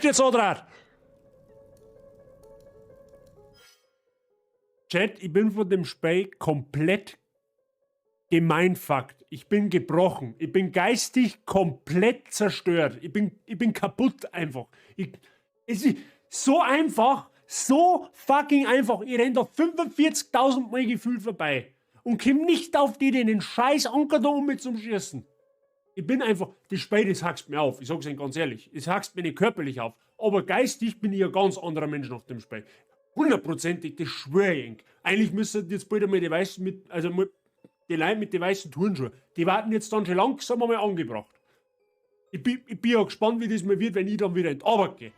Jetzt andraht. Chat, ich bin von dem Spiel komplett gemeinfuckt. Ich bin gebrochen. Ich bin geistig komplett zerstört. Ich bin kaputt einfach. Es ist so einfach, so fucking einfach. Ich renn da 45.000 Mal gefühlt vorbei und komm nicht auf die, den scheiß Anker da um mit zum Schießen. Ich bin einfach, das Spiel, das hackst mir auf. Ich sag's Ihnen ganz ehrlich. Es hackst mir nicht körperlich auf. Aber geistig bin ich ein ganz anderer Mensch nach dem Spiel. Hundertprozentig, das schwör ich Ihnen. Eigentlich müssen jetzt bald einmal die weißen mit, also mit, die Leute mit den weißen Turnschuhen, die warten jetzt dann schon langsam einmal angebracht. Ich bin ja gespannt, wie das mal wird, wenn ich dann wieder in die Arbeit gehe.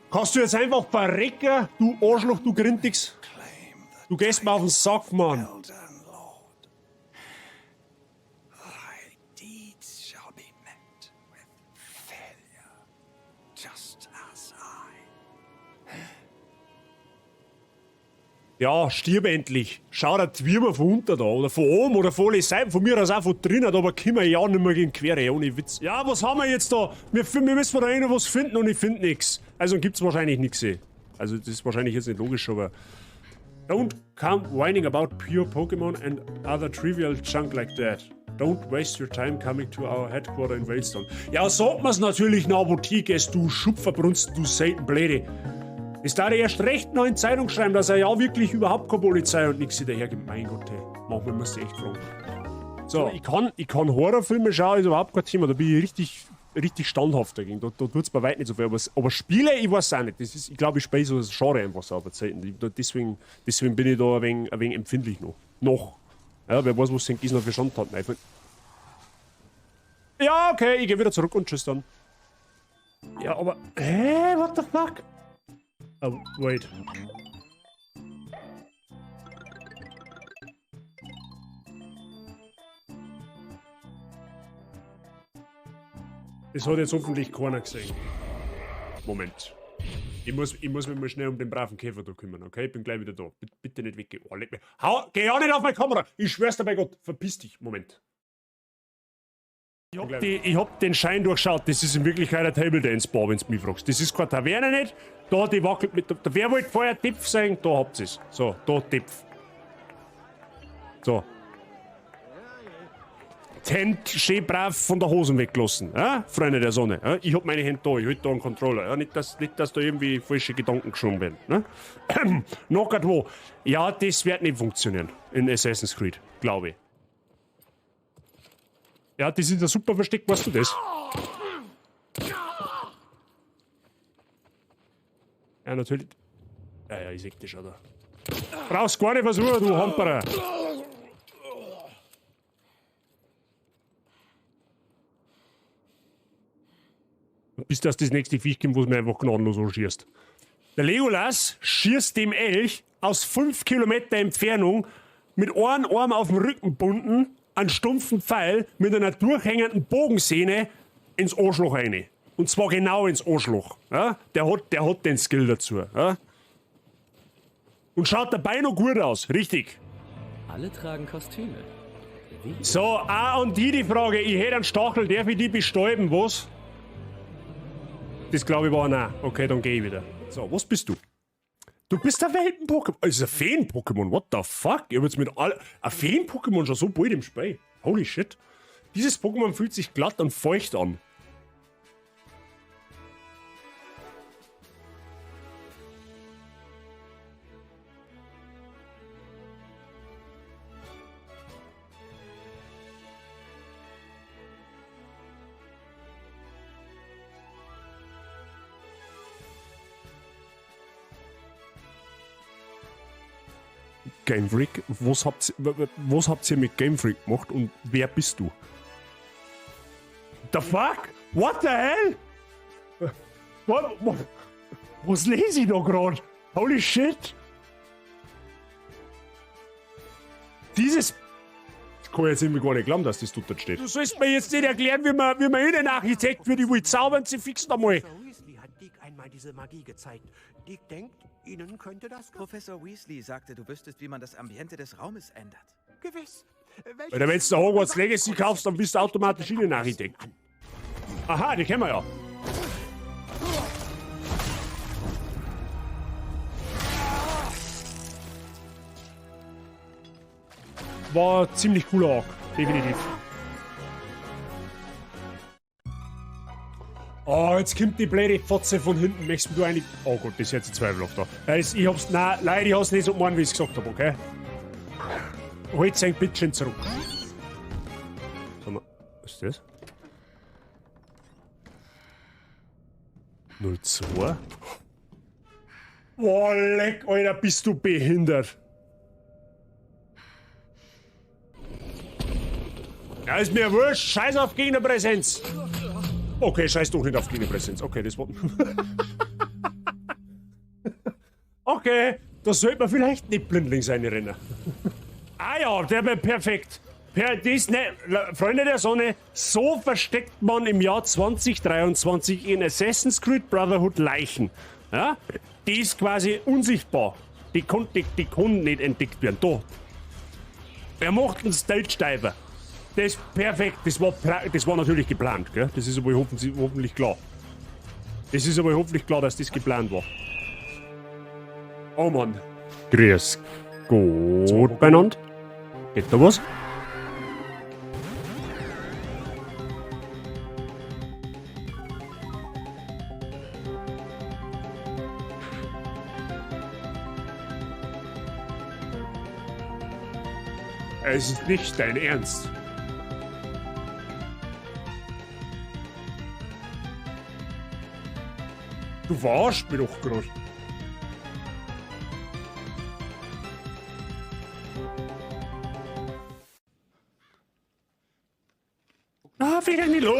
Kannst du jetzt einfach verrecken, du Arschloch, du Grindix? Du gehst mir auf den Sack, Mann. Ja, stirb endlich. Schau dir die Würmer von unten da oder von oben oder von allen Seiten, von mir aus auch von drinnen, aber können wir ja nicht mehr gegen Quere, ohne Witz. Ja, was haben wir jetzt da? Wir müssen da noch was finden und ich finde nix. Also gibt's wahrscheinlich nix. Also das ist wahrscheinlich jetzt nicht logisch, aber... Don't come whining about pure Pokémon and other trivial junk like that. Don't waste your time coming to our headquarter in Veilstone. Ja, sagt man's natürlich nach Apotheke, du Schupferbrunst, du Seitenbläde. Es darf erst recht noch in Zeitung schreiben, dass er ja wirklich überhaupt keine Polizei und nichts hinterhergibt. Mein Gott, hey. Manchmal musst du echt fragen. So, ich kann Horrorfilme schauen, ist überhaupt kein Thema. Da bin ich richtig, richtig standhaft dagegen. Da tut's bei weitem nicht so viel. Aber Spiele, ich weiß auch nicht. Das ist, ich glaube, ich spiele so das Genre einfach so auf Zeiten. Deswegen bin ich da ein wenig empfindlich noch. Noch. Ja, wer weiß, was denn noch für Schandtaten einfallen. Ja, okay, ich gehe wieder zurück und tschüss dann. Ja, aber. Hä? What the fuck? Oh, wait. Das hat jetzt hoffentlich keiner gesehen. Moment. Ich muss mich mal schnell um den braven Käfer da kümmern, okay? Ich bin gleich wieder da. Bitte nicht weggehen. Oh, leck mich. Hau, geh auch nicht auf meine Kamera! Ich schwör's dir bei Gott. Verpiss dich. Moment. Ich hab den Schein durchschaut. Das ist in Wirklichkeit ein Table Dance Bar, wenn du mich fragst. Das ist keine Taverne nicht. Da, die wackelt mit. Da, wer wollte vorher Tipf sein? Da habt ihr's. So, da Tipf. So. Die Hände schön brav von der Hosen weggelassen, ja? Freunde der Sonne. Ja? Ich hab meine Hände da, ich halt da einen Controller. Ja? Nicht, dass da irgendwie falsche Gedanken geschoben werden. Ne? Noch grad wo. Ja, das wird nicht funktionieren in Assassin's Creed, glaube ich. Ja, das ist ein super Versteck, weißt du das? Ja, natürlich. Ja, ja, ich seh das schon da. Brauchst gar nicht versuchen, du Hamperer. Bis das nächste Viech kommt, wo es mir einfach gnadenlos anschießt. Der Legolas schießt dem Elch aus 5 Kilometer Entfernung mit einem Arm auf dem Rücken bunden, einen stumpfen Pfeil mit einer durchhängenden Bogensehne ins Arschloch rein. Und zwar genau ins Arschloch. Ja? Der hat den Skill dazu. Ja? Und schaut dabei noch gut aus, richtig. Alle tragen Kostüme. Wie? So, auch an die Frage, ich hätte einen Stachel, darf ich die bestäuben, was? Das glaube ich war nein. Okay, dann gehe ich wieder. So, was bist du? Du bist ein Welten-Pokémon. Das ist ein Feen-Pokémon. What the fuck? Ich hab jetzt mit all. Ein Feen-Pokémon schon so bald im Spiel. Holy shit. Dieses Pokémon fühlt sich glatt und feucht an. Game Freak? Was habt ihr mit Game Freak gemacht und wer bist du? The fuck? What the hell? Was lese ich da gerade? Holy shit! Dieses... Ich kann jetzt irgendwie gar nicht glauben, dass das dort steht. Du sollst mir jetzt nicht erklären, wie man Innenarchitekt wird. Ich will zaubern, sie fixen einmal. Professor Weasley hat Deek einmal diese Magie gezeigt. Deek denkt, Ihnen könnte das... Professor Weasley sagte, du wüsstest, wie man das Ambiente des Raumes ändert. Gewiss. Oder wenn du Hogwarts Legacy kaufst, dann bist du automatisch Innenarchitekt. Aha, die kennen wir ja. War ein ziemlich cooler Arc, definitiv. Oh, jetzt kommt die blöde Fotze von hinten. Möchtest du eigentlich. Oh Gott, das ist jetzt ein zweifelhaft da. Ich hab's. Nein, leider, ich hab's nicht so gemeint, wie ich's gesagt hab, okay? Holt sein Bitchen zurück. Sag mal, was ist das? 02? Boah, leck, Alter, bist du behindert. Ja, ist mir wurscht. Scheiß auf Gegnerpräsenz. Okay, scheiß doch nicht auf Gegnerpräsenz. Okay, das war... Okay, da sollte man vielleicht nicht blindlings reinrennen. Ah ja, der war perfekt. Das, ne, Freunde der Sonne, so versteckt man im Jahr 2023 in Assassin's Creed Brotherhood Leichen. Ja? Die ist quasi unsichtbar. Die kann nicht entdeckt werden. Da. Er macht einen Stage Diver. Das ist perfekt. Das war natürlich geplant, gell? Das ist aber hoffentlich klar. Das ist aber hoffentlich klar, dass das geplant war. Oh Mann. Grüß Gott beieinander. Geht da was? Es ist nicht dein Ernst. Du verarschst mich doch grad. Ah, wieder nicht. Oh,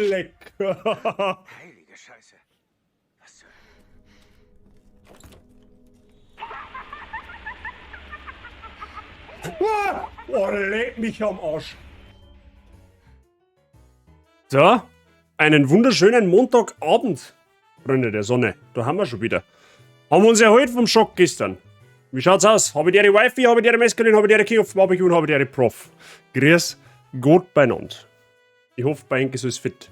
leck. Heilige Scheiße. Was zur... Oh, leck mich am Arsch. So, einen wunderschönen Montagabend, Freunde der Sonne. Da haben wir schon wieder. Haben wir uns erholt vom Schock gestern. Wie schaut's aus? Habe ich die Wifi, habe ich die Mescalin, habe ich die King of Barbecue und habe ich die Prof. Grüß Gott beieinander. Ich hoffe, bei euch ist alles fit.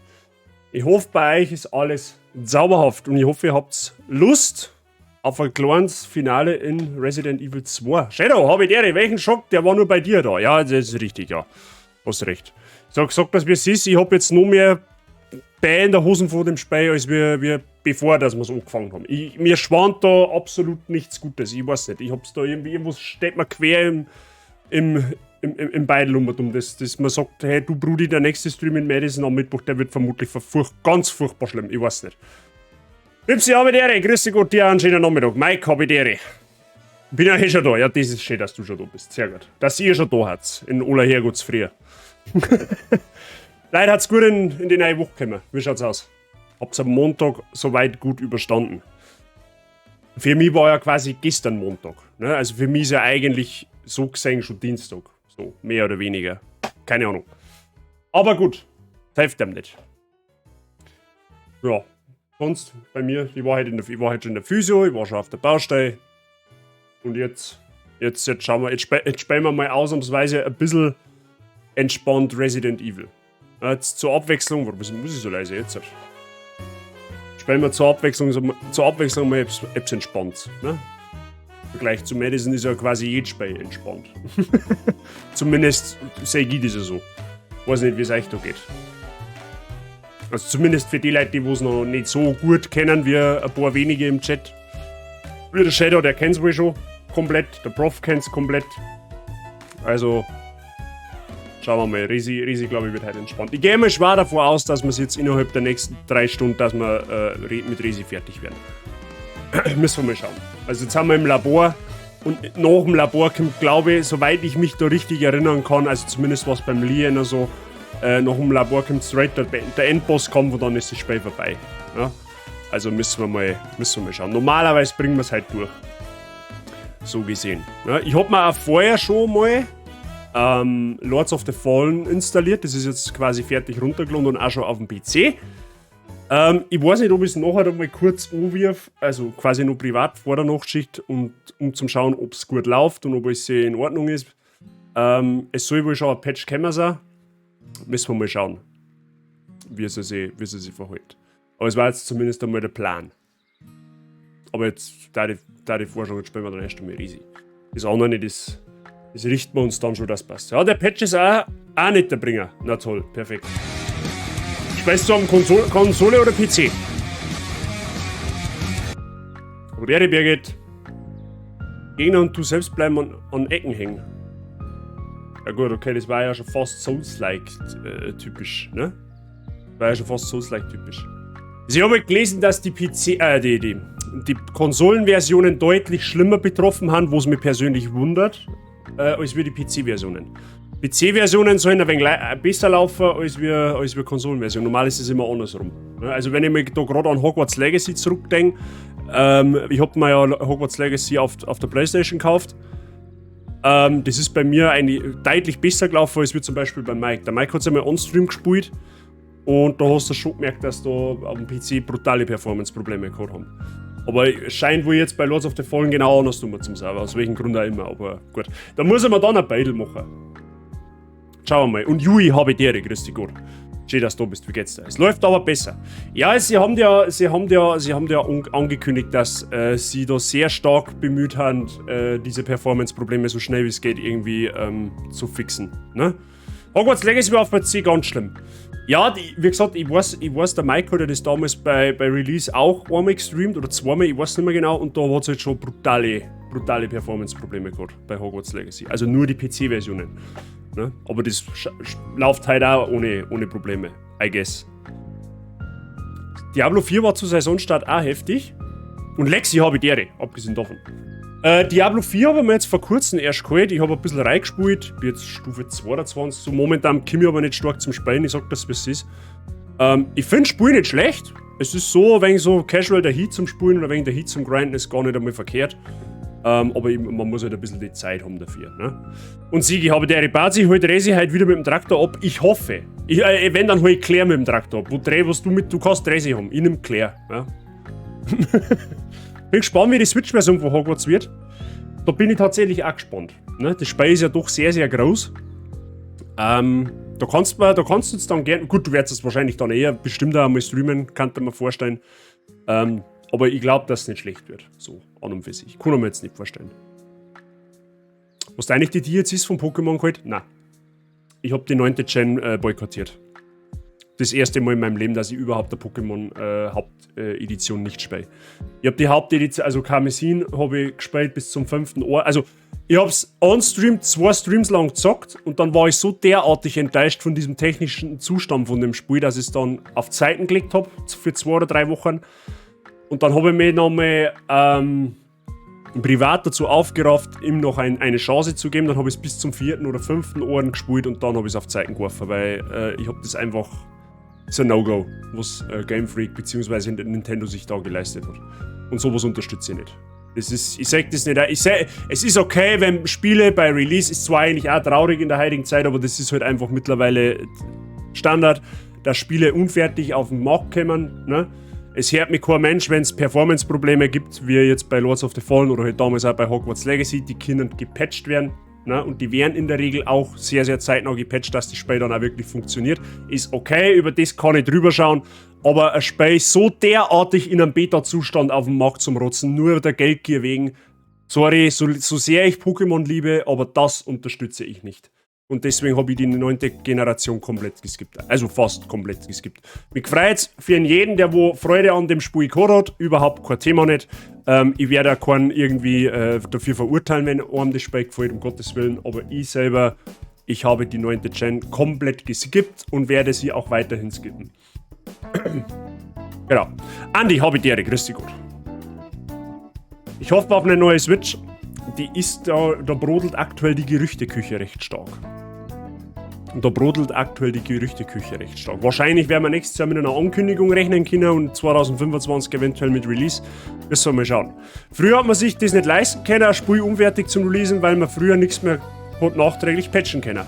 Ich hoffe, bei euch ist alles zauberhaft und ich hoffe, ihr habt Lust auf ein kleines Finale in Resident Evil 2. Shadow, habe ich die, welchen Schock? Der war nur bei dir da. Ja, das ist richtig, ja. Hast recht. Sag das, wie es ist. Ich hab jetzt noch mehr Bäh in der Hosen vor dem Spiel, als wir bevor, dass wir's angefangen haben. Mir schwant da absolut nichts Gutes. Ich weiß nicht. Ich hab's da irgendwie, irgendwas steht mir quer im Beidel um, dass man sagt, hey, du Brudi, der nächste Stream in Madison am Mittwoch, der wird vermutlich ganz furchtbar schlimm. Ich weiß nicht. Pipsi, habe die Ehre. Grüße Gott, dir einen schönen Nachmittag. Mike, habe die Ehre. Bin ja eh schon da. Ja, das ist schön, dass du schon da bist. Sehr gut. Dass ihr schon da habt. In aller Herrgottsfrühe. Leider hat's gut in die neue Woche gekommen. Wie schaut's aus? Habt's am Montag soweit gut überstanden. Für mich war ja quasi gestern Montag. Ne? Also für mich ist ja eigentlich so gesehen schon Dienstag. So, mehr oder weniger. Keine Ahnung. Aber gut. Das hilft einem nicht. Ja. Sonst bei mir, ich war heute schon in der Physio, ich war schon auf der Baustelle. Und jetzt schauen wir, jetzt spielen wir mal ausnahmsweise ein bisschen entspannt Resident Evil. Jetzt zur Abwechslung, warum muss ich so leise jetzt? Spielen wir zur Abwechslung mal etwas entspannt. Ne? Im Vergleich zu Madison ist ja quasi jedes Spiel entspannt. Zumindest sehe ich das ja so. Weiß nicht, wie es euch da geht. Also zumindest für die Leute, die es noch nicht so gut kennen, wie ein paar wenige im Chat. Wie der Shadow, der kennt's wohl schon komplett. Der Prof kennt's komplett. Also, schauen wir mal. Resi, glaube ich, wird heute entspannt. Ich gehe mal schwer davon aus, dass wir es jetzt innerhalb der nächsten 3 Stunden, dass wir mit Resi fertig werden. Müssen wir mal schauen. Also jetzt haben wir im Labor und nach dem Labor kommt, glaube ich, soweit ich mich da richtig erinnern kann, also zumindest war es beim Leon oder so, nach dem Labor kommt straight der Endbosskampf und dann ist das Spiel vorbei. Ja? Also müssen wir mal schauen. Normalerweise bringen wir es halt durch. So gesehen. Ja, ich hab mir auch vorher schon mal Lords of the Fallen installiert. Das ist jetzt quasi fertig runtergeladen und auch schon auf dem PC. Ich weiß nicht, ob ich es nachher mal kurz anwirf, also quasi nur privat vor der Nachtschicht, und um zu schauen, ob es gut läuft und ob alles in Ordnung ist. Es soll wohl schon ein Patch kommen sein. Müssen wir mal schauen, wie es sich verhält. Aber es war jetzt zumindest einmal der Plan. Aber jetzt, da die Vorschau, jetzt spielen wir dann erst einmal Resi. Das andere, das Das richten wir uns dann schon, das passt. Ja, der Patch ist auch nicht der Bringer. Na toll, perfekt. Spielst du am Konsole oder PC? Probiere, Birgit. Gegner und du selbst bleiben an Ecken hängen. Ja gut, okay, das war ja schon fast Souls-like typisch, ne? War ja schon fast Souls-like typisch. Also ich habe gelesen, dass die PC, die Konsolenversionen deutlich schlimmer betroffen haben, wo es mich persönlich wundert, als wir die PC-Versionen. PC-Versionen sollen ein wenig besser laufen als wir Konsolenversionen. Normal ist es immer andersrum. Ne? Also wenn ich mich da gerade an Hogwarts Legacy zurückdenke, ich hab mir ja Hogwarts Legacy auf der PlayStation gekauft. Das ist bei mir eigentlich deutlich besser gelaufen als wie zum Beispiel bei Mike. Der Mike hat es einmal on-stream gespielt und da hast du schon gemerkt, dass da am PC brutale Performance-Probleme gehabt haben. Aber es scheint wohl jetzt bei Lords of the Fallen genau andersrum zum sein, aus welchem Grund auch immer. Aber gut, da muss ich mir dann ein Beidel machen. Schauen wir mal. Und Jui, habe ich dir, grüß dich Gott. Schön, dass du da bist. Wie geht's dir? Es läuft aber besser. Ja, sie haben ja angekündigt, dass sie da sehr stark bemüht haben, diese Performance-Probleme so schnell wie es geht irgendwie zu fixen. Ne? Hogwarts Legacy war auf PC ganz schlimm. Ja, wie gesagt, ich weiß, der Mike hat ja das damals bei Release auch einmal gestreamt oder zweimal, ich weiß nicht mehr genau, und da hat es halt schon brutale, brutale Performance-Probleme gehabt bei Hogwarts Legacy. Also nur die PC-Versionen. Ne? Aber das läuft halt auch ohne Probleme, I guess. Diablo 4 war zu Saisonstart auch heftig. Und Lexi, habe die Ehre, abgesehen davon. Diablo 4 habe ich mir jetzt vor kurzem erst geholt. Ich habe ein bisschen reingespielt. Bin jetzt Stufe 22. So momentan komme ich aber nicht stark zum Spielen. Ich sag das, wie es ist. Ich finde Spiel nicht schlecht. Es ist so, wenn so casual der Heat zum Spielen oder wegen der Heat zum Grinden ist gar nicht einmal verkehrt. Aber eben, man muss halt ein bisschen die Zeit haben dafür. Ne? Und Sigi, habe der Bazi holt Resi halt wieder mit dem Traktor ab. Ich hoffe. Wenn, dann hol ich Claire mit dem Traktor ab. Wo dreh, was du mit, du kannst Resi haben. Ich nehm Claire. Ja. Bin gespannt, wie die Switch-Version von Hogwarts wird. Da bin ich tatsächlich auch gespannt. Ne? Das Spiel ist ja doch sehr, sehr groß. Da kannst du jetzt dann gerne. Gut, du wirst es wahrscheinlich dann eher bestimmt auch einmal streamen, kann ich mir vorstellen. Aber ich glaube, dass es nicht schlecht wird. So, an und für sich. Kann ich mir jetzt nicht vorstellen. Was eigentlich die DLCs von Pokémon geholt? Nein. Ich habe die neunte Gen boykottiert. Das erste Mal in meinem Leben, dass ich überhaupt der Pokémon Hauptedition nicht spiele. Ich habe die Hauptedition, also Karmesin, habe ich gespielt bis zum fünften Orden. Also, ich habe es on-stream zwei Streams lang gezockt und dann war ich so derartig enttäuscht von diesem technischen Zustand von dem Spiel, dass ich es dann auf Zeiten gelegt habe für 2 oder 3 Wochen. Und dann habe ich mich nochmal privat dazu aufgerafft, ihm noch eine Chance zu geben. Dann habe ich es bis zum vierten oder fünften Orden gespielt und dann habe ich es auf Zeiten geworfen, weil ich habe das einfach, ist ein No-Go, was Game Freak bzw. Nintendo sich da geleistet hat. Und sowas unterstütze ich nicht. Das ist, ich sag das nicht, ich sag, es ist okay, wenn Spiele bei Release, ist zwar eigentlich auch traurig in der heutigen Zeit, aber das ist halt einfach mittlerweile Standard, dass Spiele unfertig auf den Markt kommen. Ne? Es hört mich kein Mensch, wenn es Performance-Probleme gibt, wie jetzt bei Lords of the Fallen oder halt damals auch bei Hogwarts Legacy, die können gepatcht werden. Ne? Und die werden in der Regel auch sehr, sehr zeitnah gepatcht, dass das Spiel dann auch wirklich funktioniert. Ist okay, über das kann ich drüber schauen. Aber ein Spiel so derartig in einem Beta-Zustand auf dem Markt zum Rotzen, nur der Geldgier wegen, sorry, so, so sehr ich Pokémon liebe, aber das unterstütze ich nicht. Und deswegen habe ich die neunte Generation komplett geskippt. Also fast komplett geskippt. Mich freut's für jeden, der wo Freude an dem Spiel gehabt hat. Überhaupt kein Thema nicht. Ich werde auch keinen irgendwie dafür verurteilen, wenn einem das Spiel gefällt, um Gottes Willen. Aber ich selber, ich habe die neunte Gen komplett geskippt und werde sie auch weiterhin skippen. Genau. Andi, habe die Ehre. Grüß dich Gott. Ich hoffe auf eine neue Switch. Die ist da, da brodelt aktuell die Gerüchteküche recht stark. Und da brodelt aktuell die Gerüchteküche recht stark. Wahrscheinlich werden wir nächstes Jahr mit einer Ankündigung rechnen können und 2025 eventuell mit Release. Müssen wir mal schauen. Früher hat man sich das nicht leisten können, ein Spiel unfertig zum Releasen, weil man früher nichts mehr hat nachträglich patchen können.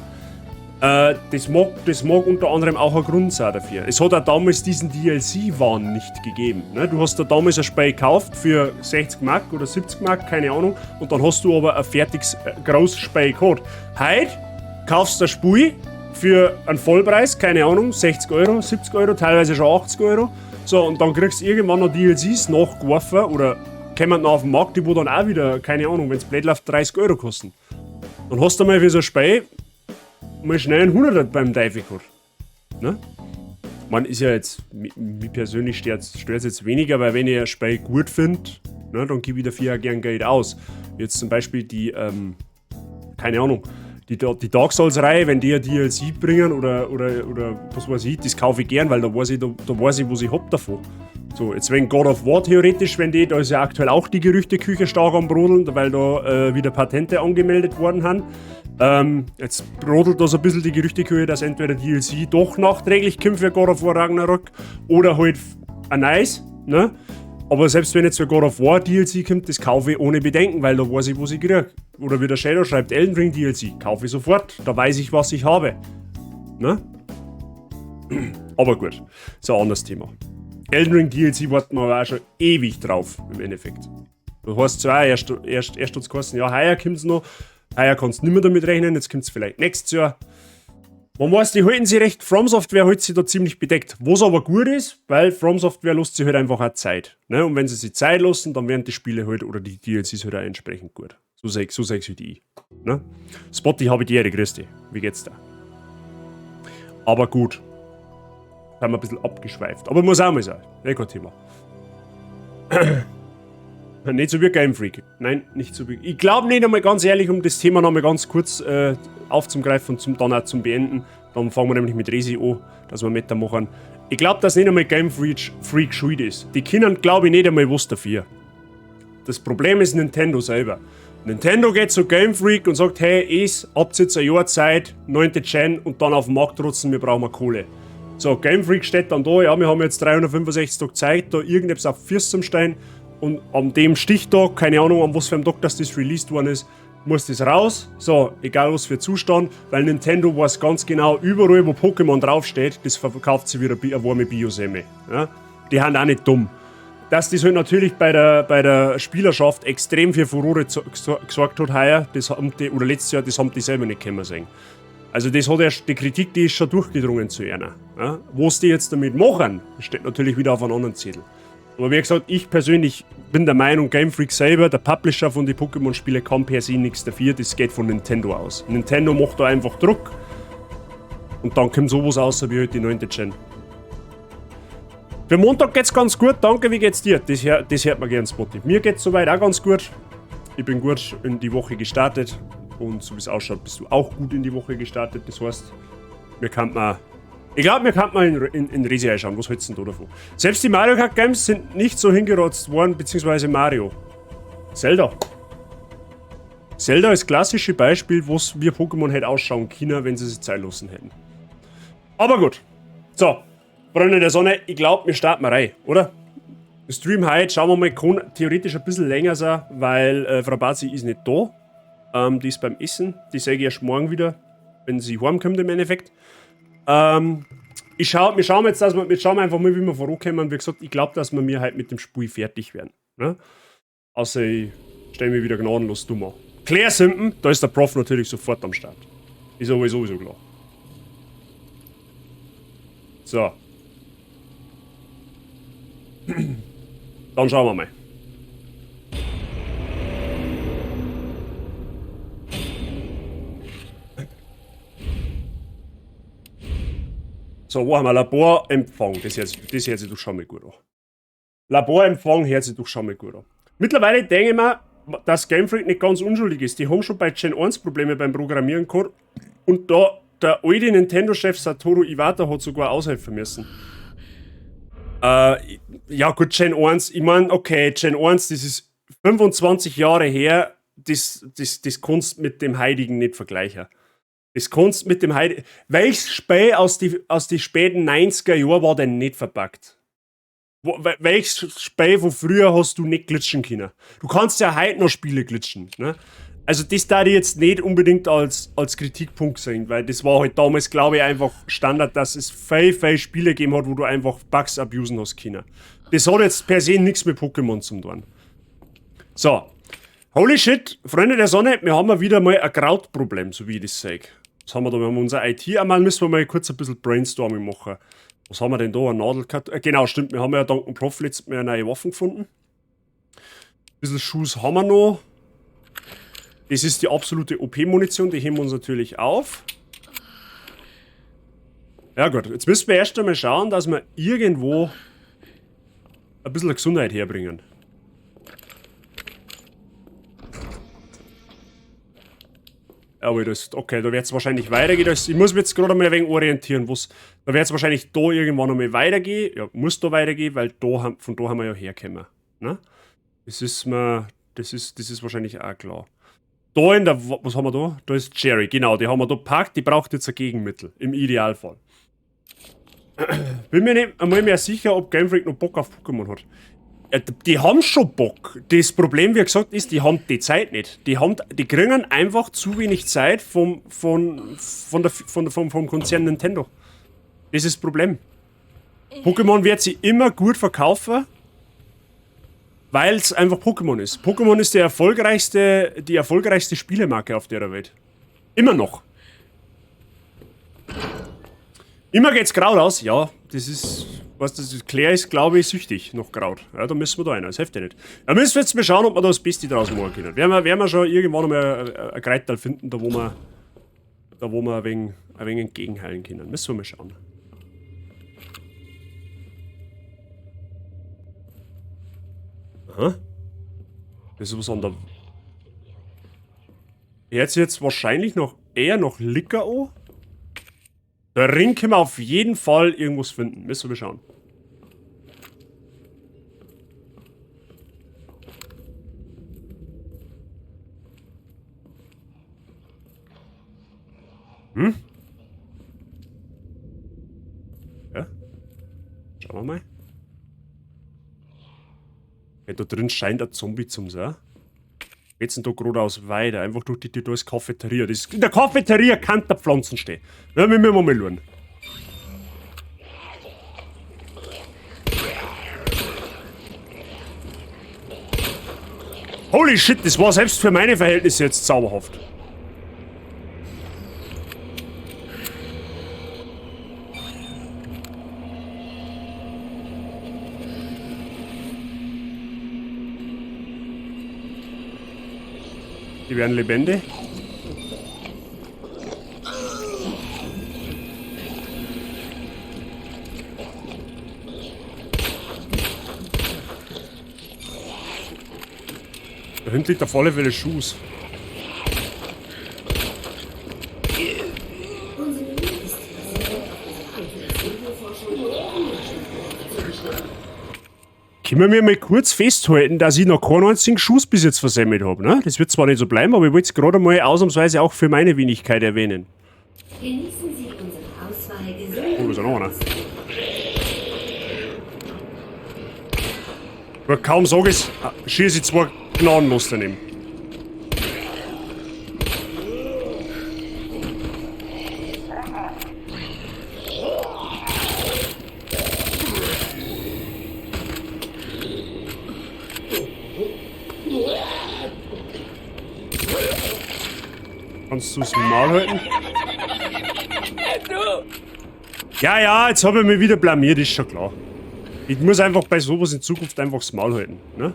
Das mag unter anderem auch ein Grund sein dafür. Es hat auch damals diesen DLC-Wahn nicht gegeben. Ne? Du hast da damals ein Spiel gekauft für 60 Mark oder 70 Mark, keine Ahnung, und dann hast du aber ein fertiges großes Spiel gehabt. Heute kaufst du ein Spiel für einen Vollpreis, keine Ahnung, 60 Euro, 70 Euro, teilweise schon 80 Euro. So, und dann kriegst du irgendwann noch DLCs nachgeworfen oder kommen noch auf den Markt, die wo dann auch wieder, keine Ahnung, wenn es blöd läuft, 30 Euro kosten. Dann hast du mal für so ein Spiel mal schnell einen Hunderter beim Teufel gehabt. Ne? Man ist ja jetzt, mich persönlich stört es jetzt weniger, weil wenn ich ein Spiel gut finde, ne, dann gebe ich dafür ja gern Geld aus. Jetzt zum Beispiel die, keine Ahnung, die Dark Souls-Reihe, wenn die ein DLC bringen oder was weiß ich, das kaufe ich gern, weil da weiß ich, da weiß ich, was ich hab davon. So, jetzt wenn God of War theoretisch, wenn die, da ist ja aktuell auch die Gerüchteküche stark am Brodeln, weil da wieder Patente angemeldet worden sind. Jetzt brodelt da so ein bisschen die Gerüchteküche, dass entweder DLC doch nachträglich kommt für God of War Ragnarok oder halt ein neues, ne? Aber selbst wenn jetzt für God of War DLC kommt, das kaufe ich ohne Bedenken, weil da weiß ich, was ich krieg. Oder wie der Shadow schreibt, Elden Ring DLC, kaufe ich sofort, da weiß ich, was ich habe. Ne? Aber gut, ist ein anderes Thema. Elden Ring DLC warten wir aber auch schon ewig drauf, im Endeffekt. Du hast zwar erst hat's geheißen, ja, heuer kommt's noch, heuer kannst du nicht mehr damit rechnen, jetzt kommt's vielleicht nächstes Jahr. Man weiß, die halten sich recht, From Software hält sich da ziemlich bedeckt. Was aber gut ist, weil From Software lässt sich halt einfach auch Zeit. Ne? Und wenn sie sich Zeit lassen, dann werden die Spiele halt oder die DLCs halt auch entsprechend gut. So sag ich halt ich. Ne? Spotty habe ich die Ehre, grüß dich. Wie geht's da? Aber gut. Haben wir ein bisschen abgeschweift. Aber muss auch mal sein. Ja, kein Thema. Nicht so wie Game Freak. Nein, nicht so wie. Ich glaube nicht einmal ganz ehrlich, um das Thema nochmal ganz kurz aufzugreifen und dann auch zum Beenden. Dann fangen wir nämlich mit Resi an, dass wir mitmachen. Ich glaube, dass nicht einmal Game Freak schuld ist. Die können, glaube ich, nicht einmal was dafür. Das Problem ist Nintendo selber. Nintendo geht zu Game Freak und sagt, hey, es, habt jetzt ein Jahr Zeit, 9. Gen und dann auf den Markt rotzen, wir brauchen Kohle. So, Game Freak steht dann da, ja, wir haben jetzt 365 Tage Zeit, da irgendetwas auf Füße zum Stein. Und an dem Stichtag, keine Ahnung, an was für einem Tag, dass das released worden ist, muss das raus. So, egal was für Zustand, weil Nintendo weiß ganz genau, überall wo Pokémon draufsteht, das verkauft sich wieder eine warme Biosemme. Ja? Die sind auch nicht dumm. Dass das halt natürlich bei der Spielerschaft extrem für Furore gesorgt hat heuer, das haben die, oder letztes Jahr, das haben die selber nicht können sehen. Also das hat erst, die Kritik, die ist schon durchgedrungen zu einer. Ja? Was die jetzt damit machen, steht natürlich wieder auf einem anderen Zettel. Aber wie gesagt, ich persönlich bin der Meinung, Game Freak selber, der Publisher von den Pokémon-Spielen, kann per se nichts dafür, das geht von Nintendo aus. Nintendo macht da einfach Druck und dann kommt sowas raus wie halt die 9. Gen. Für Montag geht's ganz gut, danke, wie geht's dir? Das hört man gern, Spotty. Mir geht's soweit auch ganz gut. Ich bin gut in die Woche gestartet und so wie es ausschaut, bist du auch gut in die Woche gestartet. Das heißt, mir kann man... Ich glaube, mir kann man in Resi einschauen. Was hältst du denn da davon? Selbst die Mario Kart Games sind nicht so hingerotzt worden, beziehungsweise Mario. Zelda. Zelda ist das klassische Beispiel, wo wir Pokémon hätte ausschauen können, wenn sie sich Zeit lassen hätten. Aber gut. So, Freunde der Sonne, ich glaube, wir starten mal rein, oder? Stream heute, schauen wir mal, kann theoretisch ein bisschen länger sein, weil Frau Bazi ist nicht da. Die ist beim Essen. Die sehe ich erst morgen wieder, wenn sie heimkommt im Endeffekt. Wir schauen jetzt, dass wir schauen einfach mal, wie wir vorankommen. Wie gesagt, ich glaube, dass wir mir halt mit dem Spiel fertig werden. Ne? Außer ich stelle mich wieder gnadenlos dumm an. Claire Simpen, da ist der Prof natürlich sofort am Start. Ist aber sowieso klar. So. Dann schauen wir mal. So, wo haben wir? Laborempfang. Das hört sich doch schon mal gut an. Laborempfang hört sich doch schon mal gut an. Mittlerweile denke ich mir, dass Game Freak nicht ganz unschuldig ist. Die haben schon bei Gen 1 Probleme beim Programmieren gehabt. Und da der alte Nintendo-Chef Satoru Iwata hat sogar aushelfen müssen. Ja gut, Gen 1, ich meine, okay, Gen 1, das ist 25 Jahre her, das kannst mit dem heutigen nicht vergleichen. Das kannst mit dem heutigen... Welches Spiel aus die späten 90er Jahren war denn nicht verpackt? Welches Spiel von früher hast du nicht glitschen können? Du kannst ja heute noch Spiele glitschen, ne? Also das da ich jetzt nicht unbedingt als Kritikpunkt sehen, weil das war halt damals, glaube ich, einfach Standard, dass es viel, viel Spiele gegeben hat, wo du einfach Bugs abusen hast können. Das hat jetzt per se nichts mit Pokémon zu tun. So. Holy shit, Freunde der Sonne, wir haben ja wieder mal ein Krautproblem, so wie ich das sehe. Was haben wir da? Wir haben unser IT einmal, müssen wir mal kurz ein bisschen Brainstorming machen. Was haben wir denn da? Eine Nadel? Genau, stimmt, wir haben ja dank dem Prof letztes Mal eine neue Waffen gefunden. Ein bisschen Schuss haben wir noch. Das ist die absolute OP-Munition, die heben wir uns natürlich auf. Ja gut, jetzt müssen wir erst einmal schauen, dass wir irgendwo ein bisschen Gesundheit herbringen. Aber das, okay, da wird es wahrscheinlich weitergehen. Das, ich muss mich jetzt gerade mal ein wenig orientieren. Wo's, da wird es wahrscheinlich da irgendwann nochmal weitergehen. Ja, muss da weitergehen, weil da, von da haben wir ja hergekommen. Ne? Das ist mir, das ist wahrscheinlich auch klar. Da in der, was haben wir da? Da ist Jerry, genau, die haben wir da gepackt. Die braucht jetzt ein Gegenmittel, im Idealfall. Bin mir nicht einmal mehr sicher, ob Game Freak noch Bock auf Pokémon hat. Ja, die haben schon Bock. Das Problem, wie gesagt, ist, die haben die Zeit nicht. Die kriegen einfach zu wenig Zeit vom Konzern Nintendo. Das ist das Problem. Pokémon wird sie immer gut verkaufen, weil es einfach Pokémon ist. Pokémon ist die erfolgreichste Spielemarke auf der Welt. Immer noch. Immer geht's Kraut aus. Ja, das ist... Was das ist, Claire ist, glaube ich, süchtig nach Kraut. Ja, da müssen wir da rein, das hilft ja nicht. Da müssen wir jetzt mal schauen, ob wir da das Beste draus machen können. Werden wir schon irgendwann einmal ein Kräuterl finden, da wo wir ein wenig entgegenheilen können. Müssen wir mal schauen. Aha. Das ist was an der... Jetzt jetzt wahrscheinlich noch eher noch Licker an. Darin können wir auf jeden Fall irgendwas finden. Müssen wir schauen. Hm? Ja. Schauen wir mal. Okay, da drin scheint ein Zombie zum sein. Geht's denn da geradeaus weiter? Einfach durch die Tür, da ist Cafeteria. Das ist, in der Cafeteria kann der Pflanzen stehen. Ja, wir müssen mal schauen. Holy shit, das war selbst für meine Verhältnisse jetzt zauberhaft. Die werden lebendig. Da hinten liegt auf alle Fälle Schuss. Können wir mal kurz festhalten, dass ich noch keinen einzigen Schuss bis jetzt versemmelt habe, ne? Das wird zwar nicht so bleiben, aber ich wollte es gerade mal ausnahmsweise auch für meine Wenigkeit erwähnen. Genießen Sie unsere Auswahl gesunder. Oh, da ist ja noch einer. Aber kaum sag ich's, schieße ich zwei gnadenlos daneben. Kannst du es mal halten? Ja, ja, jetzt habe ich mich wieder blamiert, ist schon klar. Ich muss einfach bei sowas in Zukunft einfach das Maul halten. Ne?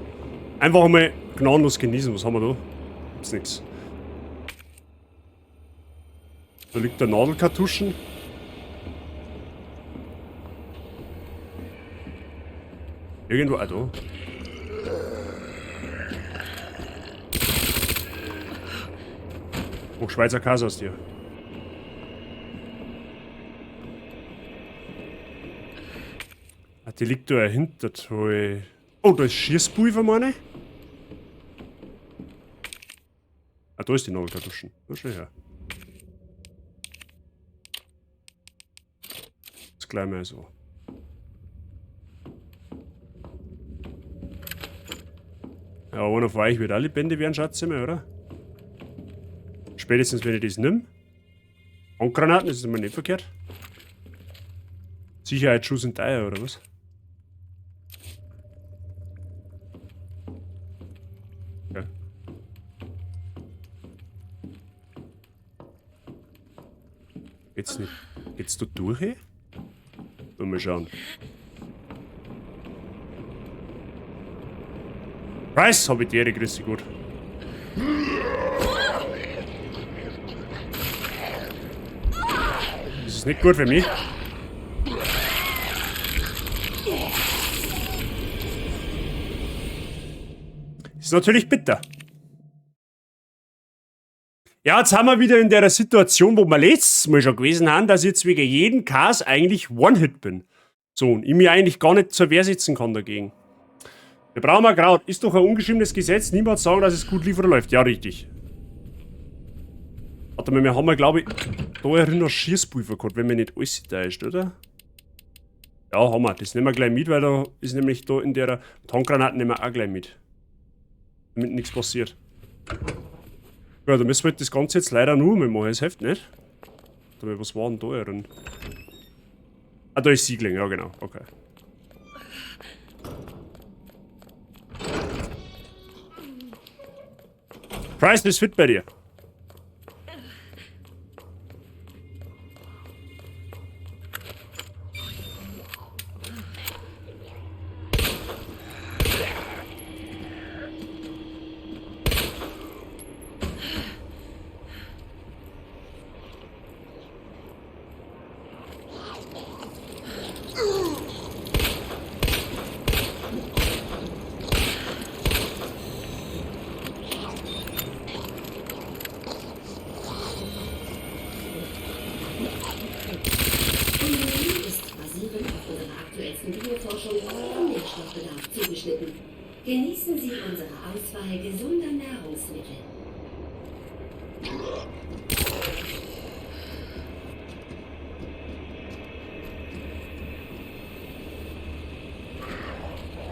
Einfach einmal gnadenlos genießen. Was haben wir da? Gibt's nix. Da liegt der Nadelkartuschen. Irgendwo, ah, da. Oh, Schweizer Käse aus dir. Ah, die liegt da dahinter. Toll. Oh, da ist Schießpulver, meine ich. Ah, da ist die Nadelkartuschen. Da schau her. Das gleich mal so. Ja, einer von euch wird auch lebendig werden, schätze ich mal, oder? Spätestens, wenn ich das nimm. Handgranaten, das ist immer nicht verkehrt. Sicherheitsschuhe sind teuer, oder was? Okay. Geht's nicht? Geht's da durch? Mal schauen. Preis, hab ich dir, grüß dich gut. ist nicht gut für mich. Ist natürlich bitter. Ja, jetzt haben wir wieder in der Situation, wo wir letztes Mal schon gewesen haben, dass ich jetzt wegen jedem Chaos eigentlich One-Hit bin. So, und ich mich eigentlich gar nicht zur Wehr setzen kann dagegen. Wir brauchen mal Kraut. Ist doch ein ungeschriebenes Gesetz. Niemand sagen, dass es gut lief oder läuft. Ja, richtig. Warte mal, wir haben ja, glaube ich, da noch Schießpulver gehabt, wenn mir nicht alles täuscht, oder? Ja, haben wir. Das nehmen wir gleich mit, weil da ist nämlich da in der Tankgranaten nehmen wir auch gleich mit. Damit nichts passiert. Ja, da müssen wir das Ganze jetzt leider nur mal machen. Es hilft nicht. Warte mal, was war denn da drin? Ah, da ist Siegling, ja genau. Okay. Price ist fit bei dir. Unser Menü ist basierend auf unserer aktuellsten Bioforschung am Nährstoffbedarf zugeschnitten. Genießen Sie unsere Auswahl gesunder Nahrungsmittel.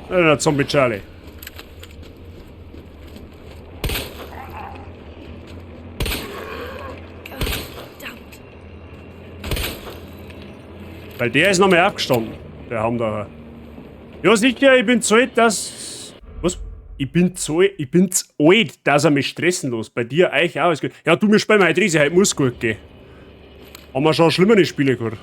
Der Zombie Charlie. Verdammt. Weil der ist noch mal aufgestanden. Der haben da. Ja, sicher, ich bin zu alt, dass. Was? Ich bin zu alt, ich bin zu alt, dass er mich stressen lässt. Bei dir, euch auch. Ist gut. Ja, du, wir spielen heute Riese, heute muss gut gehen. Haben wir schon schlimmere Spiele gehabt.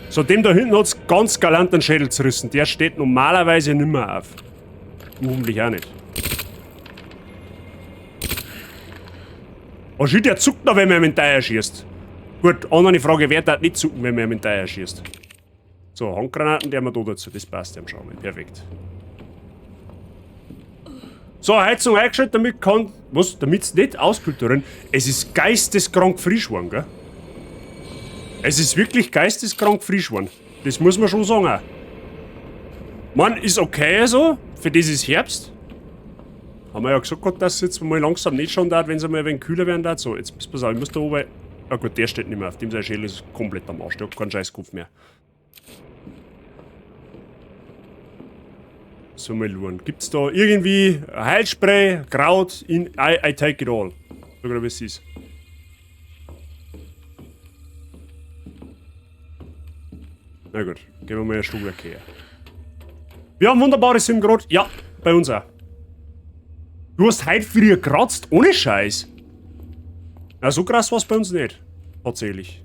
So, dem da hinten hat's ganz galant den Schädel zerrissen. Der steht normalerweise nimmer auf. Hoffentlich auch nicht. Oh shit, der zuckt noch, wenn man mit dem Teier schießt. Gut, andere Frage, wer darf nicht zucken, wenn man mit dem Teier schießt? So, Handgranaten, der wir da dazu. Das passt ja schon mal. Perfekt. So, Heizung eingeschaltet, damit kann. Was? Damit's nicht auskühlt darin. Es ist geisteskrank frisch geworden, gell? Es ist wirklich geisteskrank frisch geworden. Das muss man schon sagen auch. Man, ist okay so, für das ist Herbst. Haben wir ja gesagt gehabt, dass es jetzt mal langsam nicht schon dauert, wenn es einmal ein wenig kühler werden darf. So, jetzt pass auf, ich muss da oben. Ah gut, der steht nicht mehr auf. Dem sein Schädel ist komplett am Arsch. Der hat keinen scheiß Kopf mehr. So, mal schauen. Gibt's da irgendwie Heilspray, Kraut, in, I take it all. So gerade wie es ist. Na gut, gehen wir mal eine Stube her. Wir haben wunderbares Sim gerade. Ja, bei uns auch. Du hast heute früher gekratzt, ohne Scheiß. Na, so krass war's bei uns nicht. Tatsächlich.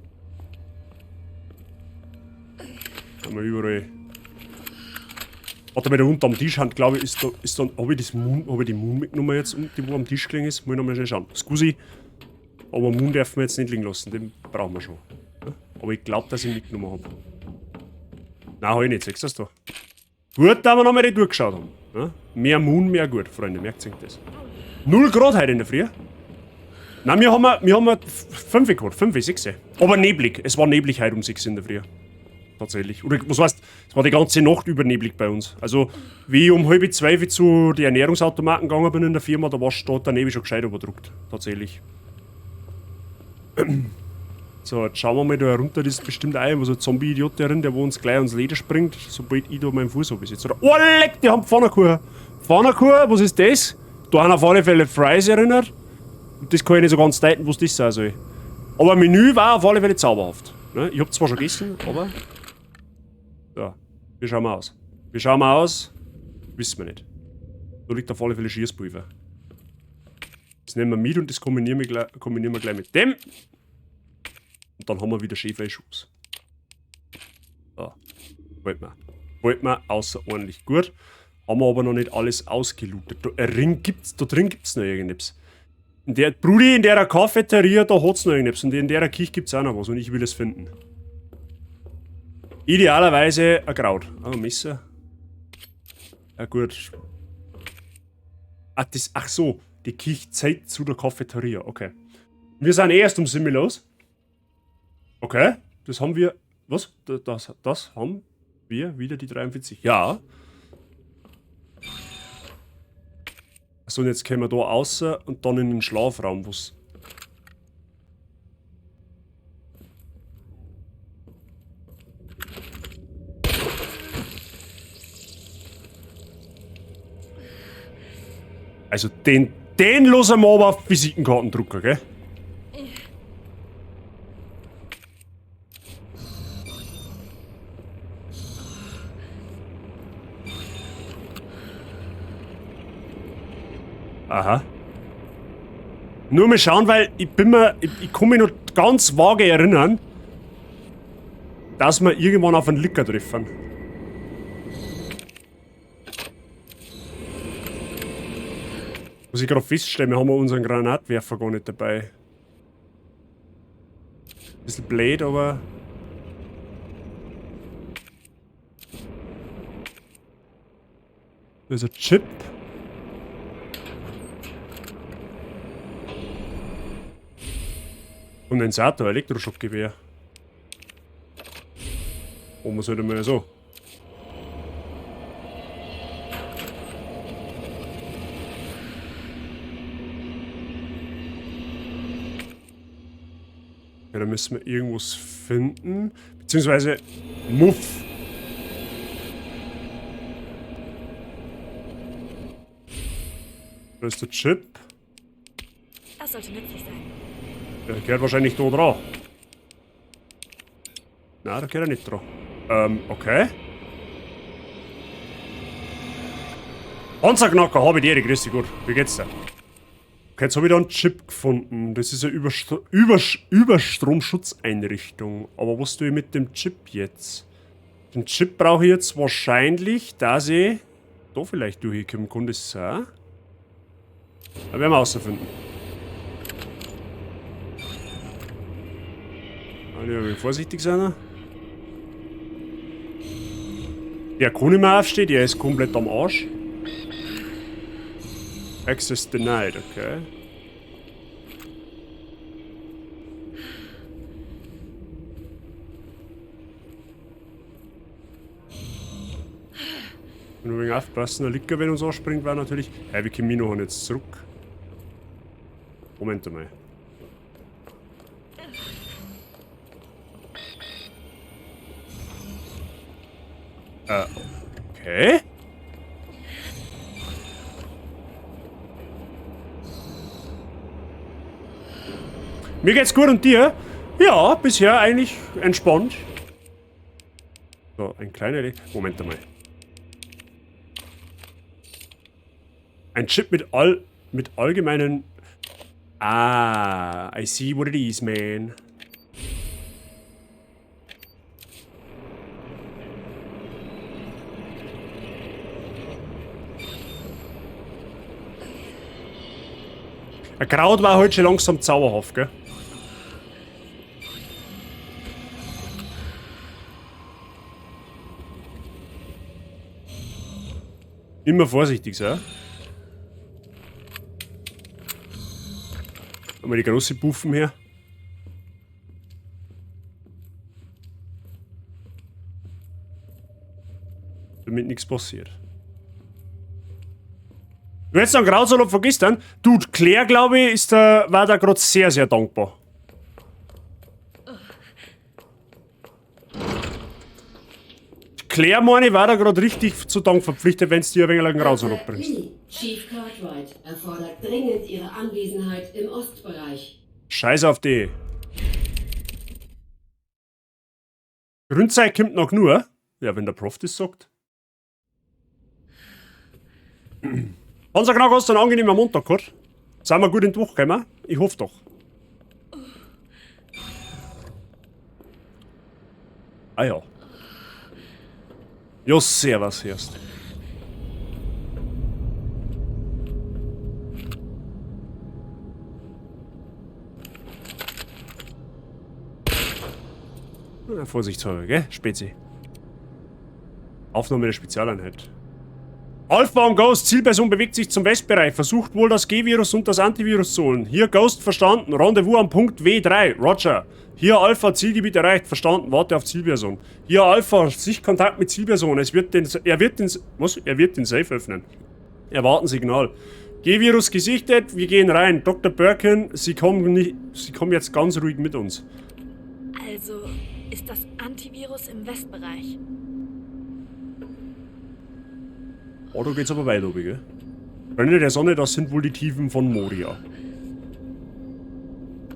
Haben wir überall. Warte mal, da unten am Tisch, glaube ich, ist da. Ist da hab ich das Moon, hab ich die Moon mitgenommen jetzt, die wo am Tisch gelegen ist? Muss ich nochmal schnell schauen. Scusi. Aber Moon dürfen wir jetzt nicht liegen lassen, den brauchen wir schon. Ja? Aber ich glaube, dass ich mitgenommen hab. Nein, hab ich nicht, siehst du das da? Gut, dass wir nochmal die durchgeschaut haben. Ja? Mehr Moon, mehr gut, Freunde, merkt sich das. 0 Grad heute in der Früh. Nein, wir haben 5 gehabt, 5, 6. Aber neblig, es war neblig heute um 6 in der Früh. Tatsächlich. Oder was heißt, es war die ganze Nacht über neblig bei uns. Also, wie ich um 11:30 zu den Ernährungsautomaten gegangen bin in der Firma, da war da der Nebel schon gescheit überdruckt. Tatsächlich. So, jetzt schauen wir mal da herunter, das ist bestimmt auch irgendwo so ein Zombie-Idiot drin, der wo uns gleich ans Leder springt, sobald ich da meinen Fuß hab. Jetzt. Oh, leck, die haben Pfannkuchen. Pfannkuchen, was ist das? Da haben auf alle Fälle Fries erinnert. Und das kann ich nicht so ganz deuten, was das sein soll. Aber Menü war auf alle Fälle zauberhaft. Ne? Ich hab zwar schon gegessen, aber... So, wie schauen wir aus? Wie schauen wir aus? Wissen wir nicht. Da liegt auf alle Fälle Schießpulver. Das nehmen wir mit und das kombinieren wir gleich mit dem. Und dann haben wir wieder schön viel Schuss. Gefällt mir. Gefällt mir außerordentlich gut. Haben wir aber noch nicht alles ausgelootet. Da, Ring gibt's, da drin gibt's noch irgendetwas. In der, Brudi, in der Cafeteria, da hat's noch irgendetwas. Und in der Küche gibt's auch noch was und ich will es finden. Idealerweise ein Kraut. Ah, Messer. Ja gut. Ach, das, ach so, die Küche zeigt zu der Cafeteria. Okay. Wir sind eh erst um 7 los. Okay, das haben wir. Was? Das haben wir wieder die 43. Ja. Achso, und jetzt kommen wir da außer und dann in den Schlafraum, wo's. Also den lassen wir aber auf Visitenkartendrucker, gell? Aha. Nur mal schauen, weil ich bin mir, ich kann mich noch ganz vage erinnern, dass wir irgendwann auf einen Licker treffen. Muss ich gerade feststellen, wir haben unseren Granatwerfer gar nicht dabei. Bisschen blöd, aber... Da ist ein Chip. Kondensator, Elektroschockgewehr. Oh, man sollte mal so. Ja, da müssen wir irgendwas finden. Beziehungsweise Muff. Da ist der Chip. Das sollte nützlich sein. Der gehört wahrscheinlich da dran. Nein, da gehört er nicht dran. Okay. Panzerknacker, hab ich dir, grüß dich gut. Wie geht's dir? Okay, jetzt hab ich da einen Chip gefunden. Das ist eine Überstromschutzeinrichtung. Aber was tue ich mit dem Chip jetzt? Den Chip brauche ich jetzt wahrscheinlich, dass ich da vielleicht durchkommen kann. Das sein? Da werden wir rausfinden. Alle vorsichtig sein. Der kann nicht mehr aufstehen, der ist komplett am Arsch. Access denied, okay. Nur wegen aufpassen, der Licker, wenn uns anspringt, war natürlich. Hey, wir kommen noch jetzt zurück. Moment einmal. Okay. Mir geht's gut und dir? Ja, bisher eigentlich entspannt. So, ein kleiner... Moment einmal. Ein Chip mit allgemeinen... Ah, I see what it is, man. Ein Kraut war heute schon langsam zauberhaft, gell? Immer vorsichtig sein. Haben wir die große Buffen her. Damit nichts passiert. Du hättest einen Krautsalat von gestern. Dude, Claire, glaube ich, war da grad sehr, sehr dankbar. Claire, meine ich, war da grad richtig zu Dank verpflichtet, wenn's dir ein wenig einen Krautsalat bringst. Lee, Chief Cartwright erfordert dringend ihre Anwesenheit im Ostbereich. Scheiß auf die. Grünzeug kommt noch nur. Ja, wenn der Prof das sagt. Hansa Knack, hast du einen angenehmen Montag gehabt? Sind wir gut in die Woche gekommen? Ich hoffe doch. Ah ja. Ja, servus, erst. Na, vorsichtshalber, gell? Spezi. Aufnahme der Spezialeinheit. Alpha und Ghost, Zielperson bewegt sich zum Westbereich, versucht wohl das G-Virus und das Antivirus zu holen. Hier Ghost, verstanden, Rendezvous am Punkt W3, Roger. Hier Alpha, Zielgebiet erreicht, verstanden, warte auf Zielperson. Hier Alpha, Sichtkontakt mit Zielperson, es wird den, er wird den, was? Er wird den Safe öffnen. Erwarten Signal. G-Virus gesichtet, wir gehen rein. Dr. Birkin, Sie kommen nicht, Sie kommen jetzt ganz ruhig mit uns. Also ist das Antivirus im Westbereich. Oh, da geht's aber weiter, oben, gell? Freunde der Sonne, das sind wohl die Tiefen von Moria.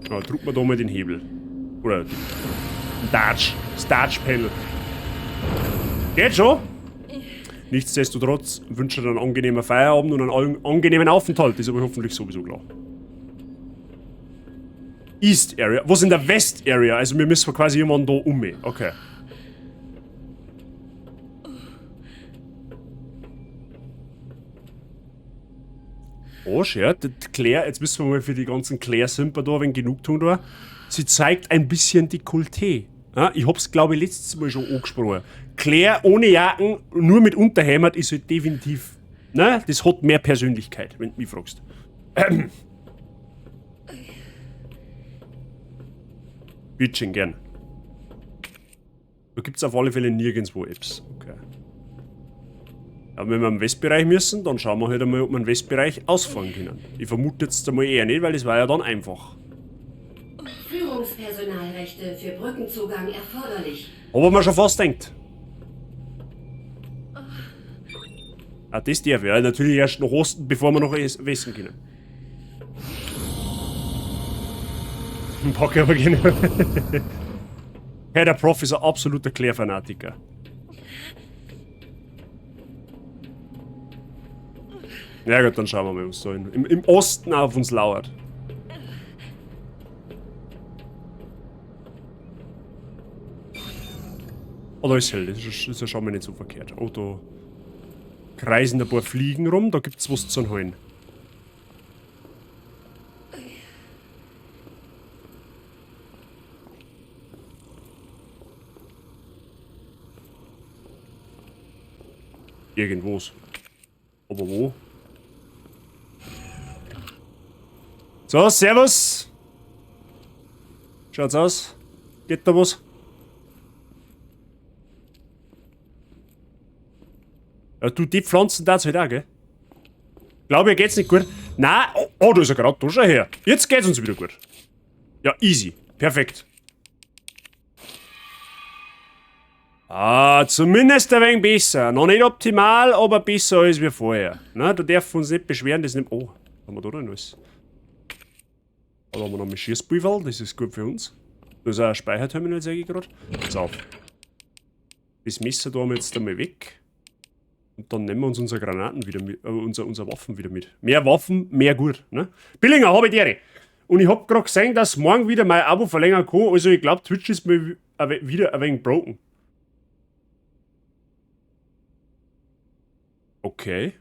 Ja, drücken wir da mal den Hebel. Oder den Touch. Das Touch-Panel. Geht schon? Nichtsdestotrotz wünsche ich einen angenehmen Feierabend und einen angenehmen Aufenthalt. Das ist aber hoffentlich sowieso klar. East Area. Was in der West Area? Also wir müssen quasi jemanden da um. Okay. Oh, schön. Die Claire, jetzt müssen wir mal für die ganzen Claire-Simper da, wenn genug tun da. Sie zeigt ein bisschen Dekolleté. Ja, ich hab's, glaube ich, letztes Mal schon angesprochen. Claire ohne Jacken, nur mit Unterhemd, ist halt definitiv. Ne? Das hat mehr Persönlichkeit, wenn du mich fragst. Bittchen gern. Da gibt's auf alle Fälle nirgendwo Apps. Okay. Aber wenn wir im Westbereich müssen, dann schauen wir halt einmal, ob wir den Westbereich ausfahren können. Ich vermute jetzt einmal eher nicht, weil das war ja dann einfach. Führungspersonalrechte für Brückenzugang erforderlich. Aber man schon fast denkt. Ah, das darf ich. Ja, natürlich erst nach Osten, bevor wir nach Westen können. Pack aber genau. Hey, der Prof ist ein absoluter Klärfanatiker. Ja gut, dann schauen wir mal, was da im Osten auf uns lauert. Oh, da ist hell, das ist ja schon mal nicht so verkehrt. Oh, da kreisen ein paar Fliegen rum, da gibt's was zu holen. Irgendwo's. Aber wo? So, servus! Schaut's aus? Geht da was? Ja, du, die Pflanzen da halt auch, gell? Glaube ich, geht's nicht gut. Nein, oh, oh, da ist er grad, da schau her. Jetzt geht's uns wieder gut. Ja, easy. Perfekt. Ah, zumindest ein wenig besser. Noch nicht optimal, aber besser als wir vorher. Na, da dürfen wir uns nicht beschweren, das nimmt. Oh, haben wir da denn was? Da haben wir noch ein Schießpulver, das ist gut für uns. Da ist auch ein Speicherterminal, sag ich grad. Pass auf. Das Messer da haben wir jetzt einmal weg. Und dann nehmen wir uns unsere Granaten wieder mit, unsere Waffen wieder mit. Mehr Waffen, mehr gut, ne? Billinger, hab ich die. Und ich hab grad gesehen, dass morgen wieder mein Abo verlängern kann. Also ich glaub, Twitch ist mir wieder ein wenig broken. Okay.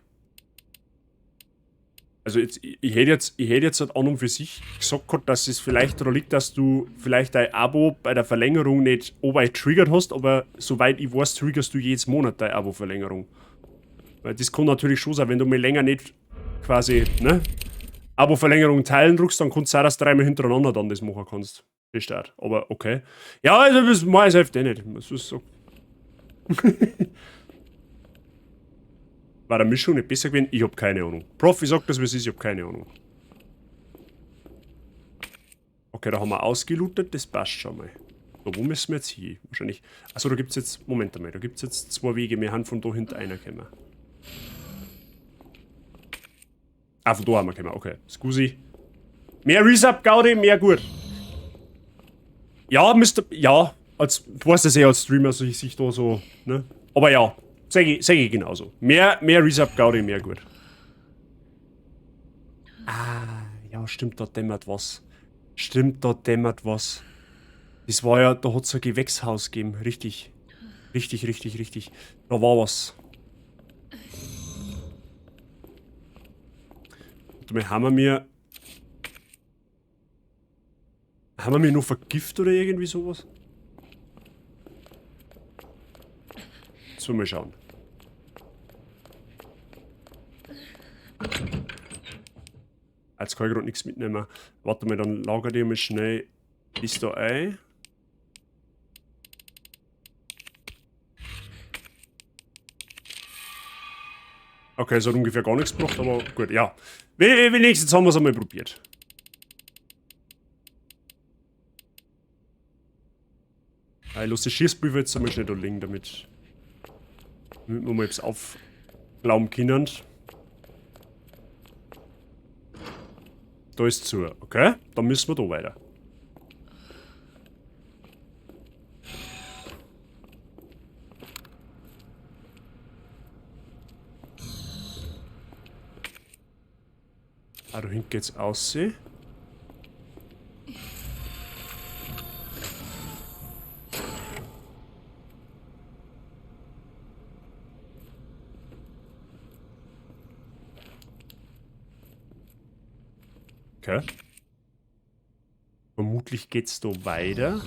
Also jetzt, ich hätte jetzt, ich hätte jetzt halt an und für sich gesagt gehabt, dass es vielleicht daran liegt, dass du vielleicht dein Abo bei der Verlängerung nicht triggert hast, aber soweit ich weiß, triggerst du jedes Monat deine Abo-Verlängerung. Weil das kann natürlich schon sein, wenn du mal länger nicht quasi, ne, Abo-Verlängerung teilen drückst, dann kann es sein, dass du dreimal hintereinander dann das machen kannst. Das steht. Aber okay. Ja, also das mach ich selbst eh nicht. Das ist so. War der Mischung nicht besser gewesen? Ich hab keine Ahnung. Prof, ich sag das, wie es ist, ich hab keine Ahnung. Okay, da haben wir ausgelootet, das passt schon mal. So, wo müssen wir jetzt hin? Wahrscheinlich. Achso, da gibt's jetzt. Moment einmal, da gibt's jetzt zwei Wege. Wir haben von da hinten einer gekommen. Ah, von da haben wir gekommen, okay. Scusi. Mehr Resub, Gaudi, mehr gut. Ja, müsste. Ja, als, du weißt das eh als Streamer, so ich sich da so, ne? Aber ja, sag ich genauso. Mehr Resub, Gaudi, mehr gut. Ah, ja, stimmt, da dämmert was. Stimmt, da dämmert was. Das war ja, da hat's ein Gewächshaus gegeben, richtig. Richtig, richtig, richtig. Da war was. Warte mal, haben wir mir noch Vergift oder irgendwie sowas? So, mal schauen. Jetzt kann ich gerade nichts mitnehmen. Warte mal, dann lagere ich mal schnell das da ein. Okay, es hat ungefähr gar nichts gebracht, aber gut, ja. Wenigstens haben wir es einmal probiert. Ich lasse die Schießpulver jetzt einmal schnell da liegen, damit wir mal etwas aufklauben können. Da ist zu, okay? Dann müssen wir da weiter. Ah, da hinten geht's aussehen. Okay. Vermutlich geht's da weiter.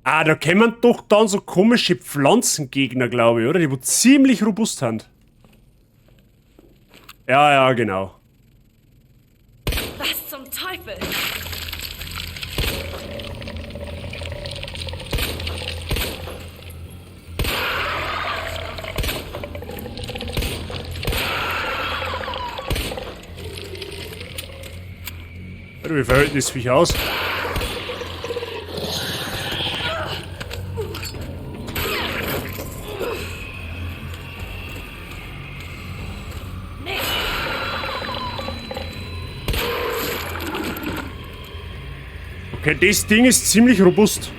Ah, da kämen doch dann so komische Pflanzengegner, glaube ich, oder? Die wo ziemlich robust sind. Ja, ja, genau. Was zum Teufel? Wie verhält das Viech aus? Okay, das Ding ist ziemlich robust.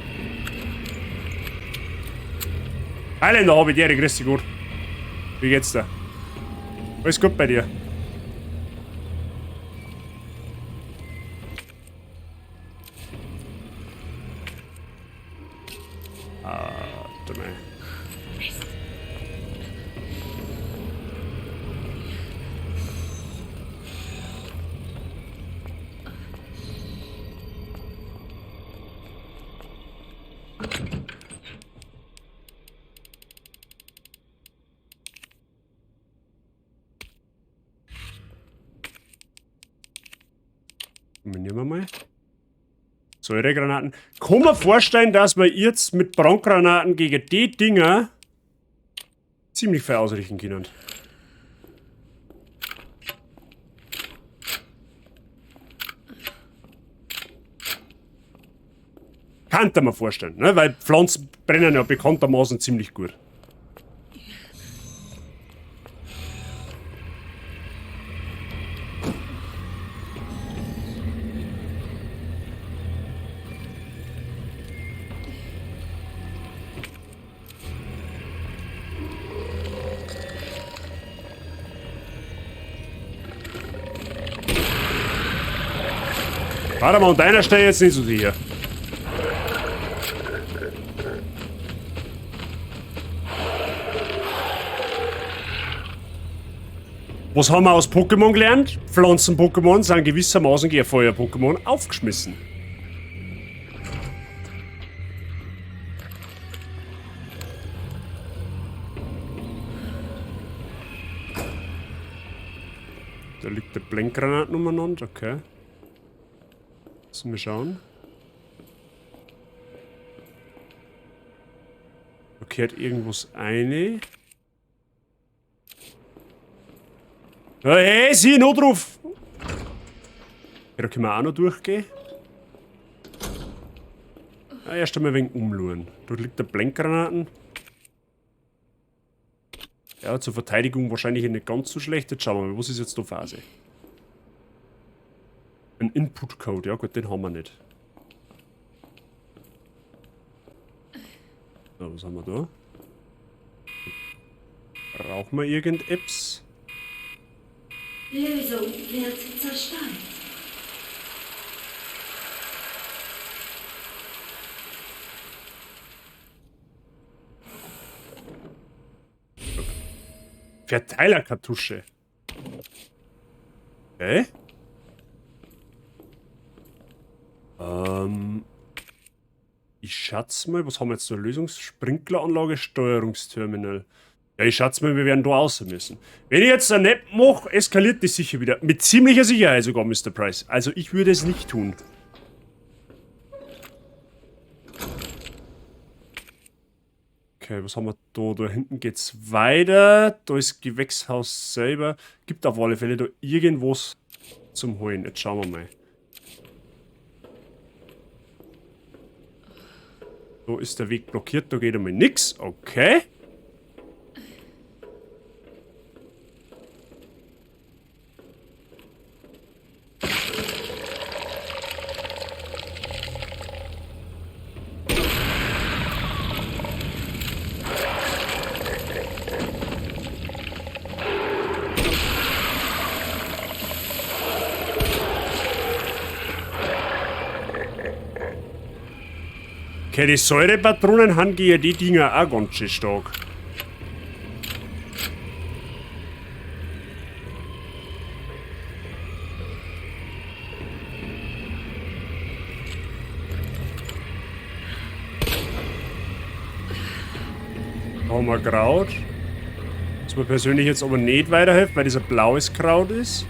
Highlander habe ich dir, grüß dich gut. Wie geht's dir? Alles gut bei dir? Warte mal. Mist. Nehmen wir mal. Säuregranaten. Kann man vorstellen, dass wir jetzt mit Brandgranaten gegen die Dinger ziemlich viel ausrichten können. Kann man vorstellen, ne? Weil Pflanzen brennen ja bekanntermaßen ziemlich gut. Warte mal, an deiner Stelle jetzt nicht so sicher. Was haben wir aus Pokémon gelernt? Pflanzen-Pokémon sind gewissermaßen gegen Feuer-Pokémon aufgeschmissen. Da liegt der Blinkgranat umeinander, okay. Müssen wir schauen. Da kehrt irgendwas eine. Hey, sieh, Notruf! Okay, da können wir auch noch durchgehen. Ah, erst einmal ein wenig umschauen. Dort liegt der Blinkgranaten. Ja, zur Verteidigung wahrscheinlich nicht ganz so schlecht. Jetzt schauen wir mal, was ist jetzt da Phase? Ein Input-Code, ja gut, den haben wir nicht. So, was haben wir da? Brauchen wir irgendetwas? Lösung wird zerstäubt. Verteilerkartusche. Okay. Ich schätze mal, was haben wir jetzt da? Lösungssprinkleranlage, Steuerungsterminal. Ja, ich schätze mal, wir werden da raus müssen. Wenn ich jetzt ein nicht mache, eskaliert das sicher wieder. Mit ziemlicher Sicherheit sogar, Mr. Price. Also ich würde es nicht tun. Okay, was haben wir da? Da hinten geht's weiter. Da ist das Gewächshaus selber. Gibt auf alle Fälle da irgendwas zum Holen. Jetzt schauen wir mal. Da ist der Weg blockiert, da geht einmal nix. Okay. Okay, die Säurepatronen haben ja die Dinger auch ganz schön stark. Da haben wir Kraut. Was mir persönlich jetzt aber nicht weiterhilft, weil das ein blaues Kraut ist.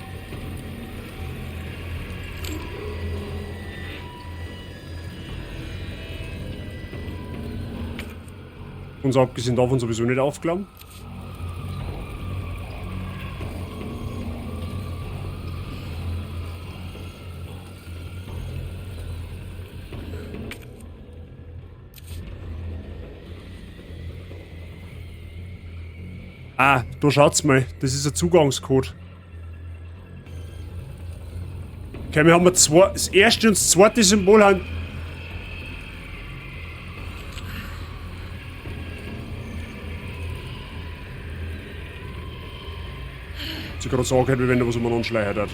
Uns abgesehen davon sowieso nicht aufgenommen. Ah, da schaut's mal. Das ist ein Zugangscode. Okay, wir haben zwei, das erste und das zweite Symbol haben. Ich gerade so angehört, wie wenn da was umeinander schleichert hat.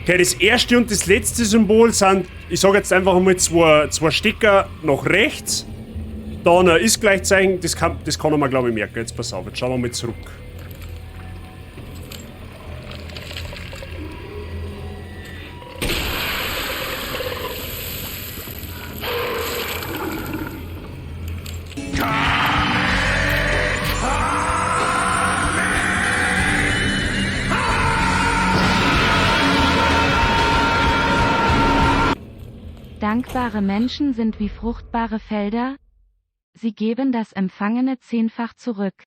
Okay, das erste und das letzte Symbol sind, ich sag jetzt einfach mal zwei Stecker nach rechts. Dann ein Ist-Gleichzeichen, das kann man glaube ich merken. Jetzt pass auf, jetzt schauen wir mal zurück. Dankbare Menschen sind wie fruchtbare Felder. Sie geben das Empfangene 10-fach zurück.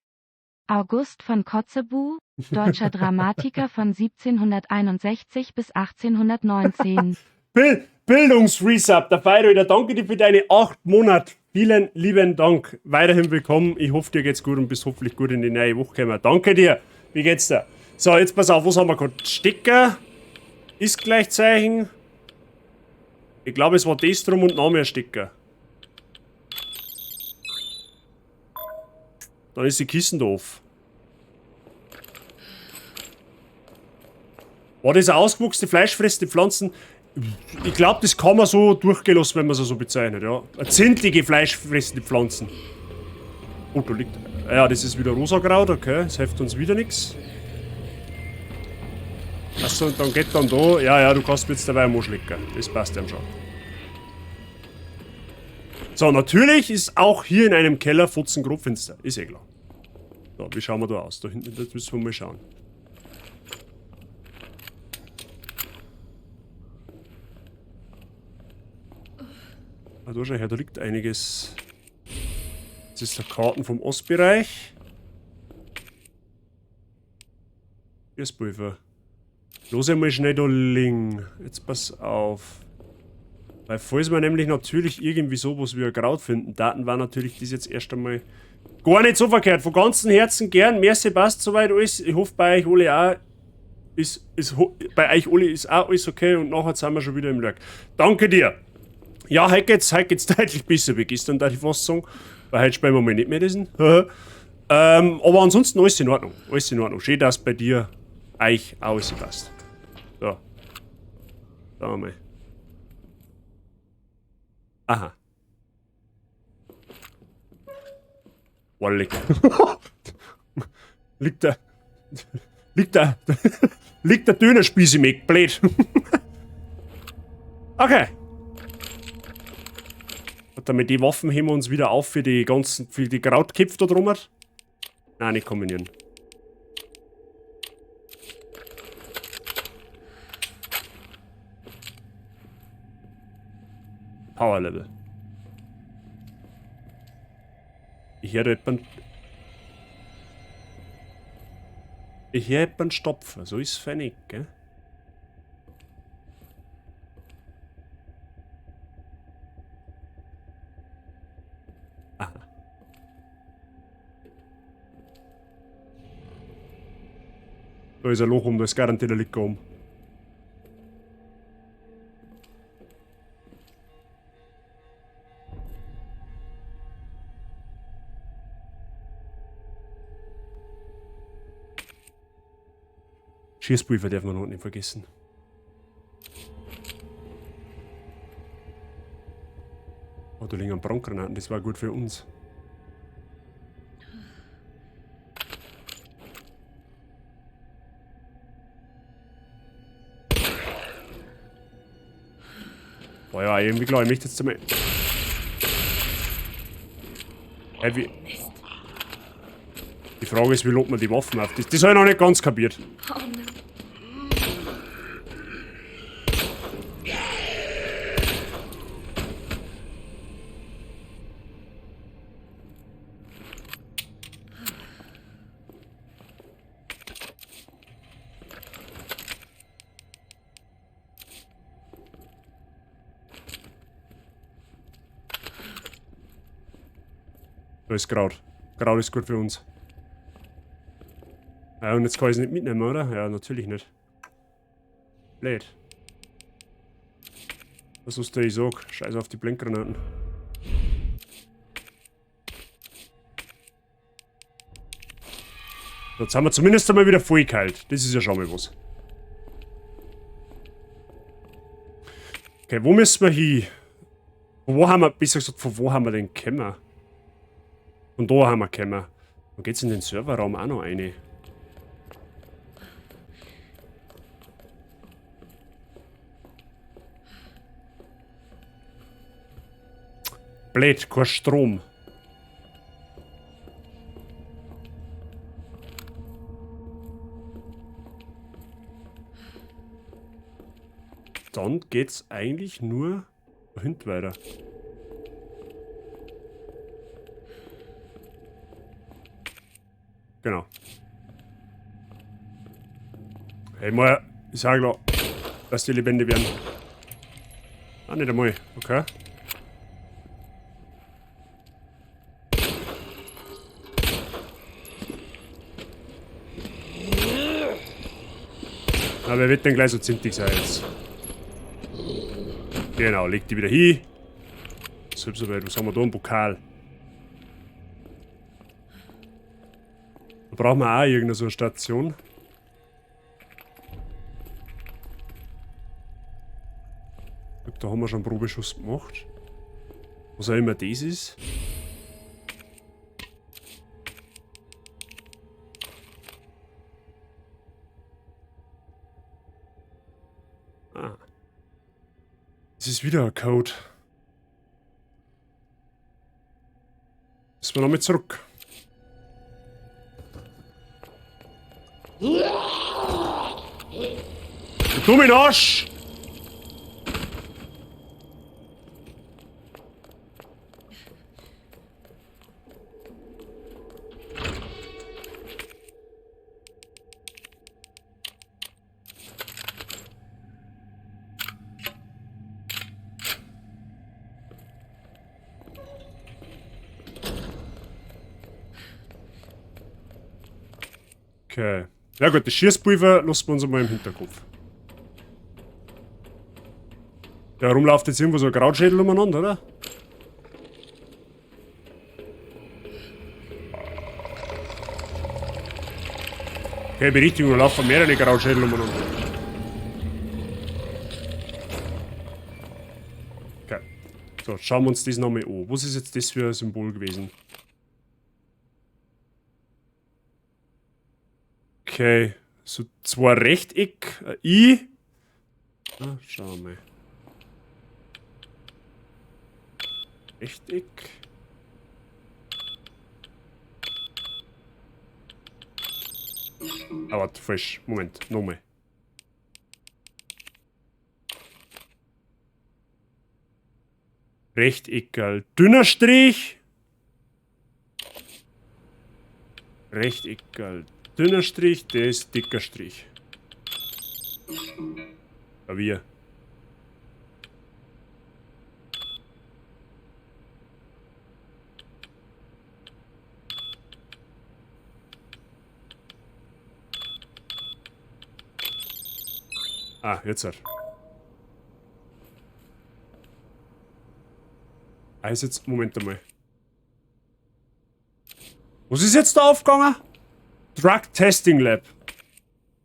August von Kotzebue, deutscher Dramatiker von 1761 bis 1819. Bildungsresub, der Feier wieder. Danke dir für deine 8 Monate. Vielen lieben Dank. Weiterhin willkommen. Ich hoffe, dir geht's gut und bist hoffentlich gut in die neue Woche gekommen. Danke dir. Wie geht's dir? So, jetzt pass auf, was haben wir gehabt? Stecker, Ist-Gleichzeichen. Ich glaube, es war das drum und noch mehr Stecker. Dann ist die Kiste doof. War das ausgewuchsene fleischfressende Pflanzen? Ich glaub, das kann man so durchgehen lassen, wenn man es so bezeichnet, ja. Zintige fleischfressende Pflanzen. Oh, da liegt... Ja, das ist wieder Rosakraut, okay. Das hilft uns wieder nix. Achso, und dann geht dann da... Ja, ja, du kannst mir jetzt dabei am Arsch lecken. Das passt ja schon. So, natürlich ist auch hier in einem Keller fotzengrobfinster. Ist eh klar. So, wie schauen wir da aus? Da hinten, das müssen wir mal schauen. Ah, da schau her, da liegt einiges. Das ist der Karten vom Ostbereich. Hier ist Pulver. Los einmal schnell da liegen. Jetzt pass auf. Weil falls wir nämlich natürlich irgendwie sowas wie ein Kraut finden, Daten war natürlich das jetzt erst einmal gar nicht so verkehrt. Von ganzem Herzen gern. Merci, passt soweit alles. Ich hoffe bei euch alle auch. Bei euch alle ist auch alles okay und nachher sind wir schon wieder im Lurk. Danke dir. Ja, heute geht's deutlich besser wie gestern, darf ich fast sagen. Weil heute spielen wir mal nicht mehr diesen. Aber ansonsten alles in Ordnung. Alles in Ordnung. Schön, dass bei dir euch auch alles passt. So. Schauen wir mal. Aha. Wallig. Liegt der. Liegt der. Liegt der Dönerspieß im Eck, blöd. Okay. Und damit die Waffen heben wir uns wieder auf für die ganzen, für die Krautköpfe da drüber. Nein, nicht kombinieren. Power Level. Ich höre jemanden. Ich höre jemanden stopfen. So ist es nicht, gell? Aha. Da ist ein Loch um, da ist garantiert ein Licker um. Schießpulver darf man noch nicht vergessen. Oh, da liegen Brandgranaten, das war gut für uns. Boah, ja, irgendwie klar, ich möchte jetzt einmal. Hey, wie... Die Frage ist, wie lädt man die Waffen auf? Das habe ich noch nicht ganz kapiert. Oh nein. Da ist Kraut. Kraut ist gut für uns. Ja, und jetzt kann ich es nicht mitnehmen, oder? Ja, natürlich nicht. Blöd. Was ist der ich sag? Scheiß auf die Blinkgranaten. Jetzt haben wir zumindest einmal wieder voll kalt. Das ist ja schon mal was. Okay, wo müssen wir hin? Von wo haben wir, besser gesagt, von wo haben wir denn gekommen? Von da haben wir gekommen. Dann geht's in den Serverraum auch noch rein. Blöd, kein Strom. Dann geht's eigentlich nur da hinten weiter. Genau. Hey, mal, ich sag doch, dass die lebendig werden. Ah, nicht einmal. Okay. Aber wer wird denn gleich so zintig sein jetzt? Genau, leg die wieder hin. Soweit, was haben wir da? Ein Pokal. Da brauchen wir auch irgendeine so eine Station. Ich glaub, da haben wir schon einen Probeschuss gemacht. Was auch immer das ist. Ah. Das ist wieder ein Code. Müssen wir nochmal zurück. Du dummen Arsch! Okay. Ja gut, das Schießpulver lassen wir uns einmal im Hinterkopf. Da rumläuft jetzt irgendwo so ein Krautschädel umeinander, oder? Okay, Berichtigung, da laufen mehrere Krautschädel umeinander. Okay. So, schauen wir uns das nochmal an. Was ist jetzt das für ein Symbol gewesen? Okay. So zwei Rechteck, ein I. Ah, schauen wir mal. Rechteck. Ah, warte, falsch. Moment, nochmal. Rechteckerl, dünner Strich. Rechteckerl, dünner Strich, der ist dicker Strich. Klavier. Ah, jetzt halt. Also jetzt, Moment einmal. Was ist jetzt da aufgegangen? Drug Testing Lab.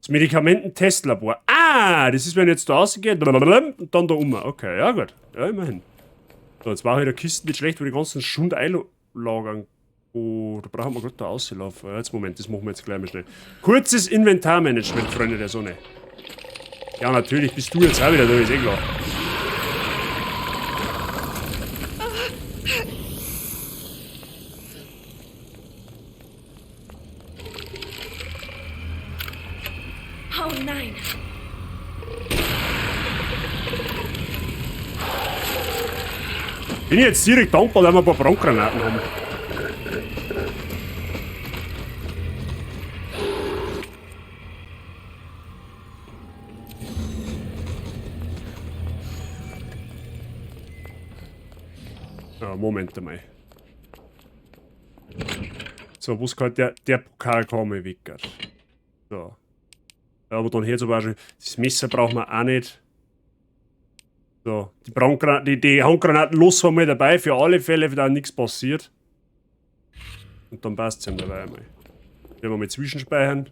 Das Medikamententestlabor. Ah, das ist, wenn ich jetzt da rausgehe und dann da um. Okay, ja gut. Ja, immerhin. So, jetzt war wieder Kisten nicht schlecht, wo die ganzen Schund einlagern. Oh, da brauchen wir gerade da rauslaufen. Ja, jetzt Moment, das machen wir jetzt gleich mal schnell. Kurzes Inventarmanagement, Freunde der Sonne. Ja, natürlich bist du jetzt auch wieder da, ist eh klar. Oh nein. Bin ich jetzt direkt dankbar, dass wir ein paar Brandgranaten haben. Ja, Moment einmal. So, was kann der Pokal kann mal weg. So. Ja, aber dann hier zum Beispiel, das Messer brauchen wir auch nicht. So, die Brandgranaten, die Handgranaten los haben wir dabei, für alle Fälle, wenn da nichts passiert. Und dann passt es ja dabei einmal. Werden wir mal zwischenspeichern.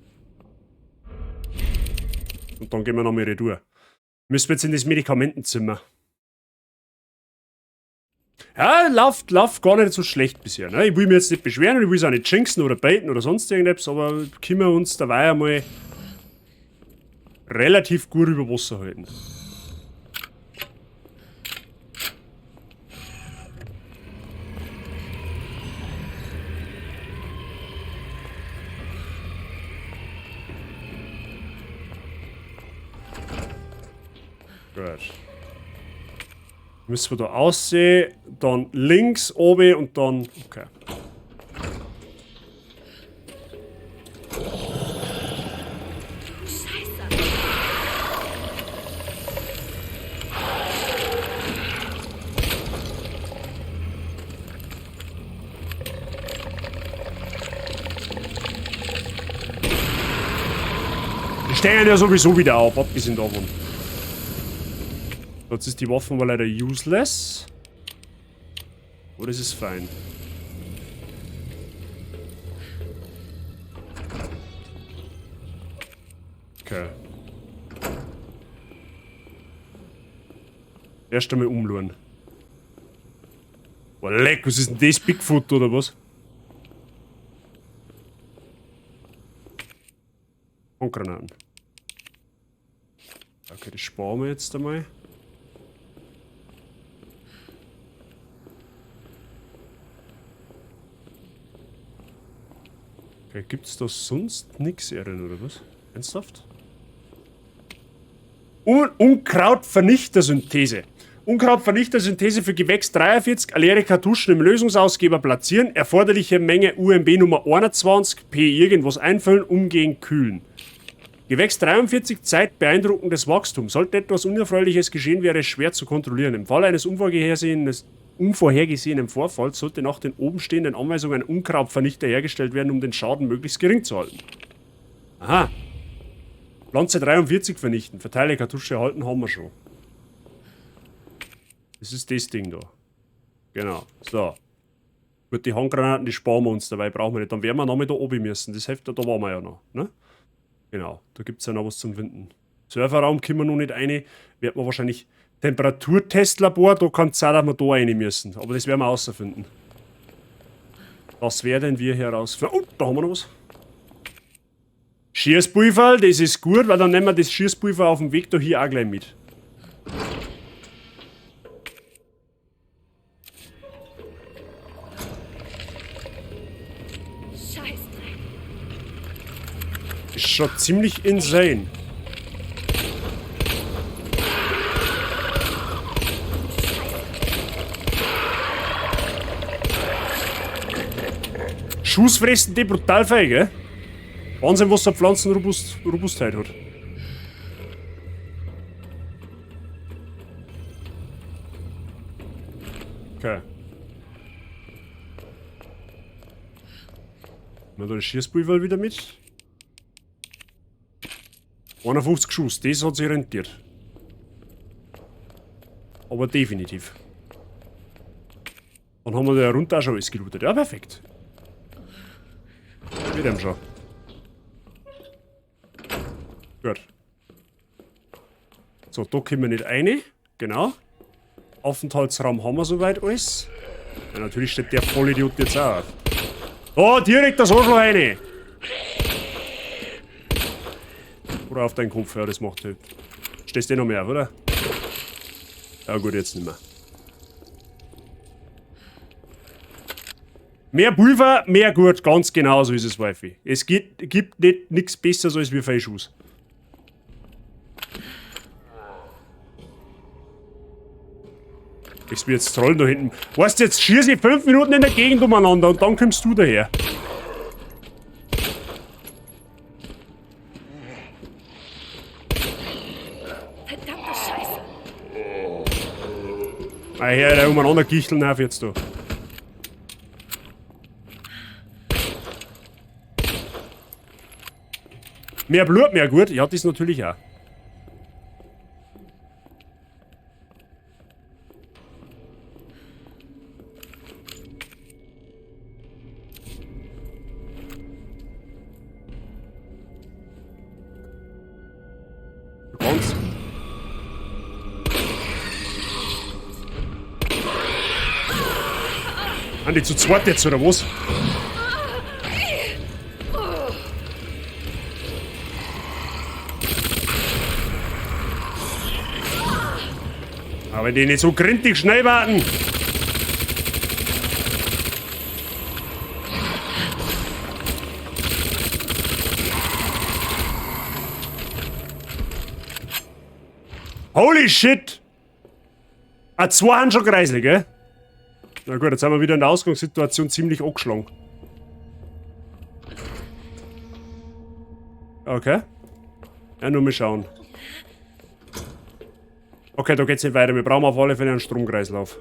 Und dann gehen wir nochmal retour. Müssen wir jetzt in das Medikamentenzimmer. Ja, läuft gar nicht so schlecht bisher. Ne? Ich will mich jetzt nicht beschweren und ich will es auch nicht jinxen oder baiten oder sonst irgendetwas, aber können wir uns dabei einmal relativ gut über Wasser halten. Gut. Müssen wir da aussehen, dann links oben und dann... Okay. Scheiße. Die stehen ja sowieso wieder auf, abgesehen davon. Jetzt ist die Waffe aber leider useless. Oh, das ist fein. Okay. Erst einmal umschauen. Boah, leck, was ist denn das? Bigfoot oder was? Handgranaten. Okay, das sparen wir jetzt einmal. Okay, gibt's da sonst nix, Erin, oder was? Ernsthaft? Unkrautvernichtersynthese. Unkrautvernichtersynthese für Gewächs 43, leere Kartuschen im Lösungsausgeber platzieren, erforderliche Menge UMB Nummer 21, P irgendwas einfüllen, umgehend kühlen. Gewächs 43 zeigt beeindruckendes Wachstum. Sollte etwas Unerfreuliches geschehen, wäre es schwer zu kontrollieren. Im Fall eines unvorhergesehenen Vorfalls sollte nach den obenstehenden Anweisungen ein Unkrautvernichter hergestellt werden, um den Schaden möglichst gering zu halten. Aha. Pflanze 43 vernichten. Verteile Kartusche erhalten haben wir schon. Das ist das Ding da. Genau. So. Gut, die Handgranaten, die sparen wir uns dabei, brauchen wir nicht. Dann werden wir nochmal da oben müssen. Das hilft ja, da waren wir ja noch. Ne? Genau, da gibt's ja noch was zum Finden. Serverraum können wir noch nicht rein. Wird man wahrscheinlich Temperaturtestlabor, da kann es sein, dass wir da rein müssen. Aber das werden wir herausfinden. Das werden wir herausfinden. Oh, da haben wir noch was. Schießpulver, das ist gut, weil dann nehmen wir das Schießpulver auf dem Weg da hier auch gleich mit. Scheißdreck. Ist schon ziemlich insane. Schuss fressen die brutal fein, gell? Wahnsinn, was so eine Pflanzenrobustheit hat. Okay. Na, da das Schießpulver wieder mit. 51 Schuss, das hat sich rentiert. Aber definitiv. Dann haben wir da runter auch schon alles gelootet. Ja, perfekt. Mit dem schon. Gut. So, da kommen wir nicht rein. Genau. Aufenthaltsraum haben wir soweit alles. Ja, natürlich steht der Vollidiot jetzt auch auf. Oh, direkt das Arschloch rein! Oder auf deinen Kopf, ja, das macht halt. Stehst du eh noch mehr auf, oder? Ja gut, jetzt nicht mehr. Mehr Pulver, mehr gut, ganz genau so ist es, Wifi. Es gibt nicht nichts Besseres als wie viel Schuss. Ich bin jetzt trollen da hinten. Weißt du, jetzt schieße ich 5 Minuten in der Gegend umeinander und dann kommst du daher. Verdammte Scheiße. Ah, her, da umeinander gichteln auf jetzt da. Mehr Blut, mehr gut. Ja, das natürlich auch. Ganz. Sind die zu zweit jetzt, oder was? Aber wenn die nicht so grindig schnell warten. Holy shit! Ah, zwei haben schon Kreisel, gell? Na gut, jetzt sind wir wieder in der Ausgangssituation ziemlich angeschlagen. Okay. Ja, nur mal schauen. Okay, da geht's nicht weiter. Wir brauchen auf alle Fälle einen Stromkreislauf.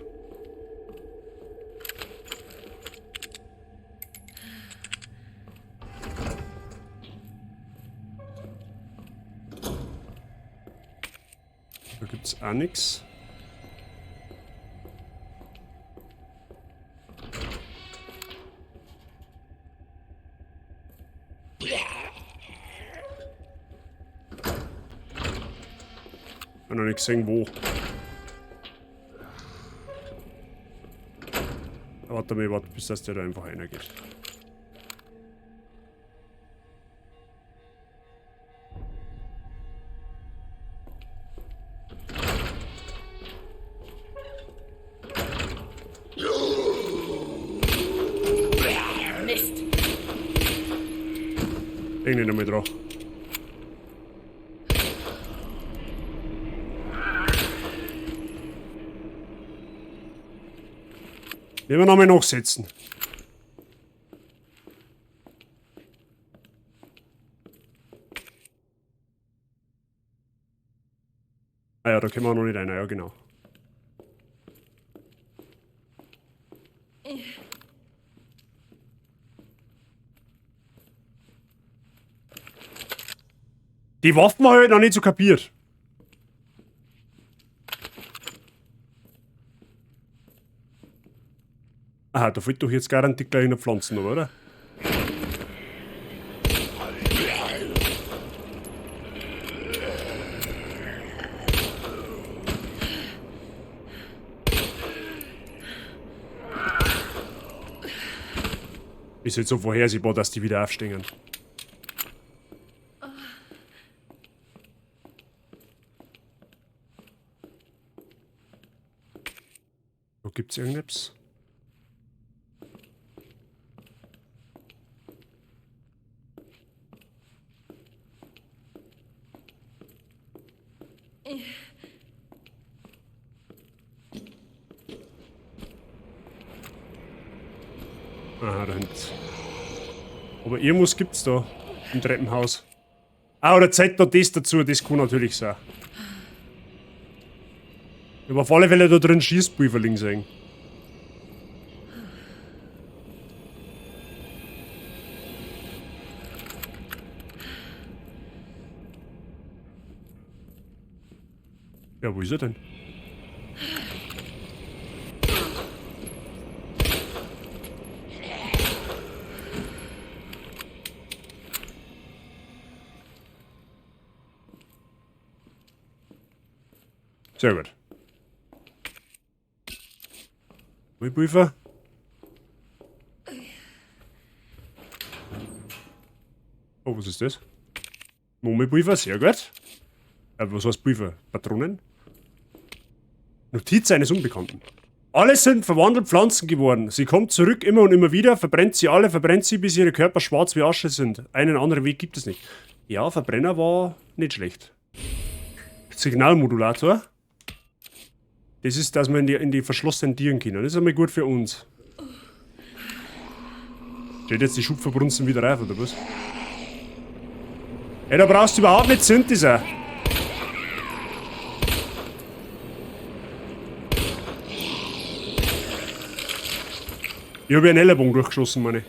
Da gibt's auch nix. Ich hab noch nicht gesehen, wo. Warte mal, warte, bis das der da einfach einer geht. Mist. Denk nicht einmal dran. Nehmen wir nochmal nachsetzen. Ah ja, da können wir noch nicht rein, ja genau. Die Waffen habe ich noch nicht so kapiert. Aha, da fällt doch jetzt garantiert gleich eine Pflanzen, oder? Ist jetzt so vorhersehbar, dass die wieder aufstehen. Gibt's irgendetwas? Aha, da hinten. Aber irgendwas gibt's da im Treppenhaus. Ah, oder zeigt da das dazu, das kann natürlich sein. Ich hab auf alle Fälle da drin Schießpulver links sehen. Ja, wo ist er denn? Sehr gut. Prüfer. Oh, was ist das? Nochmal sehr gut. Was heißt Pulver? Patronen? Notiz eines Unbekannten. Alle sind verwandelt Pflanzen geworden. Sie kommt zurück immer und immer wieder, verbrennt sie alle, verbrennt sie, bis ihre Körper schwarz wie Asche sind. Einen anderen Weg gibt es nicht. Ja, Verbrenner war nicht schlecht. Signalmodulator. Das ist, dass wir in die verschlossenen Tieren können. Das ist einmal gut für uns. Steht jetzt die Schupferbrunzen wieder rein, oder was? Ey, da brauchst du überhaupt nicht Syntheser. Ich hab ja einen Ellenbogen durchgeschossen, meine ich.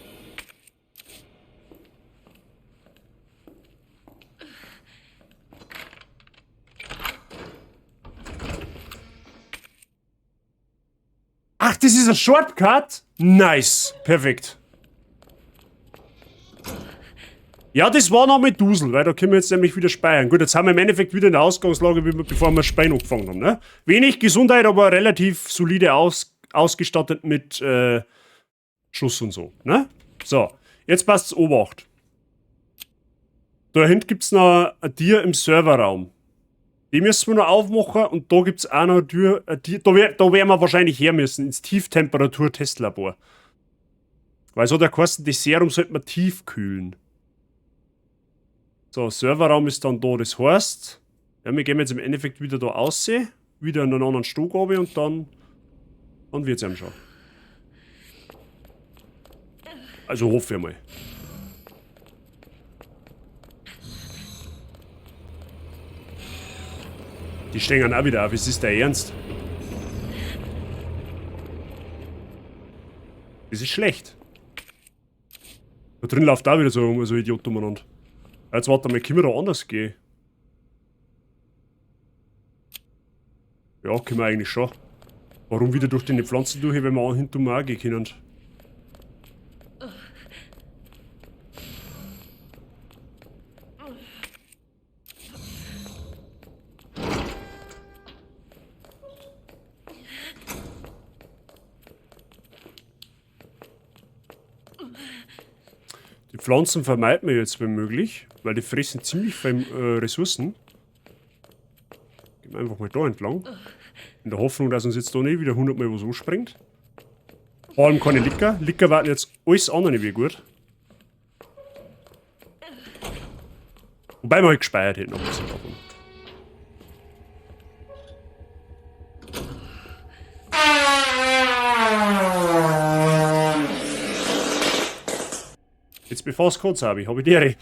Ach, das ist ein Shortcut? Nice. Perfekt. Ja, das war noch mit Dusel, weil da können wir jetzt nämlich wieder speichern. Gut, jetzt haben wir im Endeffekt wieder eine Ausgangslage, wie wir, bevor wir Speien angefangen haben. Ne? Wenig Gesundheit, aber relativ solide ausgestattet mit Schuss und so. Ne? So, jetzt passt's Obacht. Da hinten gibt's noch ein Tier im Serverraum. Die müssen wir noch aufmachen und da gibt's auch noch eine Tür, ein Tier, da werden wir wahrscheinlich her müssen, ins Tieftemperatur-Testlabor. Weil so der Kosten, das Serum sollte man tief kühlen. So, Serverraum ist dann da, das heißt, ja, wir gehen jetzt im Endeffekt wieder da aussehen, wieder in einen anderen Stock runter und dann wird's eben schon. Also hoffe ich mal. Die stehen auch wieder auf, ist das der Ernst? Das ist schlecht. Da drin läuft auch wieder so ein Idiot umeinander. Jetzt warte mal, können wir da anders gehen? Ja, können wir eigentlich schon. Warum wieder durch die Pflanzen durch, wenn wir auch hinten auch gehen können? Die Pflanzen vermeiden wir jetzt, wenn möglich, weil die fressen ziemlich viel Ressourcen. Gehen wir einfach mal da entlang. In der Hoffnung, dass uns jetzt da nicht wieder 100 Mal was anspringt. Vor allem keine Licker. Licker warten jetzt alles andere wie gut. Wobei wir halt gespeichert hätten, abgesehen davon. Jetzt bevor es kurz habe ich, habe ich die Ehre.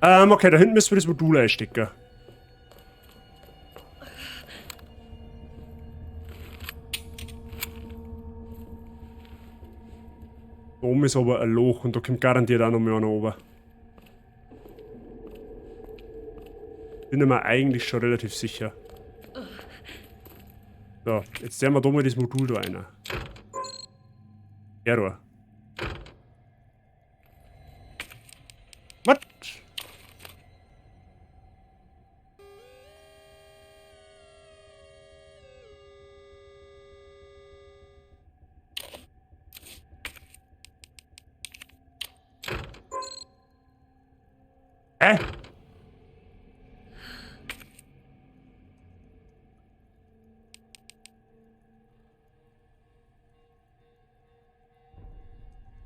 Okay, da hinten müssen wir das Modul einstecken. Da oben ist aber ein Loch und da kommt garantiert auch noch mal einer runter. Bin ich mir eigentlich schon relativ sicher. So, jetzt sehen wir da mal das Modul da rein. Error. What? Hä?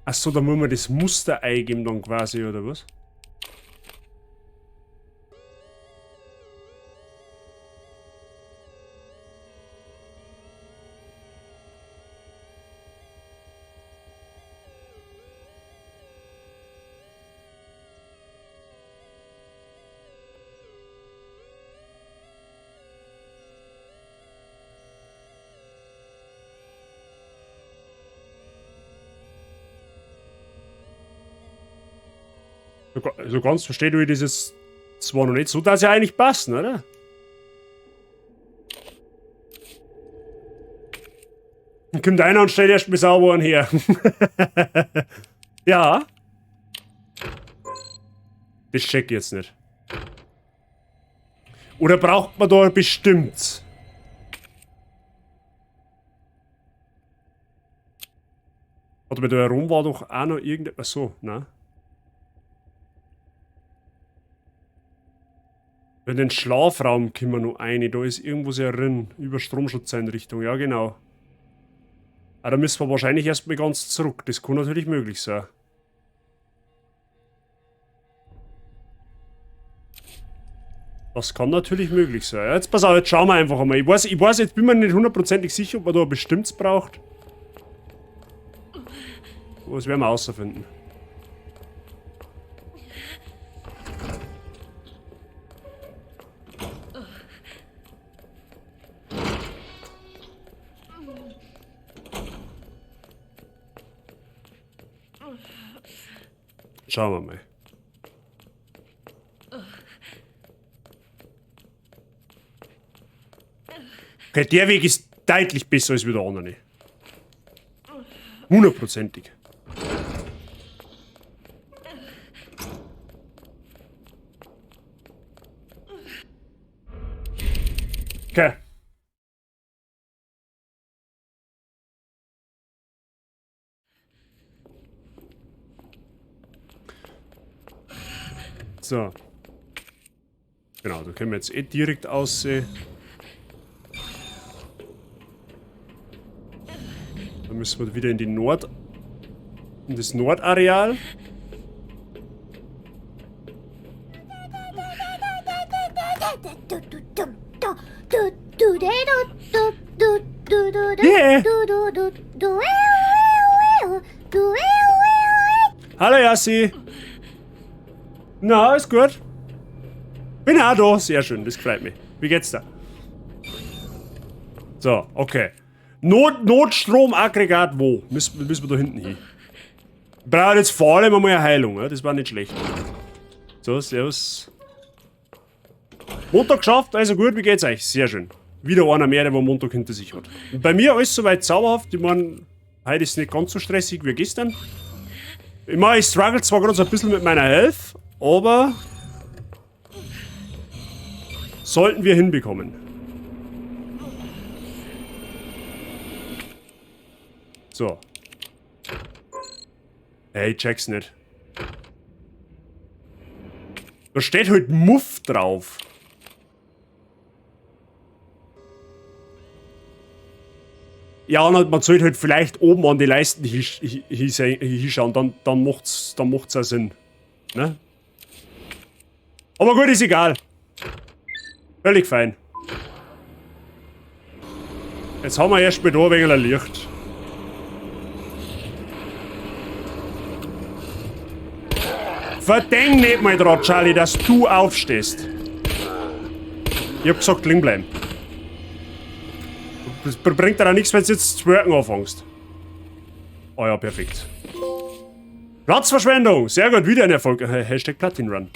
Achso, da muss man das Muster eingeben dann quasi, oder was? So ganz verstehe ich dieses zwar noch nicht. So dass ja eigentlich passen, oder? Dann kommt einer und stellt erst mal sauber her. Ja. Das check ich jetzt nicht. Oder braucht man da bestimmt? Warte mal, da herum war doch auch noch irgendetwas so, ne? In den Schlafraum können wir noch rein, da ist irgendwo so drin, über Stromschutzeinrichtung, ja genau. Ah, da müssen wir wahrscheinlich erstmal ganz zurück, das kann natürlich möglich sein. Das kann natürlich möglich sein. Ja, jetzt pass auf, jetzt schauen wir einfach einmal. Ich weiß, jetzt bin mir nicht hundertprozentig sicher, ob man da ein bestimmtes braucht. Aber das werden wir rausfinden. Schauen wir mal. Okay, der Weg ist deutlich besser als wieder der andere. Hundertprozentig. Okay. So. Genau, da können wir jetzt eh direkt aussehen. Dann müssen wir wieder in die Nord... in das Nordareal. Yeah. Hallo Yassi. Na, ist gut. Bin auch da. Sehr schön, das freut mich. Wie geht's da? So, okay. Notstromaggregat wo? Müssen wir da hinten hin. Brauche jetzt vor allem einmal eine Heilung, ja? Das war nicht schlecht. So, servus. Montag geschafft, also gut, wie geht's euch? Sehr schön. Wieder einer mehr, der Montag hinter sich hat. Und bei mir alles soweit zauberhaft. Ich mein, heute ist es nicht ganz so stressig wie gestern. Ich mein, ich struggle zwar gerade so ein bisschen mit meiner Health, aber sollten wir hinbekommen. So. Ey, ich check's nicht. Da steht halt Muff drauf. Ja, und man sollte halt vielleicht oben an die Leisten hinschauen, dann macht's auch Sinn. Ne? Aber gut, ist egal. Völlig fein. Jetzt haben wir erst mal da ein wenig ein Licht. Verdeng nicht mal dran, Charlie, dass du aufstehst. Ich hab gesagt, liegen bleiben. Das bringt dir auch nichts, wenn du jetzt zu twerken anfängst. Oh ja, perfekt. Platzverschwendung! Sehr gut, wieder ein Erfolg. Hashtag Platin Run.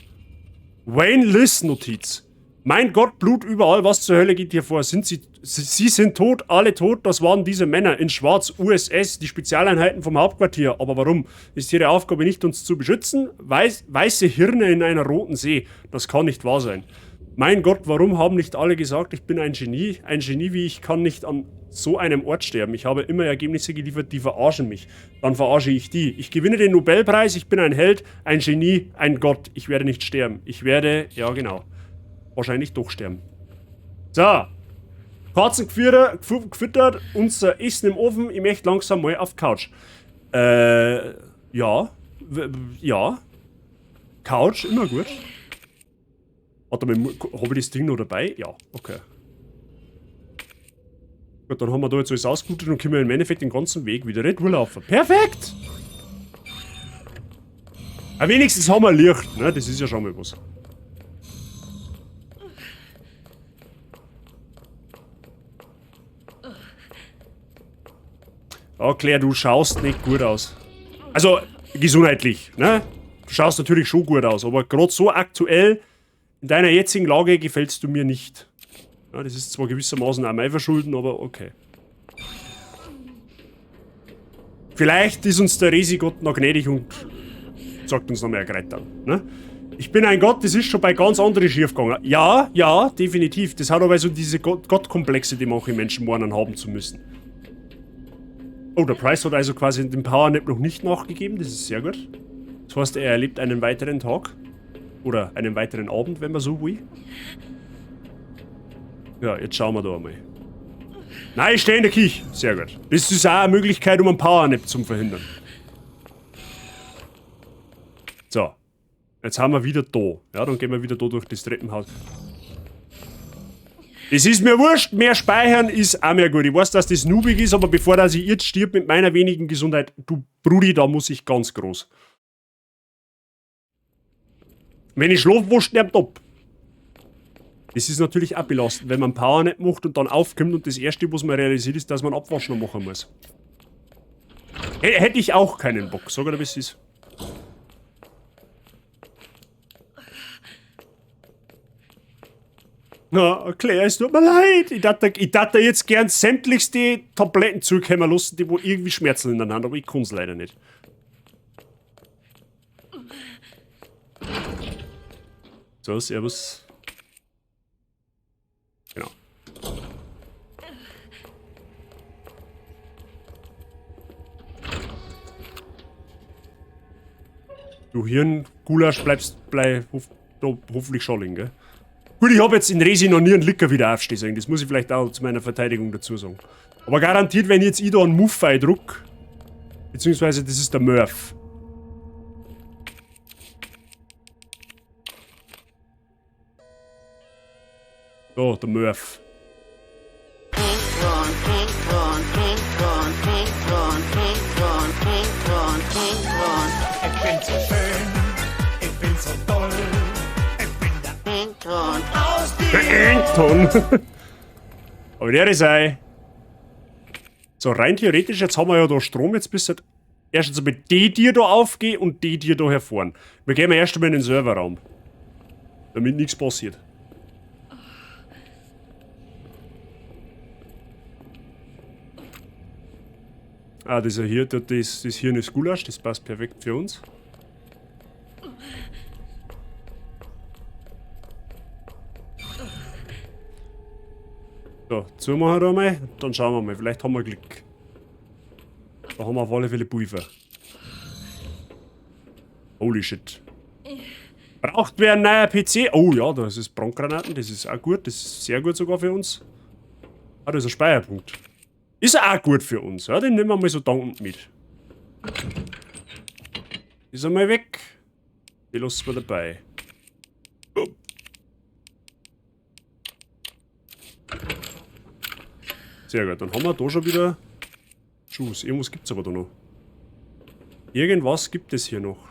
Wayne Liss Notiz. Mein Gott, Blut überall, was zur Hölle geht hier vor? Sie sind tot, alle tot, das waren diese Männer in Schwarz, USS, die Spezialeinheiten vom Hauptquartier. Aber warum? Ist ihre Aufgabe nicht, uns zu beschützen? Weiße Hirne in einer roten See. Das kann nicht wahr sein. Mein Gott, warum haben nicht alle gesagt, ich bin ein Genie? Ein Genie wie ich kann nicht an so einem Ort sterben. Ich habe immer Ergebnisse geliefert, die verarschen mich. Dann verarsche ich die. Ich gewinne den Nobelpreis, ich bin ein Held, ein Genie, ein Gott. Ich werde nicht sterben. Ich werde, ja genau, wahrscheinlich doch sterben. So. Katzen gefüttert, unser Essen im Ofen. Ich möchte langsam mal auf die Couch. Ja. Ja. Couch, immer gut. Warte mal, habe ich das Ding noch dabei? Ja, okay. Gut, dann haben wir da jetzt alles ausgelootet und können wir im Endeffekt den ganzen Weg wieder retour laufen. Perfekt! Aber wenigstens haben wir Licht, ne? Das ist ja schon mal was. Ja, Claire, du schaust nicht gut aus. Also, gesundheitlich, ne? Du schaust natürlich schon gut aus, aber grad so aktuell, in deiner jetzigen Lage, gefällst du mir nicht. Ja, das ist zwar gewissermaßen auch mein Verschulden, aber okay. Vielleicht ist uns der Resi-Gott noch gnädig und sagt uns noch mehr Kräutern, ne? Ich bin ein Gott, das ist schon bei ganz anderen schief gegangen. Ja, ja, definitiv. Das hat aber so diese Gottkomplexe, die manche Menschen meinen haben zu müssen. Oh, der Price hat also quasi dem Powernap noch nicht nachgegeben, das ist sehr gut. Das heißt, er erlebt einen weiteren Tag. Oder einen weiteren Abend, wenn man so will. Ja, jetzt schauen wir da einmal. Nein, ich stehe in der Küche. Sehr gut. Das ist auch eine Möglichkeit, um einen Powernap zu verhindern. So. Jetzt haben wir wieder da. Ja, dann gehen wir wieder da durch das Treppenhaus. Es ist mir wurscht, mehr speichern ist auch mehr gut. Ich weiß, dass das noobig ist, aber bevor dass ich jetzt stirb mit meiner wenigen Gesundheit, du Brudi, da muss ich ganz groß. Wenn ich schlafe, wo stirbt ab. Das ist natürlich auch belastend, wenn man Powernap macht und dann aufkommt und das Erste, was man realisiert, ist, dass man Abwasch noch machen muss. Hätte ich auch keinen Bock, sag ich dir, wie es ist. Na, Claire, es tut mir leid. Ich darf da jetzt gern sämtlichste Tabletten zukommen lassen, die wo irgendwie Schmerzen in der Hand, aber ich kann's leider nicht. So, servus. Genau. Du Hirn-Gulasch bleibst da hoffentlich schon liegen, gell? Gut, ich hab jetzt in Resi noch nie einen Licker wieder aufstehen sehen. Das muss ich vielleicht auch zu meiner Verteidigung dazu sagen. Aber garantiert, wenn jetzt ich da einen Muffei druck, beziehungsweise das ist der Murph. So, der Murph. Ich bin so schön, ich bin so toll, ich bin der Anton aus Der Anton. Aber der ist ei. So, rein theoretisch, jetzt haben wir ja da Strom, jetzt bist du halt erstens einmal die Tür da aufgehen und die Tür da herfahren. Wir gehen erst einmal in den Serverraum. Damit nichts passiert. Ah, das ist ja hier, das, das Hirn ist Gulasch, das passt perfekt für uns. So, zumachen wir da mal, dann schauen wir mal, vielleicht haben wir Glück. Da haben wir auf alle Fälle Pulver. Holy shit. Braucht wer einen neuen PC? Oh ja, das ist Brandgranaten, das ist auch gut, das ist sehr gut sogar für uns. Ah, das ist ein Speicherpunkt. Ist auch gut für uns, ja, den nehmen wir mal so dankend mit. Ist einmal weg. Die lassen wir dabei. Oh. Sehr gut, dann haben wir da schon wieder Schuss. Irgendwas gibt's aber da noch. Irgendwas gibt es hier noch.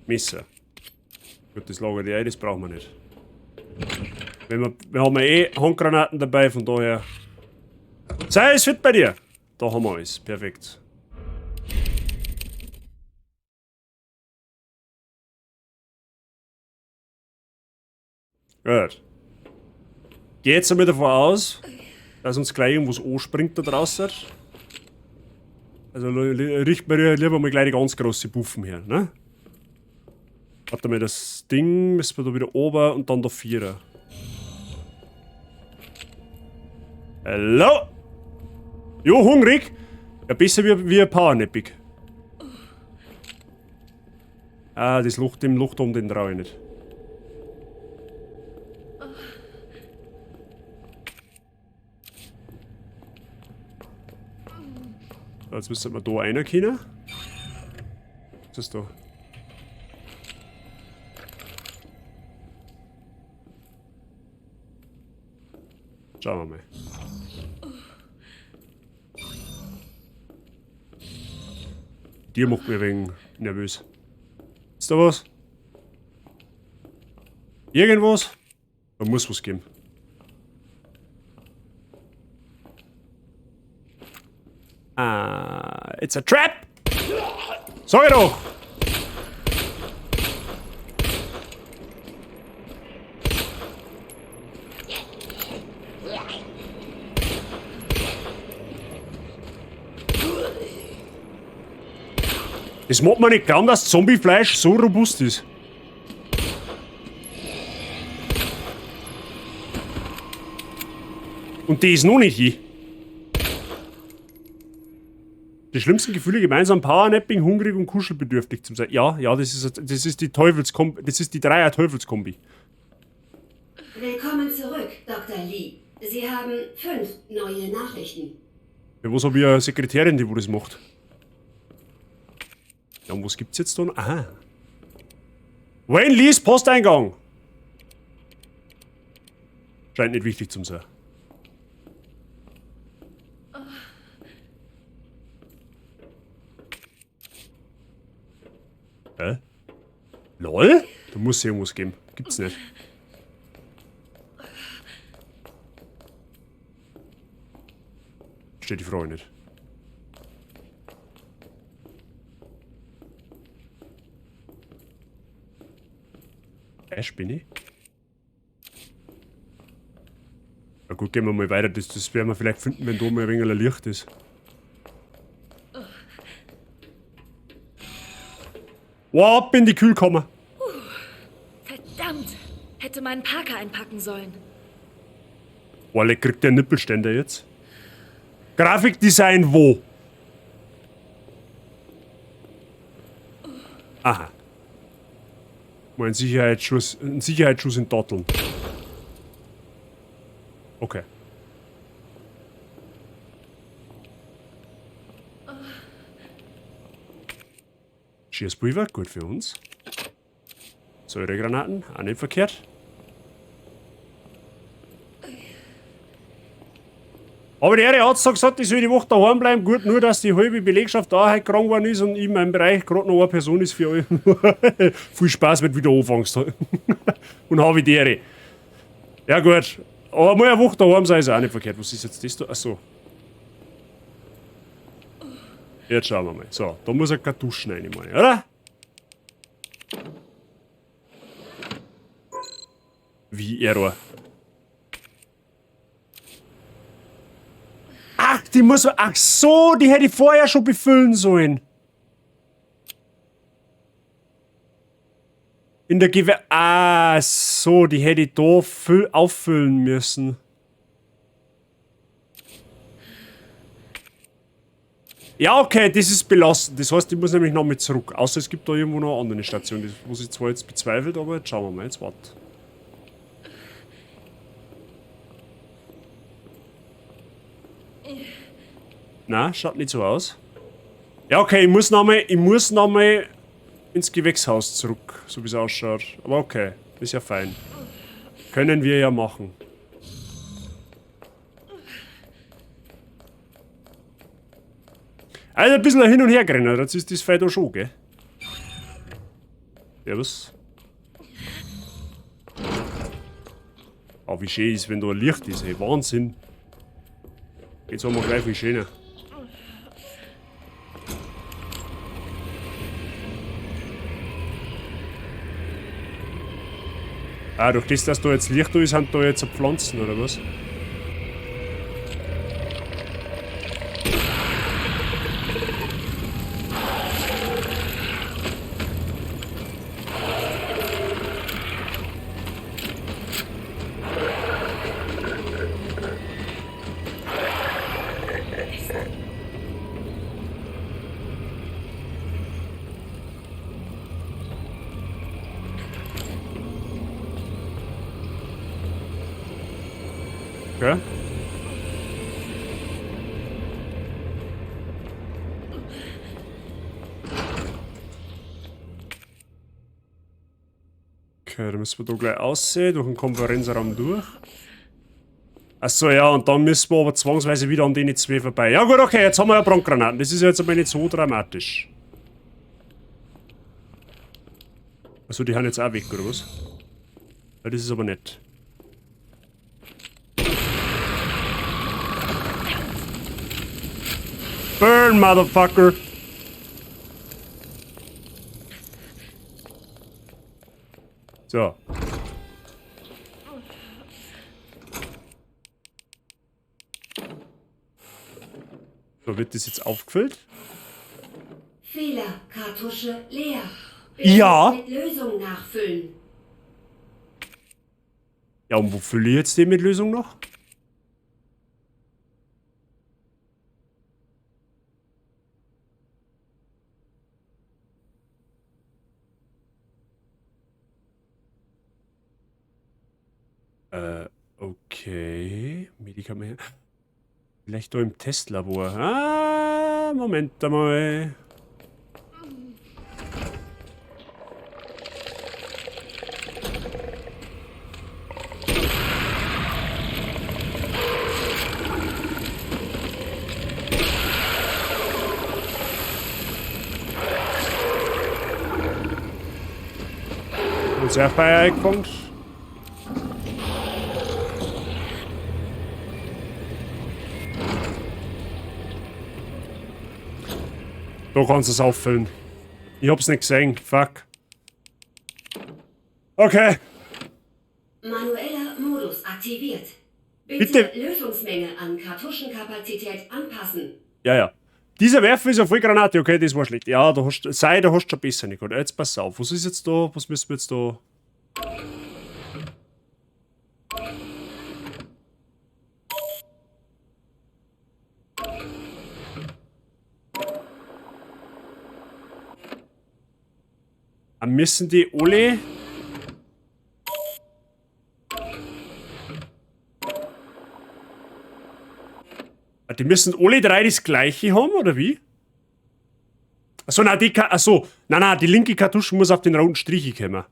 Messer. Gut, das lagert ich ein, das brauchen wir nicht. Wenn wir, wir haben ja eh Handgranaten dabei, von daher. Sei es fit bei dir! Da haben wir alles. Perfekt. Gut. Geh jetzt einmal davon aus, dass uns gleich irgendwas anspringt da draußen. Also richten wir lieber mal gleich die ganz große Buffen her, ne? Warte mal, das Ding müssen wir da wieder oben und dann da Vierer. Hallo? Jo, hungrig? Ja, besser wie ein Powernappig. Ah, das Loch, dem Loch da um den trau ich nicht. So, jetzt müssen wir da rein können. das da? Schauen wir mal. Die macht mich ein wenig nervös. Ist da was? Irgendwas? Da muss was geben. Ah, it's a trap! Sag ich doch! Das macht man nicht glauben, dass Zombiefleisch so robust ist. Und die ist noch nicht hier. Die schlimmsten Gefühle gemeinsam Powernapping, hungrig und kuschelbedürftig zu sein. Ja, ja, das ist die Teufelskombi, das ist die Dreier-Teufelskombi. Willkommen zurück, Dr. Lee. Sie haben 5 neue Nachrichten. Ja, was hab ich eine Sekretärin, die wo das macht? Ja, und was gibt's jetzt da noch? Aha. Wayne Lees Posteingang. Scheint nicht wichtig zum sein. Hä? LOL? Da muss es irgendwas geben. Gibt's nicht. Steht die Frage nicht. Ash bin ich? Na gut, gehen wir mal weiter. Das werden wir vielleicht finden, wenn da mal ein wenig ein Licht ist. Wow, ab in die Kühlkammer. Verdammt! Hätte meinen Parker einpacken sollen. Boah, leck, kriegt der Nippelständer jetzt? Grafikdesign wo? Aha. Mal ein Sicherheitsschuss in Datteln. Okay. Schießpulver, gut für uns. Säuregranaten, auch nicht verkehrt. Aber der Arzt hat gesagt, ich soll die Woche daheim bleiben. Gut, nur dass die halbe Belegschaft da heute krank geworden ist und in meinem Bereich gerade noch eine Person ist für alle. Viel Spaß, wenn du wieder anfängst. Und habe ich die Ehre. Ja gut, aber mal eine Woche daheim sein ist auch nicht verkehrt. Was ist jetzt das da? Achso. Jetzt schauen wir mal. So, da muss er Kartuschen rein, meine ich, oder? Wie Error. Ach, die muss man. Ach so, die hätte ich vorher schon befüllen sollen. In der Gewehr. Ah, so, die hätte ich da auffüllen müssen. Ja, okay, das ist belastend. Das heißt, ich muss nämlich noch mit zurück. Außer es gibt da irgendwo noch eine andere Station. Das muss ich zwar jetzt bezweifelt, aber jetzt schauen wir mal. Jetzt warte. Na, schaut nicht so aus. Ja, okay, ich muss nochmal ins Gewächshaus zurück, so wie es ausschaut. Aber okay, ist ja fein. Können wir ja machen. Also ein bisschen hin und her gerannt, das ist das Feld auch schon, gell? Servus. Oh, wie schön ist, wenn da ein Licht ist, ey. Wahnsinn. Jetzt haben wir gleich viel schöner. Ah, durch das, dass da jetzt Licht da ist, sind da jetzt Pflanzen, oder was? Okay. dann müssen wir da gleich aussehen, durch den Konferenzraum durch. Achso, ja, und dann müssen wir aber zwangsweise wieder an denen zwei vorbei. Ja gut, okay, jetzt haben wir ja Brandgranaten. Das ist ja jetzt aber nicht so dramatisch. Achso, die haben jetzt auch weg, oder was? Ja, das ist aber nett. Burn, Motherfucker! So. So, wird das jetzt aufgefüllt? Fehler, Kartusche leer. Bitte Ja. Mit Lösung nachfüllen. Ja, und wo fülle ich jetzt die mit Lösung noch? Okay. Medikament. Vielleicht da im Testlabor. Ah, Moment einmal. Und sehr Feuer eingefangen. Da kannst du es auffüllen. Ich hab's nicht gesehen. Fuck. Okay. Manueller Modus aktiviert. Bitte, Bitte. Lösungsmenge an Kartuschenkapazität anpassen. Ja, ja. Dieser Werfer ist eine Vollgranate. Okay, das war schlecht. Ja, da hast, sei, da hast du schon besser nicht gehabt. Jetzt pass auf. Was ist jetzt da? Was müssen wir jetzt da? Ah, müssen die alle... Ah, die müssen alle drei das gleiche haben, oder wie? Achso, nein, die Ka-, achso, nein, nein, die linke Kartusche muss auf den roten Strich kommen.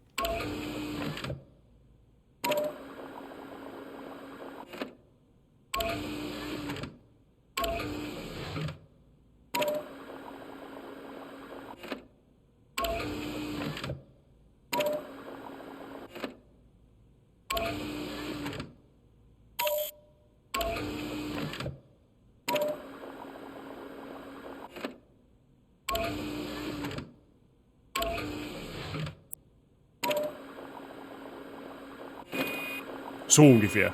So ungefähr.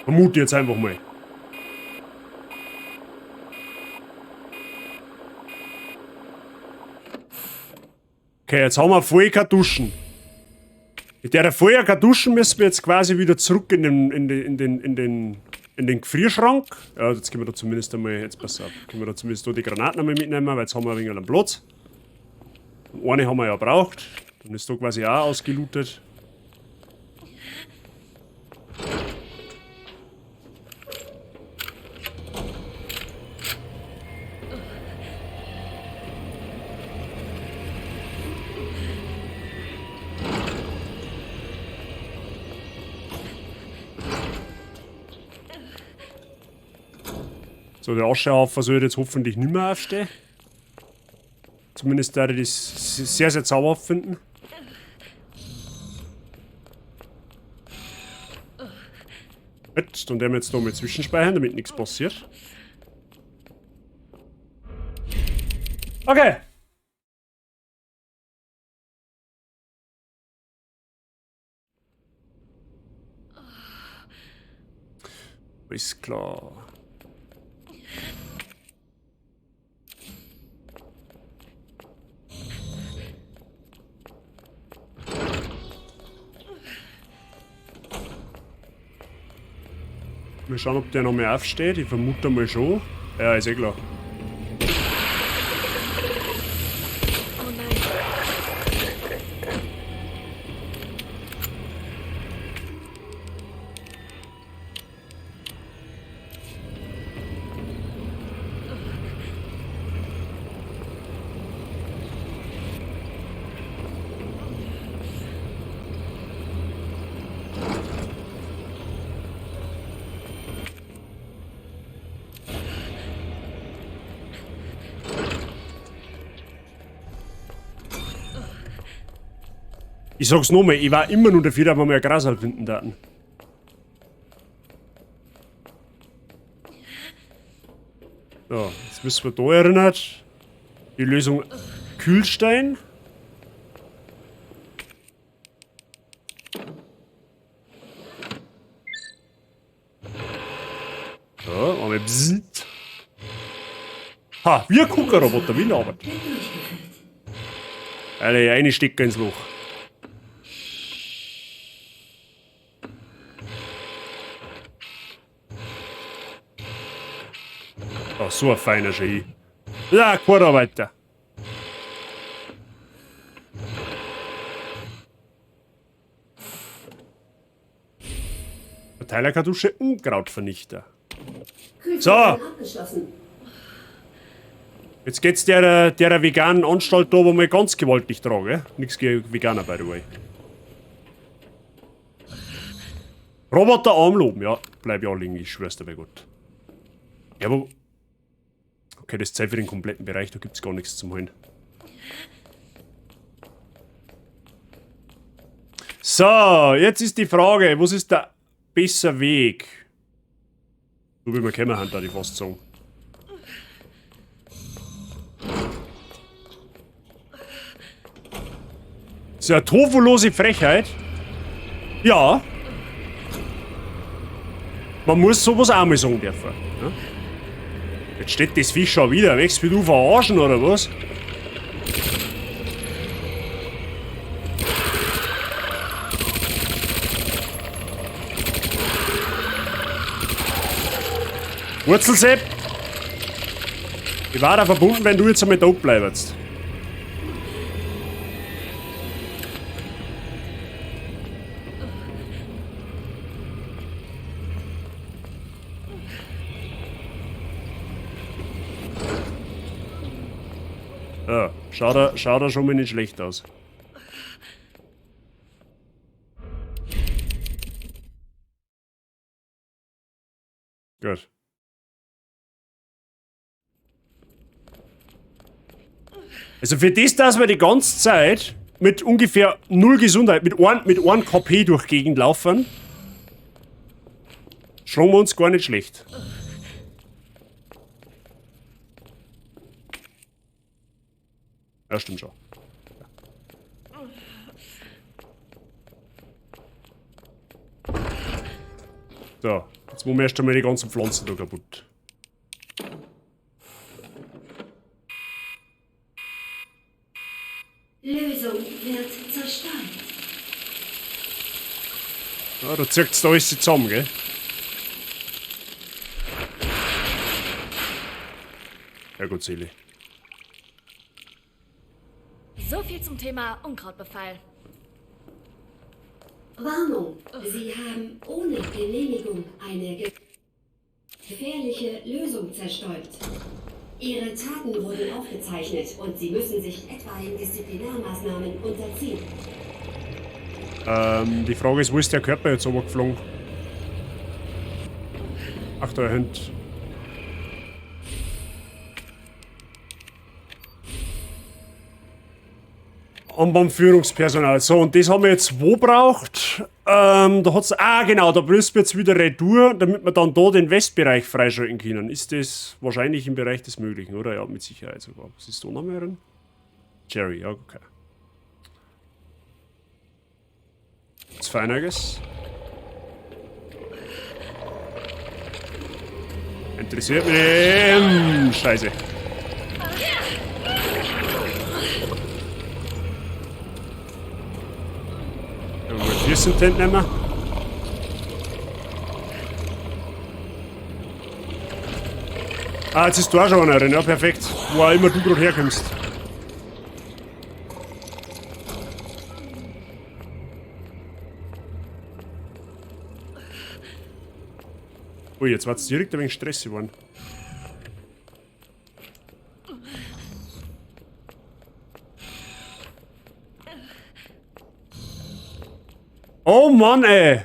Vermute jetzt einfach mal. Okay, jetzt haben wir voll Kartuschen. Mit der vollen Kartuschen müssen wir jetzt quasi wieder zurück in den Gefrierschrank. Ja, jetzt können wir da zumindest einmal, jetzt pass auf, können wir da zumindest da die Granaten einmal mitnehmen, weil jetzt haben wir ein wenig einen Platz. Und eine haben wir ja gebraucht. Dann ist da quasi auch ausgelootet. So, der Aschehaufen sollte jetzt hoffentlich nicht mehr aufstehen. Zumindest werde ich das sehr, sehr zauberhaft finden. Gut, dann werden wir jetzt da mal zwischenspeichern, damit nichts passiert. Okay. Ist klar. Mal schauen, ob der noch mehr aufsteht. Ich vermute mal schon. Ja, ist eh klar. Oh nein. Ich sag's nochmal, ich war immer nur dafür, dass wir mal ein Grasal finden daten. So, jetzt müssen wir da erinnert. Die Lösung Kühlstein. So, einmal bzzzt. Ha, wir Guckerroboter, wie labert. Alle, eine Stecker ins Loch. Ach, so ein feiner Ski. Ja, keiner weiter. Verteilerkartusche, Unkrautvernichter. So. Jetzt geht's der veganen Anstalt da, wo wir ganz gewaltig tragen, gell? Nix gegen Veganer, by the way. Roboterarm loben, ja. Bleib ja liegen, ich schwör's dir bei Gott. Ja, aber... Okay, das zählt für den kompletten Bereich, da gibt's gar nichts zum Holen. So, jetzt ist die Frage, was ist der bessere Weg? So wie wir kommen haben, da ich fast sagen. Das ist ja eine tofulose Frechheit. Ja. Man muss sowas auch mal sagen dürfen. Ja? Jetzt steht das Viech schon wieder. Möchtest du verarschen oder was? Wurzelsepp! Ich war da verbunden, wenn du jetzt einmal da bleibst. Ja, schaut da schon mal nicht schlecht aus. Gut. Also für das, dass wir die ganze Zeit mit ungefähr 0 Gesundheit, mit 1 KP durch Gegend laufen, schlagen wir uns gar nicht schlecht. Ja, stimmt schon. So, jetzt machen wir erst einmal die ganzen Pflanzen da kaputt. Lösung wird zerstäubt. Ja, da zirkt's da alles zusammen, gell? Ja gut, Seele. So viel zum Thema Unkrautbefall. Warnung, Sie haben ohne Genehmigung eine gefährliche Lösung zerstäubt. Ihre Taten wurden aufgezeichnet und Sie müssen sich etwaigen Disziplinarmaßnahmen unterziehen. Die Frage ist, wo ist der Körper jetzt runtergeflogen? Ach, da hinten. Anbahnführungspersonal. So, und das haben wir jetzt wo braucht? Da hat's. Ah, genau, da müssen wir jetzt wieder retour, damit wir dann da den Westbereich freischalten können. Ist das wahrscheinlich im Bereich des Möglichen, oder? Ja, mit Sicherheit sogar. Was ist da noch mehr drin? Jerry, ja, okay. Das Feiniges. Interessiert mich. Scheiße. Sind nehmen. Ah, jetzt ist da schon einer drin. Ja, perfekt. Wo auch immer du gerade herkommst. Ui, jetzt war's direkt ein wenig stressig geworden. Oh Mann, ey!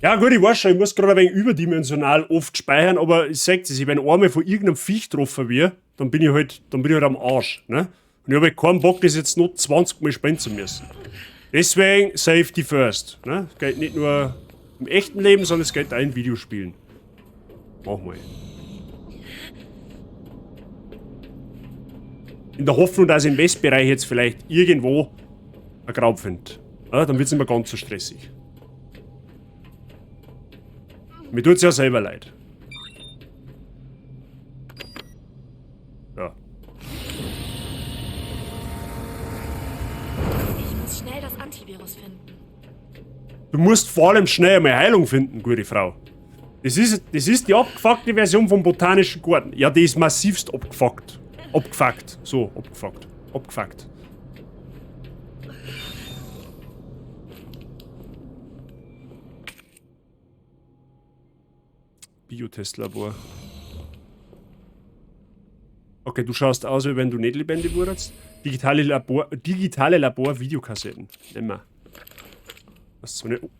Ja gut, ich weiß schon, ich muss gerade ein wenig überdimensional oft speichern, aber ich sag es, wenn einmal von irgendeinem Viech getroffen wird, dann bin ich halt am Arsch, ne? Und ich habe keinen Bock, das jetzt noch 20 Mal spielen zu müssen. Deswegen Safety first. Ne? Geht nicht nur im echten Leben, sondern es geht auch in Videospielen. Mach mal. In der Hoffnung, dass ich im Westbereich jetzt vielleicht irgendwo ein Grab finde. Ja, dann wird es nicht mehr ganz so stressig. Mir tut's ja selber leid. Ja. Ich muss schnell das Antivirus finden. Du musst vor allem schnell einmal Heilung finden, gute Frau. Das ist die abgefuckte Version vom Botanischen Garten. Ja, die ist massivst abgefuckt. Abgefuckt. So, abgefuckt. Abgefuckt. Biotestlabor. Okay, du schaust aus, wie wenn du nicht lebendig wurdest. Digitale Labor-Videokassetten. Nehmen wir. Das ist so eine. Oh.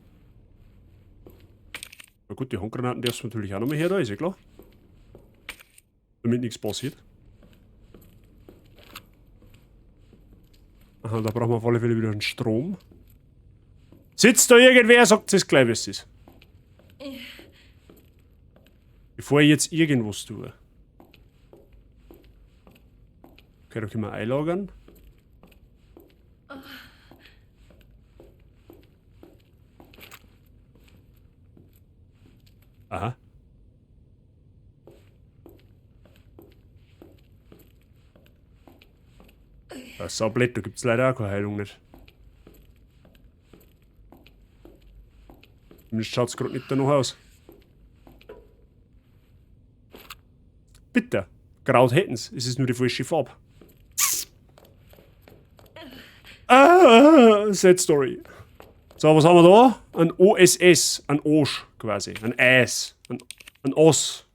Na gut, die Handgranaten darfst du natürlich auch noch mal her, da ist ja klar. Damit nichts passiert. Aha, da brauchen wir auf alle Fälle wieder einen Strom. Sitzt da irgendwer, sagt es gleich, wie es ist. Bevor ich jetzt irgendwas tue. Okay, da können wir einlagern. Aha. Das ist saublöd, da gibt's leider auch keine Heilung nicht. Zumindest schaut's grad nicht danach aus. Bitte. Kraut hätten's. Es ist nur die falsche Farbe. Ah, sad story. So, was haben wir da? Ein OSS. Ein Osch quasi. Ein Eis. Ein Os.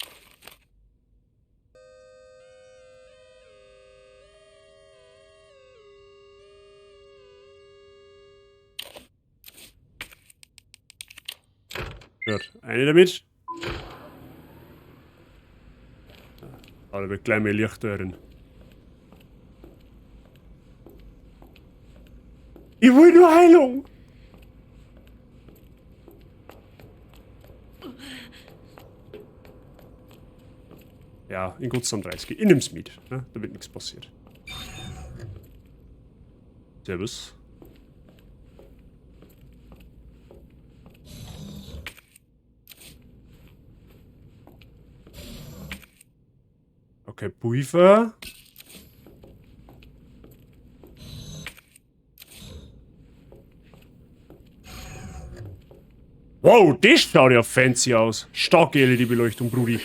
Gut, eine damit. Ah, da wird gleich mehr Licht drin. Ich will nur Heilung! Ja, in Gutsam 30. Ich nehm's mit, ne? Da wird nichts passiert. Servus. Okay, Pulver. Wow, das schaut ja fancy aus. Starke LED-Beleuchtung, Brudi.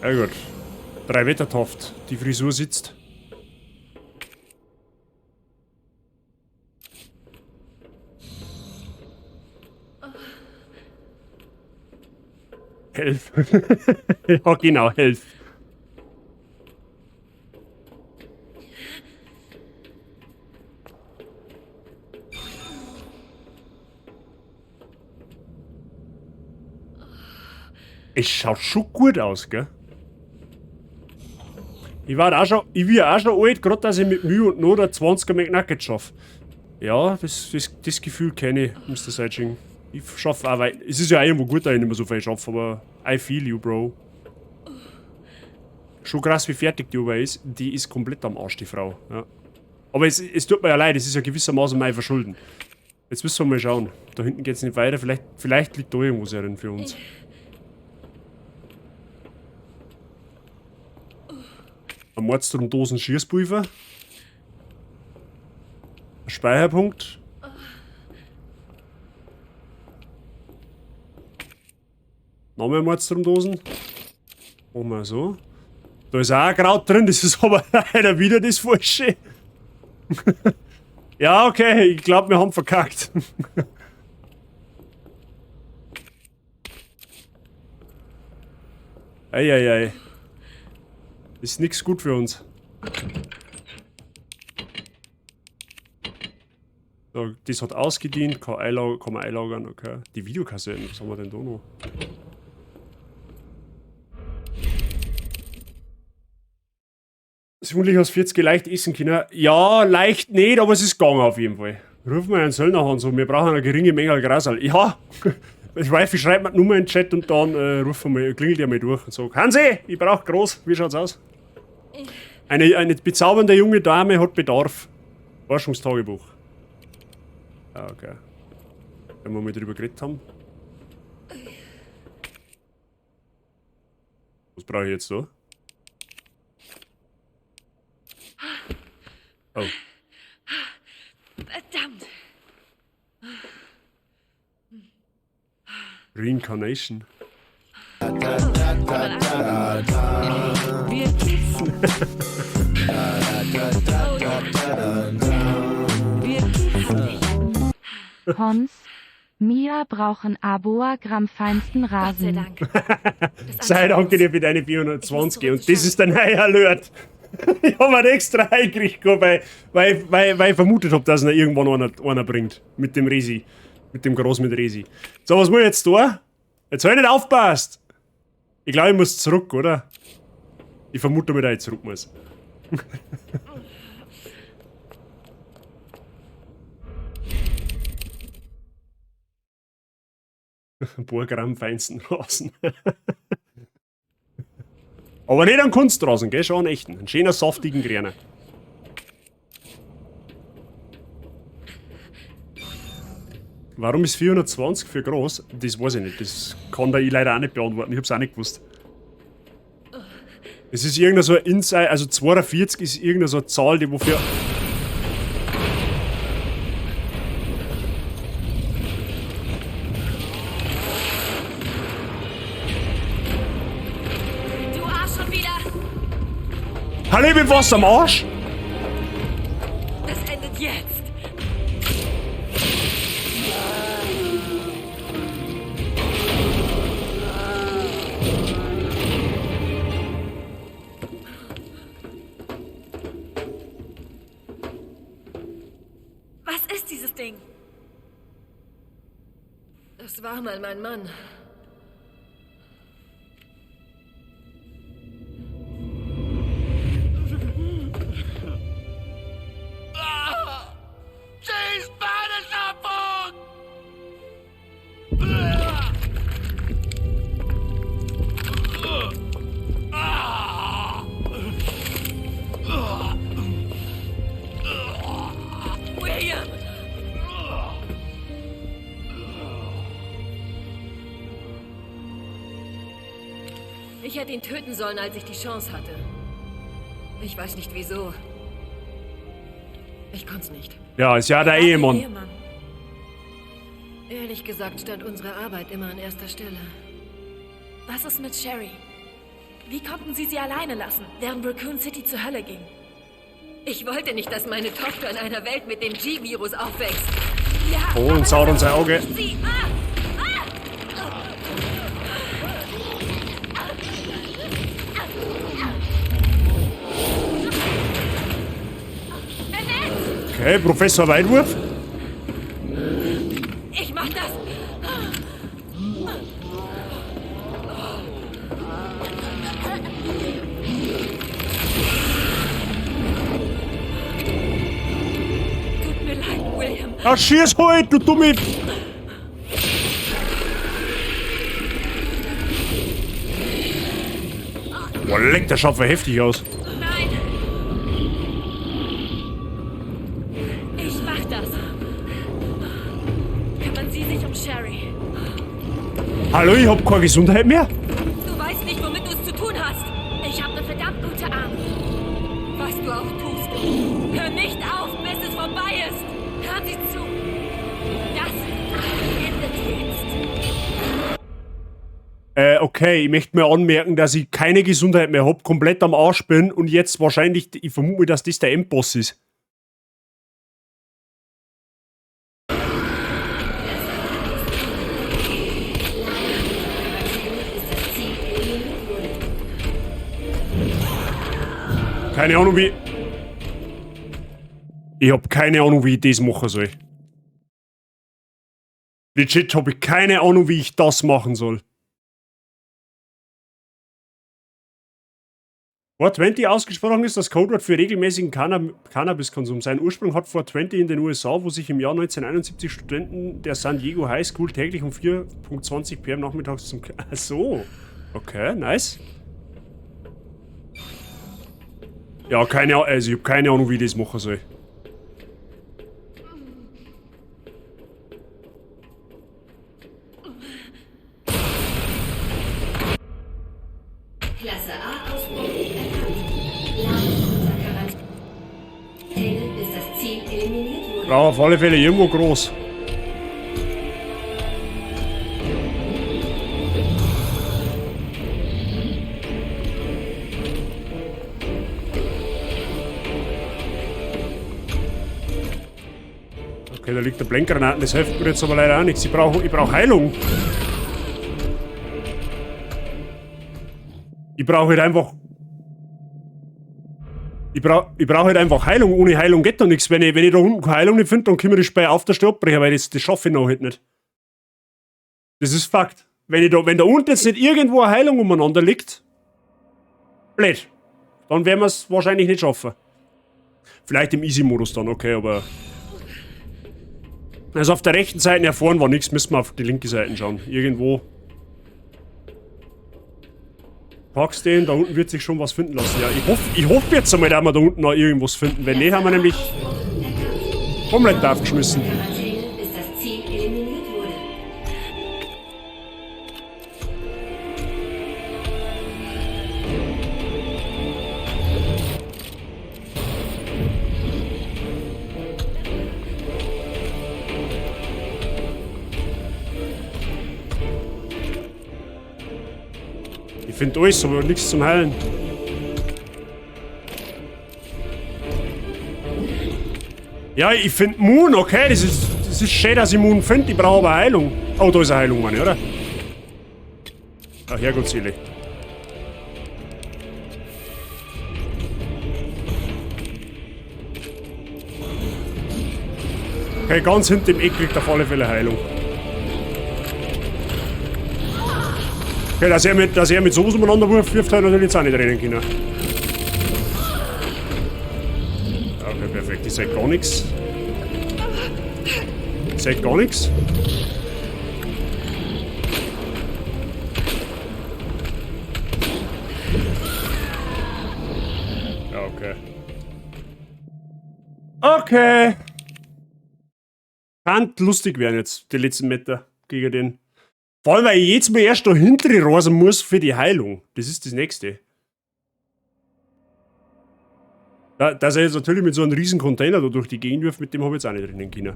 Ja gut. 3 Wettertaft. Die Frisur sitzt. Helf. Ja, genau, helf. Es schaut schon gut aus, gell? Ich war auch schon, ich war auch schon alt, grad dass ich mit Mühe und Not ein 20er McNugget schaffe. Ja, das Gefühl kenne ich, Mister Seitsching. Ich schaffe auch weit. Es ist ja auch irgendwo gut, dass ich nicht mehr so viel schaffe, aber I feel you, Bro. Schon krass, wie fertig die aber ist. Die ist komplett am Arsch, die Frau. Ja. Aber es tut mir ja leid, es ist ja gewissermaßen mein Verschulden. Jetzt müssen wir mal schauen. Da hinten geht's nicht weiter. Vielleicht liegt da irgendwo drin für uns. Ein Mordstrom-Dosen Schießpulver. Ein Speicherpunkt. Noch mehr Mordstromdosen. Machen wir so. Da ist auch ein Kraut drin, das ist aber leider wieder das Falsche. Ja, okay, ich glaub, wir haben verkackt. Eieiei. Ist nix gut für uns. So, das hat ausgedient, kann man einlagern, okay. Die Videokassetten, was haben wir denn da noch? Vermutlich aus 40 leicht essen können. Ja, leicht nicht, aber es ist gegangen auf jeden Fall. Ruf mal einen Söllner an, so, wir brauchen eine geringe Menge Grasal. Ja, ich weiß, ich schreibe mir die Nummer in den Chat und dann ruf mal, klingelt er mal durch und sagt, Hansi, ich brauch groß, wie schaut's aus? Eine bezaubernde junge Dame hat Bedarf. Forschungstagebuch. Ah, okay. Wenn wir mal drüber geredet haben. Was brauche ich jetzt da? Oh. Verdammt! Reincarnation. Wir kiffen. Wir kiffen. Hons, Mia brauchen Aboa Gramm feinsten Gott sei Rasen. Dank. Das Sei danke dir für deine 420 und das ist der neue Alert. Ich hab ihn extra eingerichtet, weil ich vermutet hab, dass ihn irgendwann einer bringt. Mit dem Resi. Mit dem Groß mit Resi. So, was muss ich jetzt tun? Jetzt hab ich nicht aufpasst. Ich glaube, ich muss zurück, oder? Ich vermute, dass ich zurück muss. Ein paar Gramm feinsten Rasen. Aber nicht einen Kunstrasen, gell? Schon einen echten. Einen schönen, saftigen Grüner. Warum ist 420 für groß? Das weiß ich nicht. Das kann da ich leider auch nicht beantworten. Ich hab's auch nicht gewusst. Es ist irgendeine so ein Inside, also 42 ist irgendeine so eine Zahl, die wofür. Du Arsch schon wieder! Hallo, ich bin was am Arsch? Das endet jetzt! Was ist dieses Ding? Das war mal mein Mann. William! Ich hätte ihn töten sollen, als ich die Chance hatte. Ich weiß nicht wieso. Ich konnte es nicht. Ja, ist ja der Ehemann. Ehemann. Ehrlich gesagt stand unsere Arbeit immer an erster Stelle. Was ist mit Sherry? Wie konnten Sie sie alleine lassen, während Raccoon City zur Hölle ging? Ich wollte nicht, dass meine Tochter in einer Welt mit dem G-Virus aufwächst. Ja, Oh, und Sauron sein Auge. Sie. Ah! Okay, Professor Weitwurf. Ich mach das! Tut mir leid, William. Ja, schieß halt, du dumme... Boah, leck, der schaut voll heftig aus. Nein! Ich mach das. Kümmern Sie sich um Sherry. Hallo, ich hab keine Gesundheit mehr. Du weißt nicht, womit du es zu tun hast. Ich habe eine verdammt gute Ahnung. Was du auch tust. Hör nicht auf, bis es vorbei ist. Hören Sie zu. Das endet jetzt. Okay, ich möchte mir anmerken, dass ich keine Gesundheit mehr hab, komplett am Arsch bin und jetzt wahrscheinlich, ich vermute, dass das der Endboss ist. Keine Ahnung, wie... Ich hab keine Ahnung, wie ich das machen soll. Legit habe ich keine Ahnung, wie ich das machen soll. 420 ausgesprochen ist das Codewort für regelmäßigen Cannabiskonsum. Seinen Ursprung hat 420 in den USA, wo sich im Jahr 1971 Studenten der San Diego High School täglich um 4:20 PM nachmittags zum... Ach so. Okay, nice. Ja, keine Ahnung, also ich hab keine Ahnung, wie ich das machen soll. Klasse A Ausbruch erkannt. Bleiben unter Quarantäne, bis das Ziel eliminiert wurde. Brauche auf alle Fälle irgendwo groß. Okay, da liegt der Blendgranaten, das hilft mir jetzt aber leider auch nichts. Ich brauch Heilung. Ich brauche halt einfach... Ich brauch halt einfach Heilung. Ohne Heilung geht da nichts. Wenn ich da unten keine Heilung nicht finde, dann können wir das Spiel auf der Stelle abbrechen, weil das schaffe ich noch halt nicht. Das ist Fakt. Wenn da unten jetzt nicht irgendwo eine Heilung umeinander liegt, blöd. Dann werden wir's wahrscheinlich nicht schaffen. Vielleicht im Easy-Modus dann, okay, aber... Also auf der rechten Seite hervorn war nichts, müssen wir auf die linke Seite schauen. Irgendwo. Packst den, da unten wird sich schon was finden lassen. Ja, ich hoff jetzt einmal, dass wir da unten noch irgendwas finden. Wenn nicht, haben wir nämlich komplett aufgeschmissen. Ich find alles, aber nichts zum Heilen. Ja, ich find Moon, okay, das ist schön, dass ich Moon find. Ich brauche aber Heilung. Oh, da ist eine Heilung, meine, oder? Ach, Herrgottsseele. Okay, ganz hinten im Eck kriegt auf alle Fälle Heilung. Okay, dass er mit sowas umeinander wirft, hat er natürlich jetzt auch nicht rennen können. Okay, perfekt. Ich seh gar nix. Ich seh gar nix. Ja, okay. Okay. Kann lustig werden jetzt, die letzten Meter gegen den. Vor allem, weil ich jetzt mal erst da hinten rasen muss für die Heilung. Das ist das Nächste. Dass er jetzt natürlich mit so einem riesen Container da durch die Gegend wirft, mit dem hab ich jetzt auch nicht rechnen können.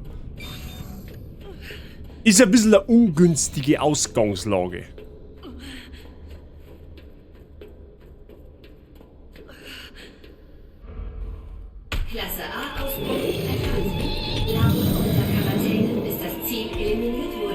Ist ein bisschen eine ungünstige Ausgangslage. Klasse A Ausbruch erkannt. Bleiben unter Quarantäne, bis das Ziel eliminiert wurde.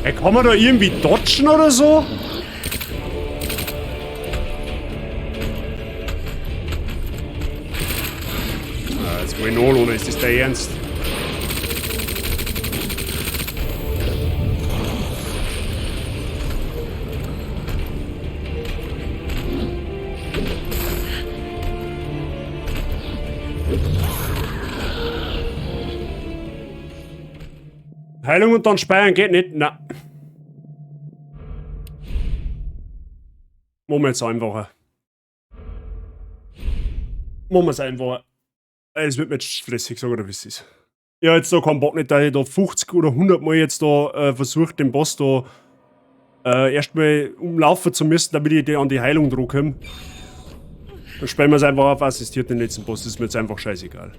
Ey, kann man da irgendwie dodgen oder so? Ah, jetzt will ich noch lohnen, ist das der Ernst? Heilung und dann speichern geht nicht. Na. Machen wir jetzt einfacher. Machen wir's einfacher. Es wird mir jetzt stressig, sag ich dir, wie es ist. Ich hab jetzt da keinen Bock nicht, dass ich da 50 oder 100 Mal jetzt da versuche, den Boss da erstmal umlaufen zu müssen, damit ich an die Heilung dran komme. Dann spielen wir's einfach auf assistiert den letzten Boss, das ist mir jetzt einfach scheißegal.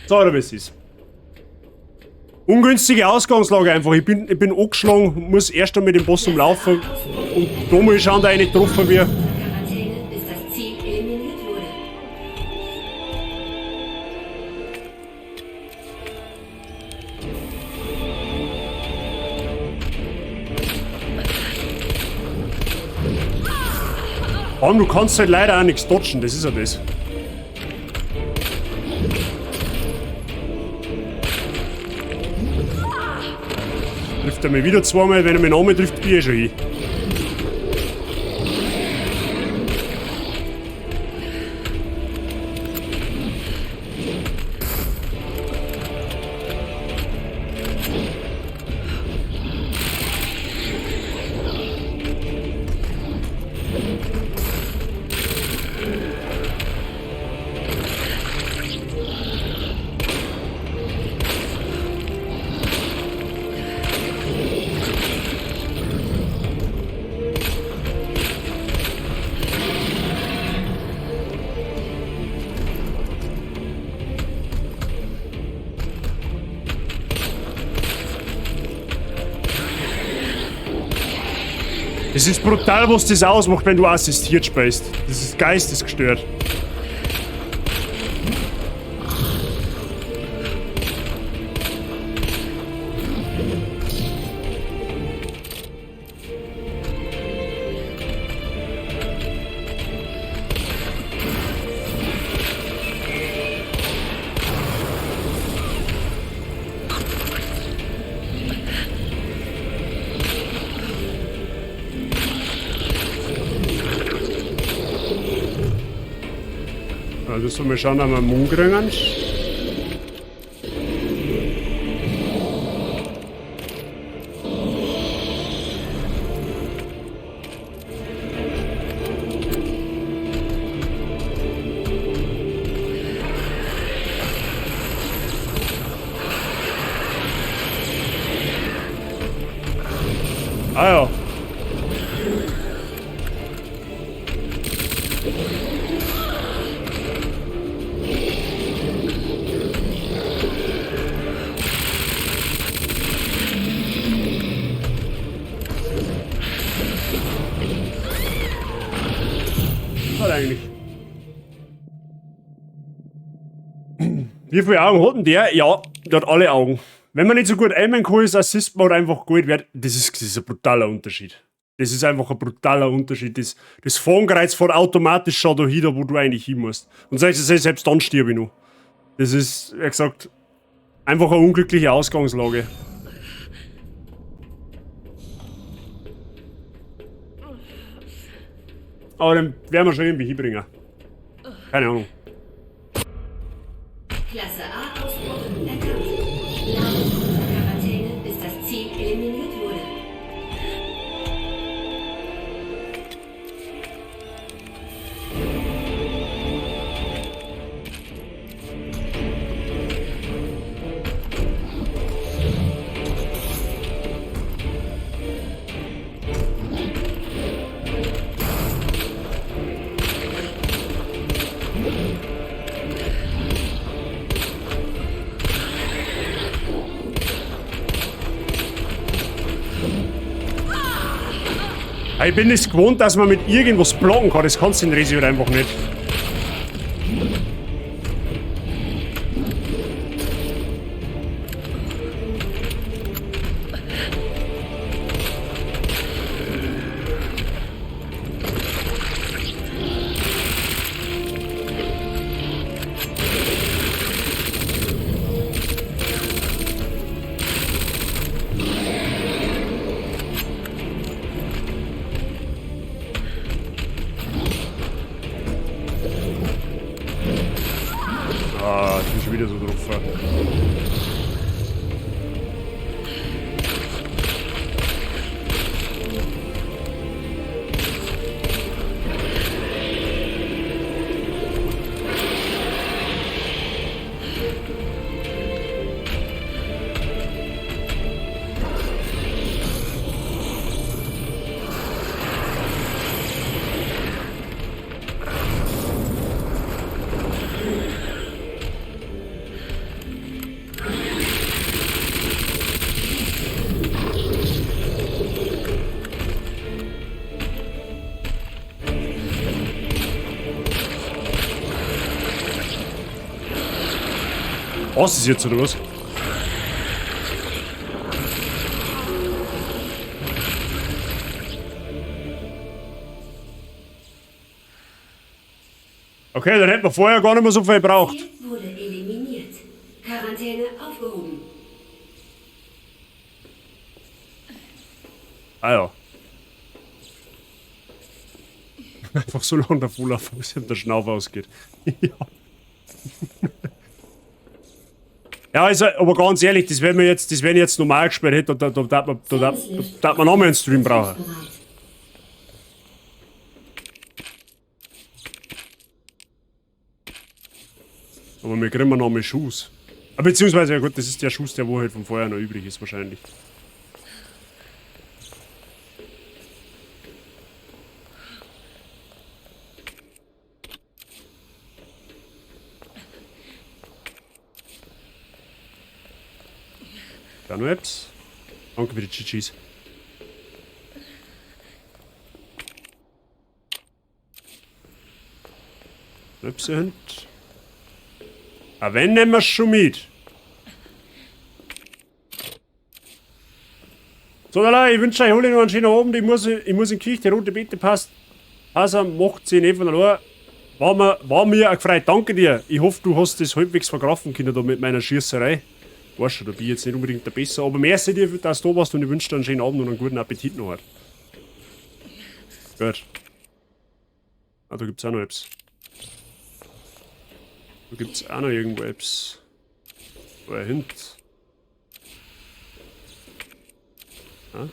So, oder wie es ist. Ungünstige Ausgangslage einfach. Ich bin angeschlagen, muss erst einmal mit dem Boss umlaufen. Und da muss ich schauen, dass ich nicht getroffen werde. Quarantäne, bis das Ziel eliminiert wurde. Vor allem, du kannst halt leider auch nichts dodgen, das ist ja das. Trifft er mich wieder zweimal, wenn er mich nochmal trifft, bin ich schon hin. Es ist brutal, was das ausmacht, wenn du assistiert spielst. Das ist geistesgestört. Also sollen wir schauen, ob wir einen Mund kriegen. Ah ja. Eigentlich. Wie viele Augen hat denn der? Ja, der hat alle Augen. Wenn man nicht so gut aimen kann, ist Assist Mode einfach gut wert. Das ist ein brutaler Unterschied. Das ist einfach ein brutaler Unterschied. Das Fahnenkreuz fährt automatisch schon da hin, wo du eigentlich hin musst. Und selbst dann stirb ich noch. Das ist, wie gesagt, einfach eine unglückliche Ausgangslage. Aber den werden wir schon irgendwie hinbringen. Keine Ahnung. Klasse A Ausbruch erkannt. Bleiben unter Quarantäne, bis das Ziel eliminiert wurde. Ich bin es gewohnt, dass man mit irgendwas blocken kann. Das kannst du in Resi halt einfach nicht. Ah, ich bin schon wieder so drauf. Was ist jetzt, oder was? Okay, dann hätten wir vorher gar nicht mehr so viel gebraucht. Ziel wurde eliminiert. Quarantäne aufgehoben. Ah ja. Einfach so lange davor laufen, bis ihm der Schnauf ausgeht. Ja. Ja, also, aber ganz ehrlich, das wenn wir jetzt, das wenn ich jetzt normal gespielt hätte, da man noch mal einen Stream brauchen. Aber wir kriegen noch mal Schuss. Ah, beziehungsweise, ja gut, das ist der Schuss, der wo halt von vorher noch übrig ist, wahrscheinlich. Da noch etwas. Danke für die GGs. Etwas sind. Ah, wenn, nehmen wir schon mit. So, da, ich wünsche euch alle noch einen schönen Abend. Ich muss in die Küche, die rote Beete passt. Also, macht sie nicht von allein. War mir auch gefreut. Danke dir. Ich hoffe, du hast das halbwegs verkraften können da mit meiner Schießerei. Weißt schon, da bin ich jetzt nicht unbedingt der Besser. Aber merci dir, dass du da warst und ich wünsche dir einen schönen Abend und einen guten Appetit noch heute. Gut. Ah, da gibt's auch noch etwas. Da gibt's auch noch irgendwo etwas. Wo er hin? Ah?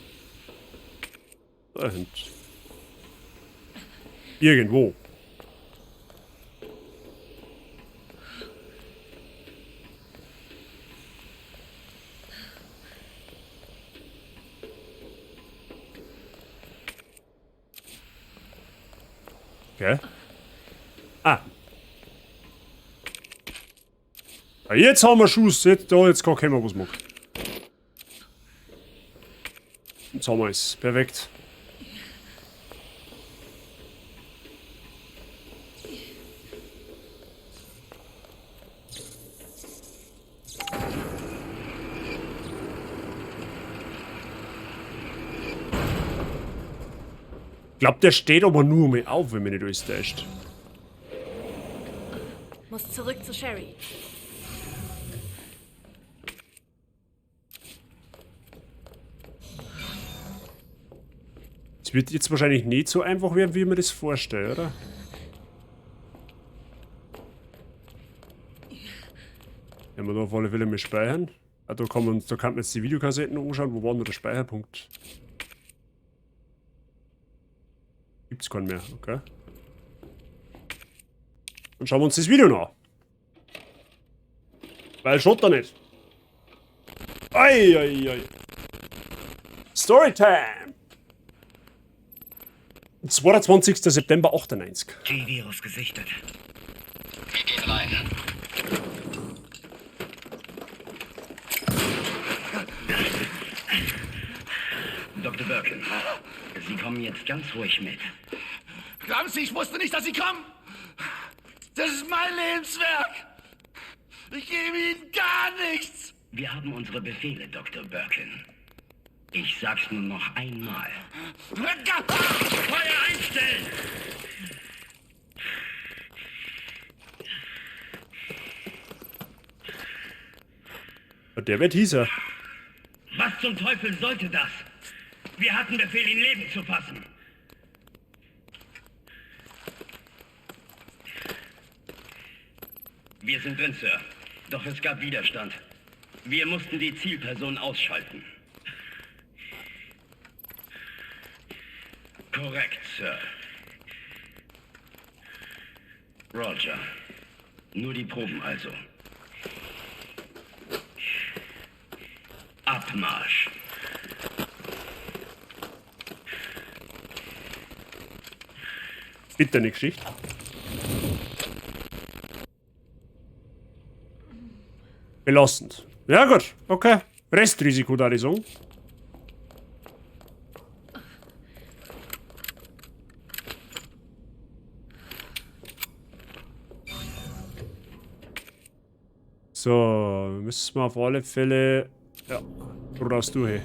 Da hin. Irgendwo. Okay. Ah. Jetzt haben wir Schuss. Jetzt, da, jetzt kann keiner was machen. Jetzt haben wir es. Perfekt. Ich glaube, der steht aber nur mal auf, wenn mich nicht alles täuscht. Muss zurück zu Sherry. Es wird jetzt wahrscheinlich nicht so einfach werden, wie ich mir das vorstelle, oder? Wenn wir da auf alle Fälle mal speichern. Ah, da kann man jetzt die Videokassetten anschauen. Wo war denn der Speicherpunkt? Gibt's keinen mehr, okay. Dann schauen wir uns das Video noch an. Weil schaut da nicht. Ei, ei, ei. Storytime! 22. September 98. T-Virus gesichtet. Wir gehen rein. Dr. Birkin, Sie kommen jetzt ganz ruhig mit. Glauben Sie, ich wusste nicht, dass Sie kommen? Das ist mein Lebenswerk. Ich gebe Ihnen gar nichts. Wir haben unsere Befehle, Dr. Birkin. Ich sag's nur noch einmal. Feuer einstellen! Der wird hießer. Was zum Teufel sollte das? Wir hatten Befehl, ihn Leben zu fassen. Wir sind drin, Sir. Doch es gab Widerstand. Wir mussten die Zielperson ausschalten. Korrekt, Sir. Roger. Nur die Proben also. Abmarsch. Bitte eine Geschichte. Belastend. Ja gut, okay. Restrisiko, da ich sagen. So, müssen wir auf alle Fälle... Ja, geradeaus durch.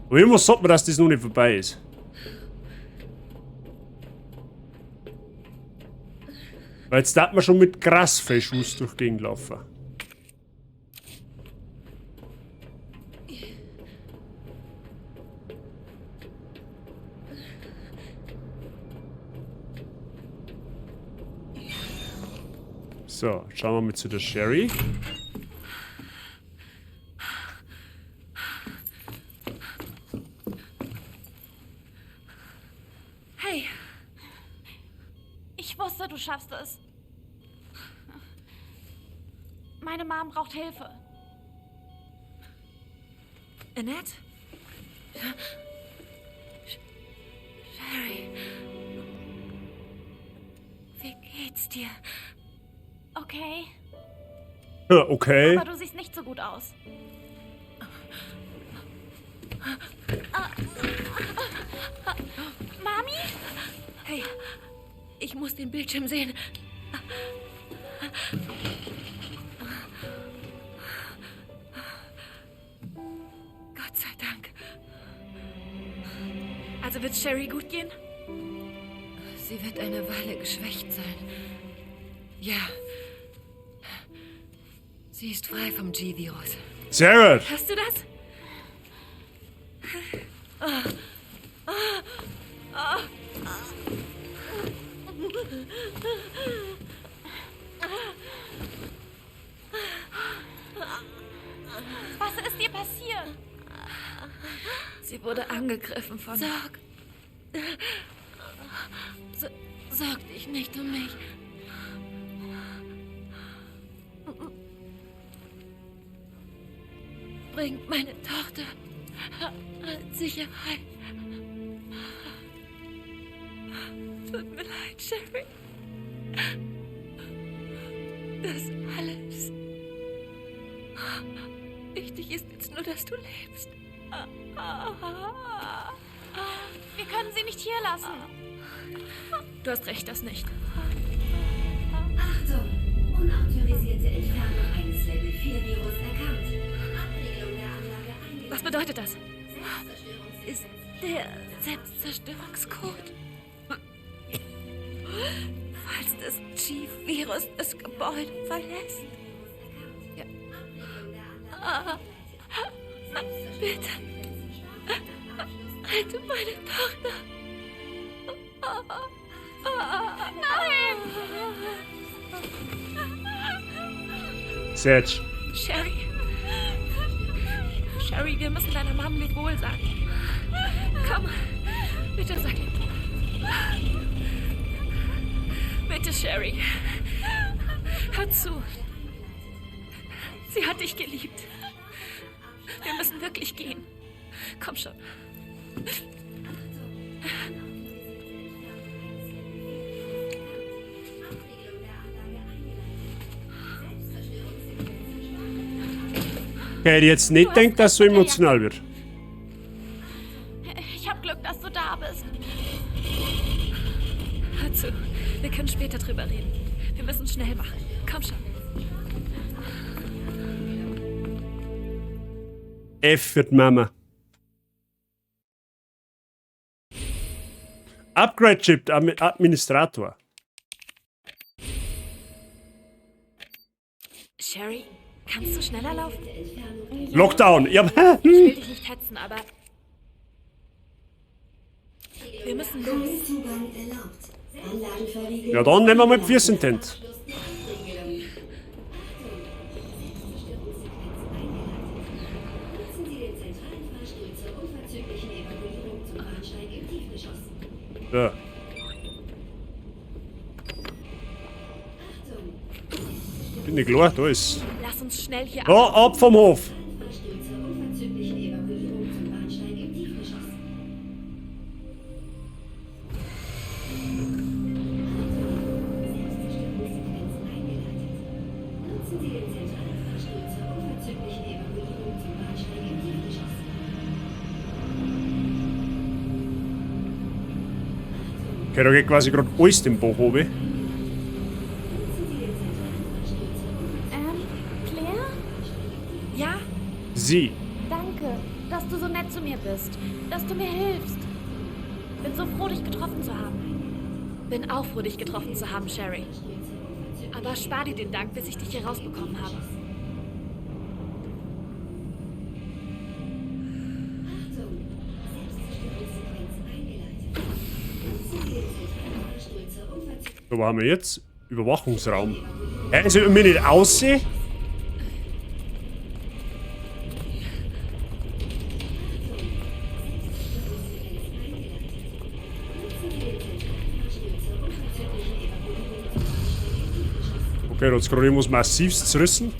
Aber irgendwas sagt mir, dass das noch nicht vorbei ist. Weil jetzt darf man schon mit Grasfellschuss durch die Gegend laufen. So, schauen wir mal zu der Sherry. Hey. Ich wusste, du schaffst es. Meine Mom braucht Hilfe. Annette? Sherry. Wie geht's dir? Okay. Ja, okay. Aber du siehst nicht so gut aus. Mami? Hey, ich muss den Bildschirm sehen. Gott sei Dank. Also wird Sherry gut gehen? Sie wird eine Weile geschwächt sein. Ja. Sie ist frei vom G-Virus. Sehr gut. Hörst du das? Was ist ihr passiert? Sie wurde angegriffen von... Sorg dich nicht um mich. Bringt meine Tochter in Sicherheit. Tut mir leid, Sherry. Das alles. Wichtig ist jetzt nur, dass du lebst. Wir können sie nicht hier lassen. Du hast recht, das nicht. Achtung! Unautorisierte Entfernung eines Level 4 Virus erkannt. Abriegelung der Anlage eingeleitet. Was bedeutet das? Ist der Selbstzerstörungscode. Falls das G-Virus das Gebäude verlässt. Ja. Bitte. Rette meine Tochter. Nein! Serge. Sherry. Sherry, wir müssen deiner Mom Lebewohl sagen. Komm, bitte sag Lebewohl. Bitte, Sherry. Hör zu. Sie hat dich geliebt. Wir müssen wirklich gehen. Komm schon. Okay, hätte ich jetzt nicht denkt, dass es so emotional wird. Ich hab Glück, dass du da bist. Hör zu, wir können später drüber reden. Wir müssen schnell machen. Komm schon. F für die Mama. Upgrade Chip Administrator. Sherry, kannst du schneller laufen? Lockdown. Ja. Ich will dich nicht hetzen, aber wir müssen los. Zugang erlaubt. Anlagenverriegelung. Ja, dann nehmen wir mal Pfirsintent. Nutzen Sie den zentralen Fahrstuhl zur unverzüglichen Evakuierung zum Bahnsteig im Tiefgeschoss. Ja. Bin ich klar, da ist. Lass uns schnell hier Ja, ab vom Hof. Fahrstuhl zur unverzüglichen Evakuierung zum Bahnsteig im Tiefgeschoss. Selbstzerstörungssequenz eingeleitet. Nutzen Sie den zentralen Fahrstuhl zur unverzüglichen Evakuierung zum Bahnsteig im Tiefgeschoss. Okay, da geht quasi gerade alles den Bach runter. Nutzen Sie den zentralen Fahrstuhl zur Sie. Danke, dass du so nett zu mir bist. Dass du mir hilfst. Bin so froh, dich getroffen zu haben. Bin auch froh, dich getroffen zu haben, Sherry. Aber spar dir den Dank, bis ich dich hier rausbekommen habe. So, wo haben wir jetzt? Überwachungsraum. Hä, soll mir nicht aussehen? Okay, da hat's gerade irgendwas Massives zerrissen.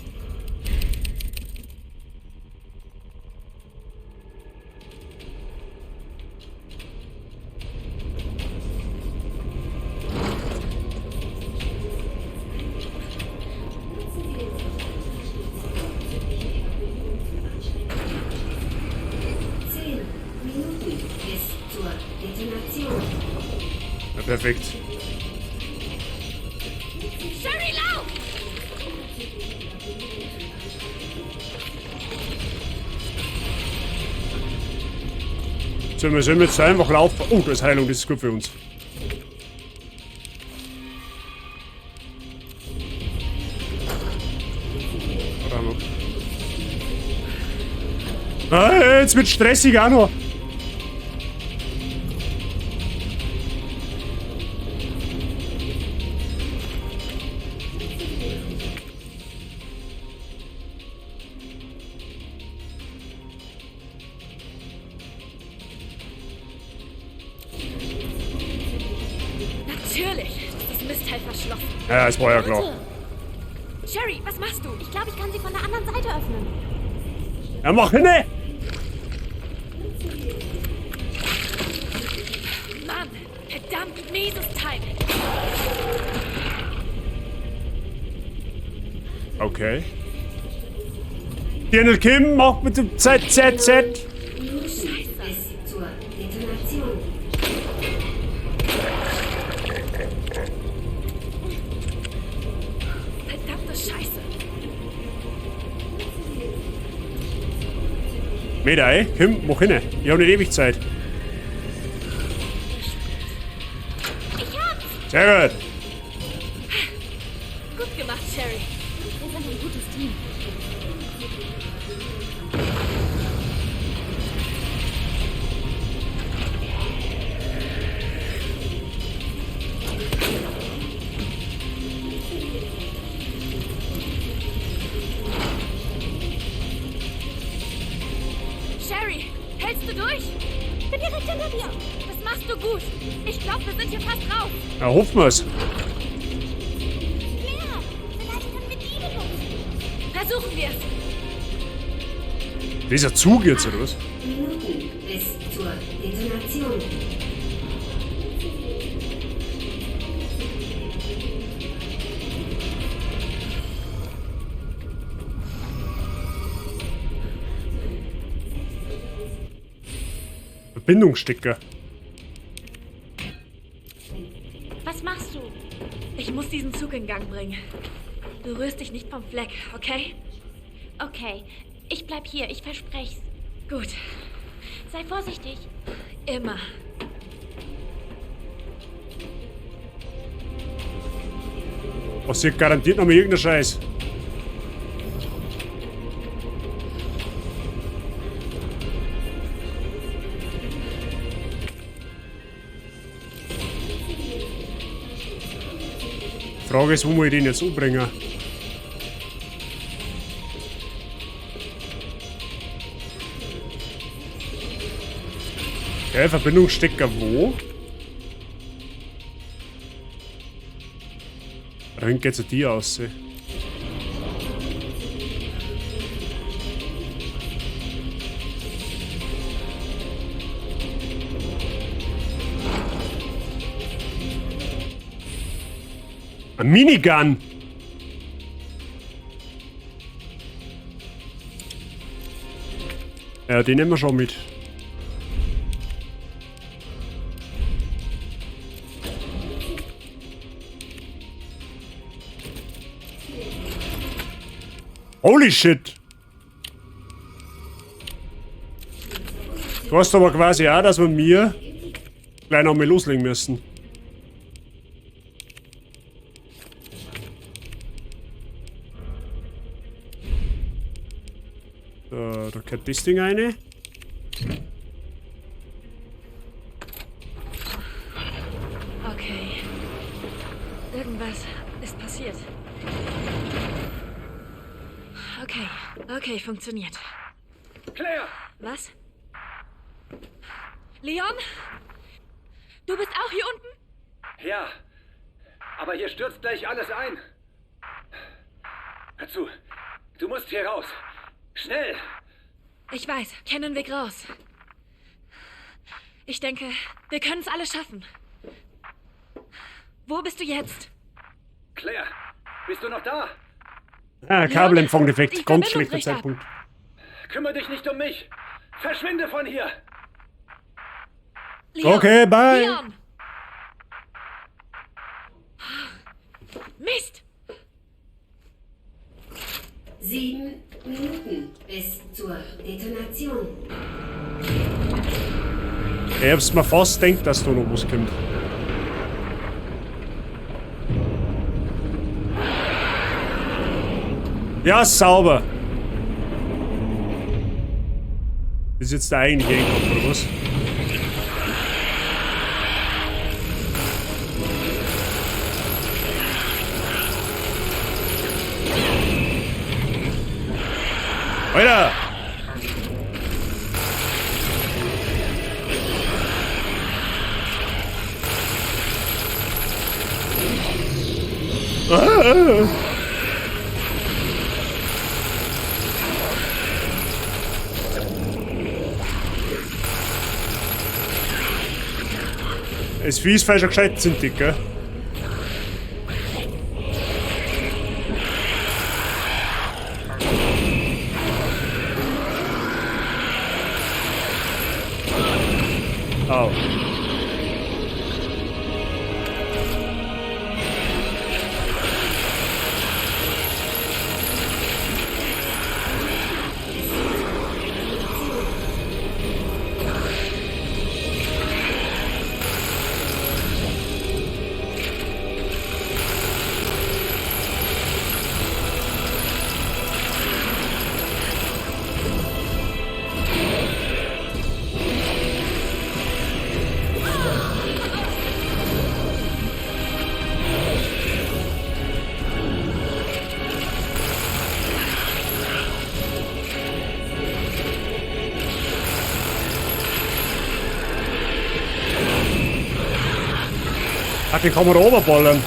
Ja, perfekt. Sherry, lauf! Sollen wir jetzt einfach laufen? Oh, da ist Heilung, das ist gut für uns. Ah, jetzt wird stressig auch noch. Natürlich ist das Mistteil verschlossen. Ja, es war ja klar. Sherry, was machst du? Ich glaube, ich kann sie von der anderen Seite öffnen. Ja, mach hin! Mann, verdammt mieses Timing. Okay. Daniel Kim, mach mit dem Z, Z, Z. Bis zur Detonation. Verdammte Scheiße. Meter, ey. Kim, mach hin. Ich hab nicht ewig Zeit. Ich hab's! Sehr gut. Gut gemacht, Sherry. Wir sind ein gutes Team. Sherry, hältst du durch? Bin direkt hinter dir. Das machst du gut. Ich glaube, wir sind hier fast raus. Ja, hoffen wir's. Mehr. Vielleicht können wir die benutzen. Versuchen wir's. Dieser Zug jetzt, oder was? Minuten bis zur Detonation. Verbindungsstecker. Was machst du? Ich muss diesen Zug in Gang bringen. Du rührst dich nicht vom Fleck, okay? Okay, ich bleib hier, ich versprech's. Gut. Sei vorsichtig. Immer. Passiert garantiert noch mal irgendein Scheiß. Frage ist, wo muss ich den jetzt umbringen? Okay, Verbindungsstecker wo? Da hinten geht's ja die aus. Ein Minigun! Ja, den nehmen wir schon mit. Holy shit! Heißt aber quasi auch, dass wir mir gleich nochmal loslegen müssen. So, da gehört das Ding rein. Okay. Irgendwas ist passiert. Okay, okay, funktioniert. Claire! Was? Leon? Du bist auch hier unten? Ja, aber hier stürzt gleich alles ein. Hör zu, du musst hier raus. Schnell! Ich weiß, kenne einen Weg raus. Ich denke, wir können es alle schaffen. Wo bist du jetzt? Claire, bist du noch da? Ah, Kabelempfang-Defekt. Die Ganz Verbindung schlechter bricht ab. Zeitpunkt. Kümmere dich nicht um mich. Verschwinde von hier. Leon! Okay, bye. Leon! Mist! 7 Minuten bis zur Detonation. Ich hab's mir fast gedacht, dass da noch was kommt. Ja, sauber. Das ist jetzt der eigentliche Endkampf, oder was? Alter! Ah. Es Vieh ist schon gescheit sind dick, gell? Au. Ah, den kann man da runterballern.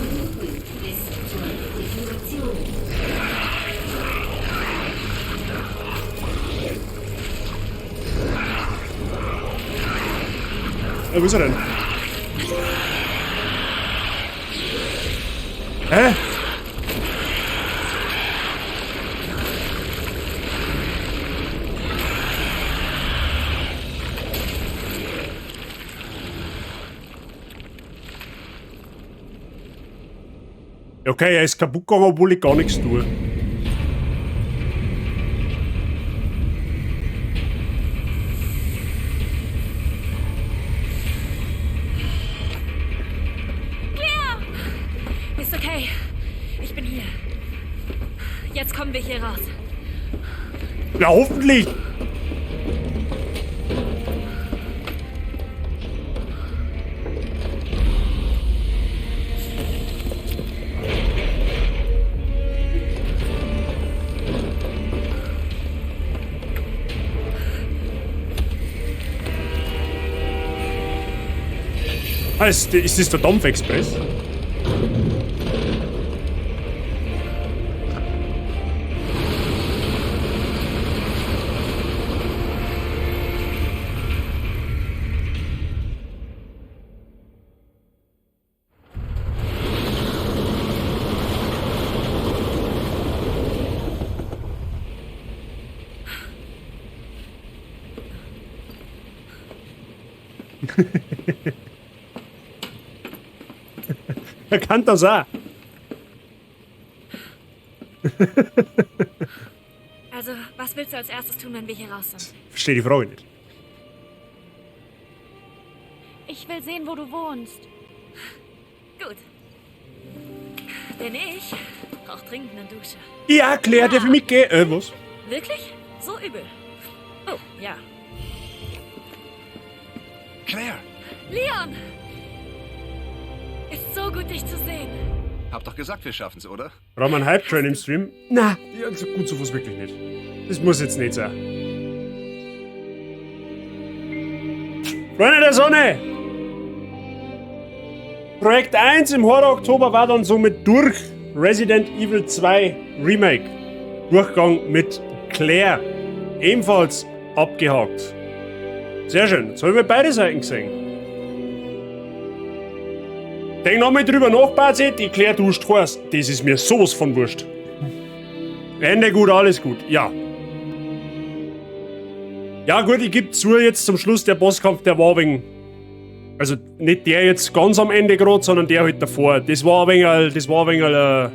Minuten bis zur Detonation. Ja, wo ist er denn? Hä? Okay, er ist kaputt gegangen, obwohl ich gar nichts tue. Claire! Ist okay. Ich bin hier. Jetzt kommen wir hier raus. Ja, hoffentlich! Ah, ist das der Dampfexpress? Er kann das auch. Also, was willst du als erstes tun, wenn wir hier raus sind? Verstehe die Frage nicht. Ich will sehen, wo du wohnst. Gut. Denn ich brauch dringend eine Dusche. Ja, Claire, darf ich mitgehen? Was? Wirklich? So übel? Oh, ja. Claire! Leon! Ist so gut, dich zu sehen. Hab doch gesagt, wir schaffen's, oder? Brauchen wir einen Hype-Train im Stream? Na, ja, so gut sowas wirklich nicht. Das muss jetzt nicht sein. Freunde der Sonne! Projekt 1 im Horror Oktober war dann somit durch. Resident Evil 2 Remake. Durchgang mit Claire. Ebenfalls abgehakt. Sehr schön. Jetzt haben wir beide Seiten gesehen. Denk nochmal drüber nach, Bazi. Die Claire duscht heiß. Das ist mir sowas von wurscht. Ende gut, alles gut. Ja. Ja gut, ich geb zu, jetzt zum Schluss der Bosskampf, der war wegen... Also nicht der jetzt ganz am Ende gerade, sondern der halt davor. Das war ein wenig, das war ein wenig, da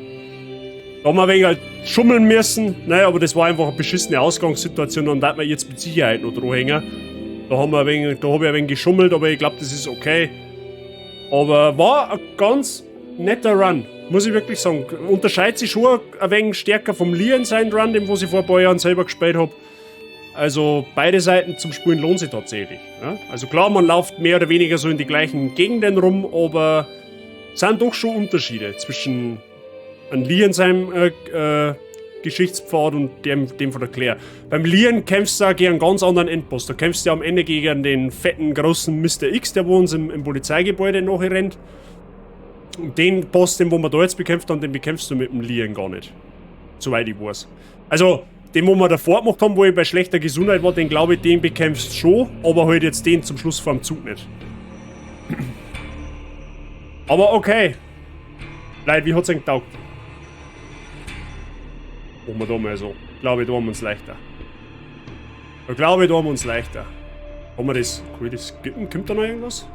haben wir ein wenig halt schummeln müssen. Naja, aber das war einfach eine beschissene Ausgangssituation und da wird man jetzt mit Sicherheit noch dran hängen. Da haben wir ein wenig, da hab ich ein wenig geschummelt, aber ich glaub, das ist okay. Aber war ein ganz netter Run, muss ich wirklich sagen. Unterscheidet sich schon ein wenig stärker vom Leon sein Run, dem was ich vor ein paar Jahren selber gespielt hab. Also beide Seiten zum Spielen lohnt sich tatsächlich. Ja? Also klar, man läuft mehr oder weniger so in die gleichen Gegenden rum, aber es sind doch schon Unterschiede zwischen einem Leon seinem Geschichtspfad und dem von der Claire. Beim Leon kämpfst du auch gegen einen ganz anderen Endboss. Da kämpfst du ja am Ende gegen den fetten, großen Mister X, der wo uns im Polizeigebäude nachrennt. Und den Boss, den wo wir da jetzt bekämpft haben, den bekämpfst du mit dem Leon gar nicht. Soweit ich weiß. Also, den, wo wir davor gemacht haben, wo ich bei schlechter Gesundheit war, den glaube ich, den bekämpfst du schon, aber halt jetzt den zum Schluss vorm Zug nicht. Aber okay. Leute, wie hat's denn getaugt? Machen wir da mal so. Glaube ich, da haben wir uns leichter. Da glaube ich, da haben wir uns leichter. Haben wir das? Cool, das skippen? Kommt da noch irgendwas?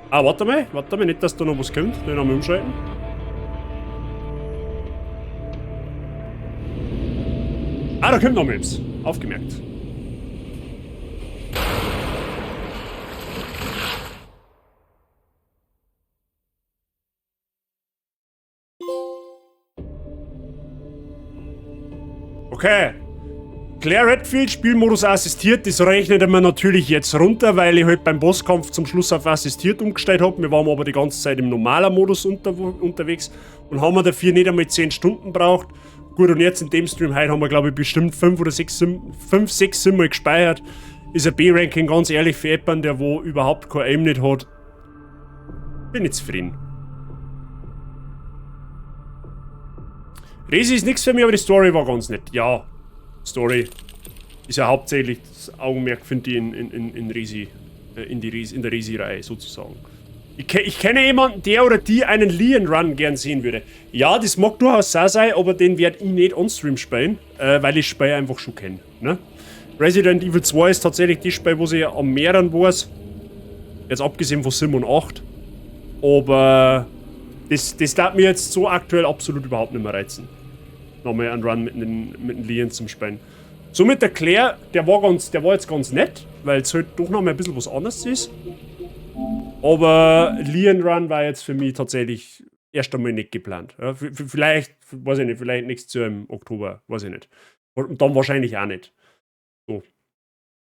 Ah, warte mal, nicht, dass da noch was kommt. Den haben wir umschalten. Ah, da kommt noch etwas. Aufgemerkt. Okay. Claire Redfield, Spielmodus assistiert, das rechnet er mir natürlich jetzt runter, weil ich halt beim Bosskampf zum Schluss auf assistiert umgestellt hab. Wir waren aber die ganze Zeit im normalen Modus unterwegs und haben wir dafür nicht einmal 10 Stunden braucht. Gut, und jetzt in dem Stream heute haben wir, glaub ich, bestimmt 5 oder 6, 5, 6 Sim mal gespeichert. Ist ein B-Ranking, ganz ehrlich, für jemanden, der wo überhaupt kein Aim nicht hat. Bin ich zufrieden. Resi ist nichts für mich, aber die Story war ganz nett. Ja, Story ist ja hauptsächlich das Augenmerk, finde ich, in Resi, in die Resi, in der Resi-Reihe sozusagen. Ich kenne jemanden, der oder die einen Leon-Run gern sehen würde. Ja, das mag durchaus auch sein, aber den werd ich nicht on-stream spielen, weil ich das Spiel einfach schon kenn, ne? Resident Evil 2 ist tatsächlich das Spiel, wo ich am mehreren weiß. Jetzt abgesehen von 7 und 8. Aber das darf mir jetzt so aktuell absolut überhaupt nicht mehr reizen. Nochmal einen Run mit den Leon zum Spielen. So mit der Claire, der war jetzt ganz nett, weil es halt doch nochmal ein bisschen was anderes ist. Aber Leon Run war jetzt für mich tatsächlich erst einmal nicht geplant. Ja, vielleicht, weiß ich nicht, vielleicht nächstes Jahr im Oktober, weiß ich nicht. Und dann wahrscheinlich auch nicht. So.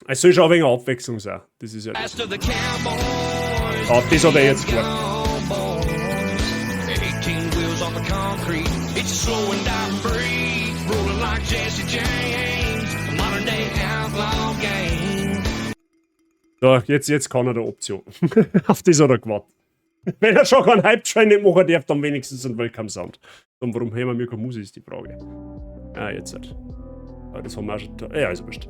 Es soll schon ein wenig Abwechslung sein. Das ist ja das. Ah, das hat er jetzt gemacht. So, jetzt kann er der Option. Auf das hat er gewartet. Wenn er schon keinen Hype-Train nicht machen darf, dann wenigstens einen Welcome Sound. Und warum hören wir keine Musik, ist die Frage. Ah, jetzt halt. Ah, das haben wir auch schon. Ja, ist wurscht.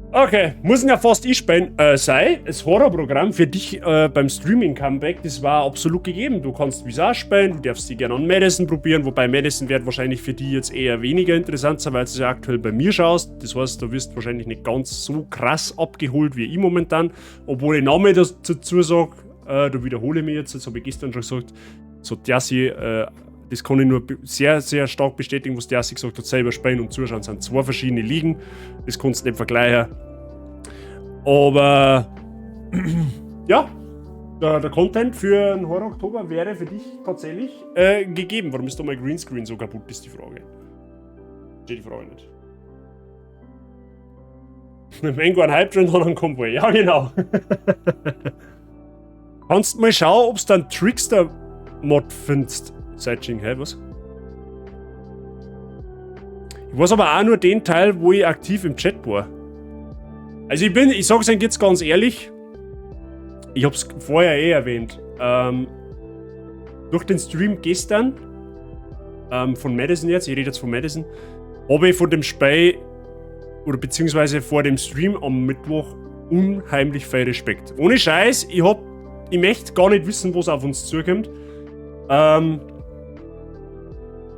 Okay, muss ihn ja fast ich spielen. Sei, das Horrorprogramm für dich beim Streaming-Comeback, das war absolut gegeben. Du kannst Visage spielen, du darfst die gerne an Madison probieren, wobei Madison wird wahrscheinlich für die jetzt eher weniger interessant sein, weil du es ja aktuell bei mir schaust. Das heißt, du wirst wahrscheinlich nicht ganz so krass abgeholt wie ich momentan. Obwohl ich nochmal dazu sage, da wiederhole ich mich jetzt, das habe ich gestern schon gesagt, so Dersi, das kann ich nur sehr, sehr stark bestätigen, was Dersi gesagt hat, selber spielen und zuschauen sind zwei verschiedene Ligen. Das kannst du nicht vergleichen. Aber ja, der Content für den Horror Oktober wäre für dich tatsächlich gegeben. Warum ist da mein Greenscreen so kaputt, ist die Frage. Steht die Frage nicht. Wenn einen Hype drin hat, dann kommt wohl. Ja, genau. Kannst mal schauen, ob du einen Trickster-Mod findest. Seitching, hä, was? Ich weiß aber auch nur den Teil, wo ich aktiv im Chat war. Also ich sag's euch jetzt ganz ehrlich, ich hab's vorher eh erwähnt, durch den Stream gestern, von Madison jetzt, ich rede jetzt von Madison, habe ich von dem Spiel, oder beziehungsweise vor dem Stream am Mittwoch, unheimlich viel Respekt. Ohne Scheiß, ich möchte gar nicht wissen, was auf uns zukommt.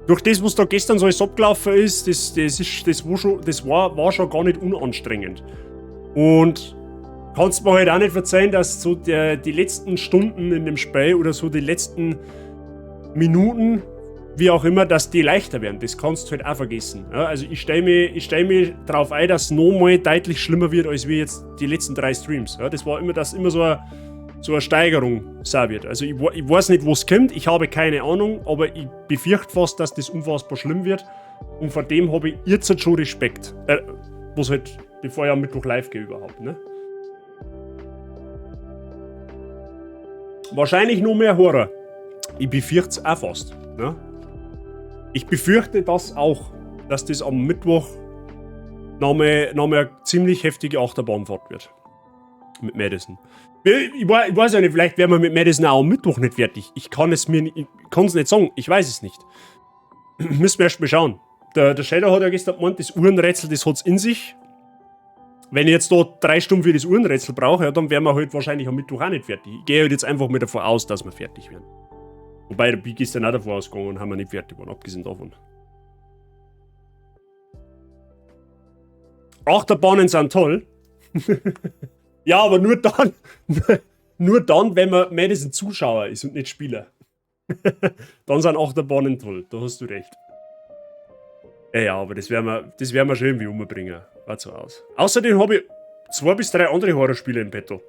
Durch das, was da gestern so alles abgelaufen ist, das war schon gar nicht unanstrengend. Und kannst mir halt auch nicht verzeihen, dass so die letzten Stunden in dem Spiel oder so die letzten Minuten, wie auch immer, dass die leichter werden. Das kannst du halt auch vergessen. Ja, also ich stell mich drauf ein, dass es nochmal deutlich schlimmer wird, als wir jetzt die letzten 3 Streams. Ja, das war immer, dass immer so eine Steigerung sein wird. Also ich weiß nicht, wo es kommt, ich habe keine Ahnung, aber ich befürchte fast, dass das unfassbar schlimm wird. Und vor dem habe ich jetzt schon Respekt. Was halt, bevor ich am Mittwoch live gehe überhaupt, ne? Wahrscheinlich noch mehr Horror. Ich befürchte es auch fast, ne? Ich befürchte das auch, dass das am Mittwoch nochmal eine ziemlich heftige Achterbahnfahrt wird. Mit Madison. Ich weiß ja nicht, vielleicht werden wir mit Madison auch am Mittwoch nicht fertig. Ich kann es mir nicht, ich kann's nicht sagen. Ich weiß es nicht. Müssen wir erst mal schauen. Der Shadow hat ja gestern gemeint, das Uhrenrätsel, das hat's in sich. Wenn ich jetzt da 3 Stunden für das Uhrenrätsel brauche, ja, dann wären wir halt wahrscheinlich am Mittwoch auch nicht fertig. Ich gehe halt jetzt einfach mal davon aus, dass wir fertig werden. Wobei, der Big ist dann auch davon ausgegangen und haben wir nicht fertig geworden, abgesehen davon. Achterbahnen sind toll. Ja, aber nur dann, wenn man Madison Zuschauer ist und nicht Spieler. Dann sind Achterbahnen toll, da hast du recht. Ja, ja, aber das werden wir schon irgendwie umbringen. War so aus. Außerdem habe ich 2 bis 3 andere Horrorspiele im Petto.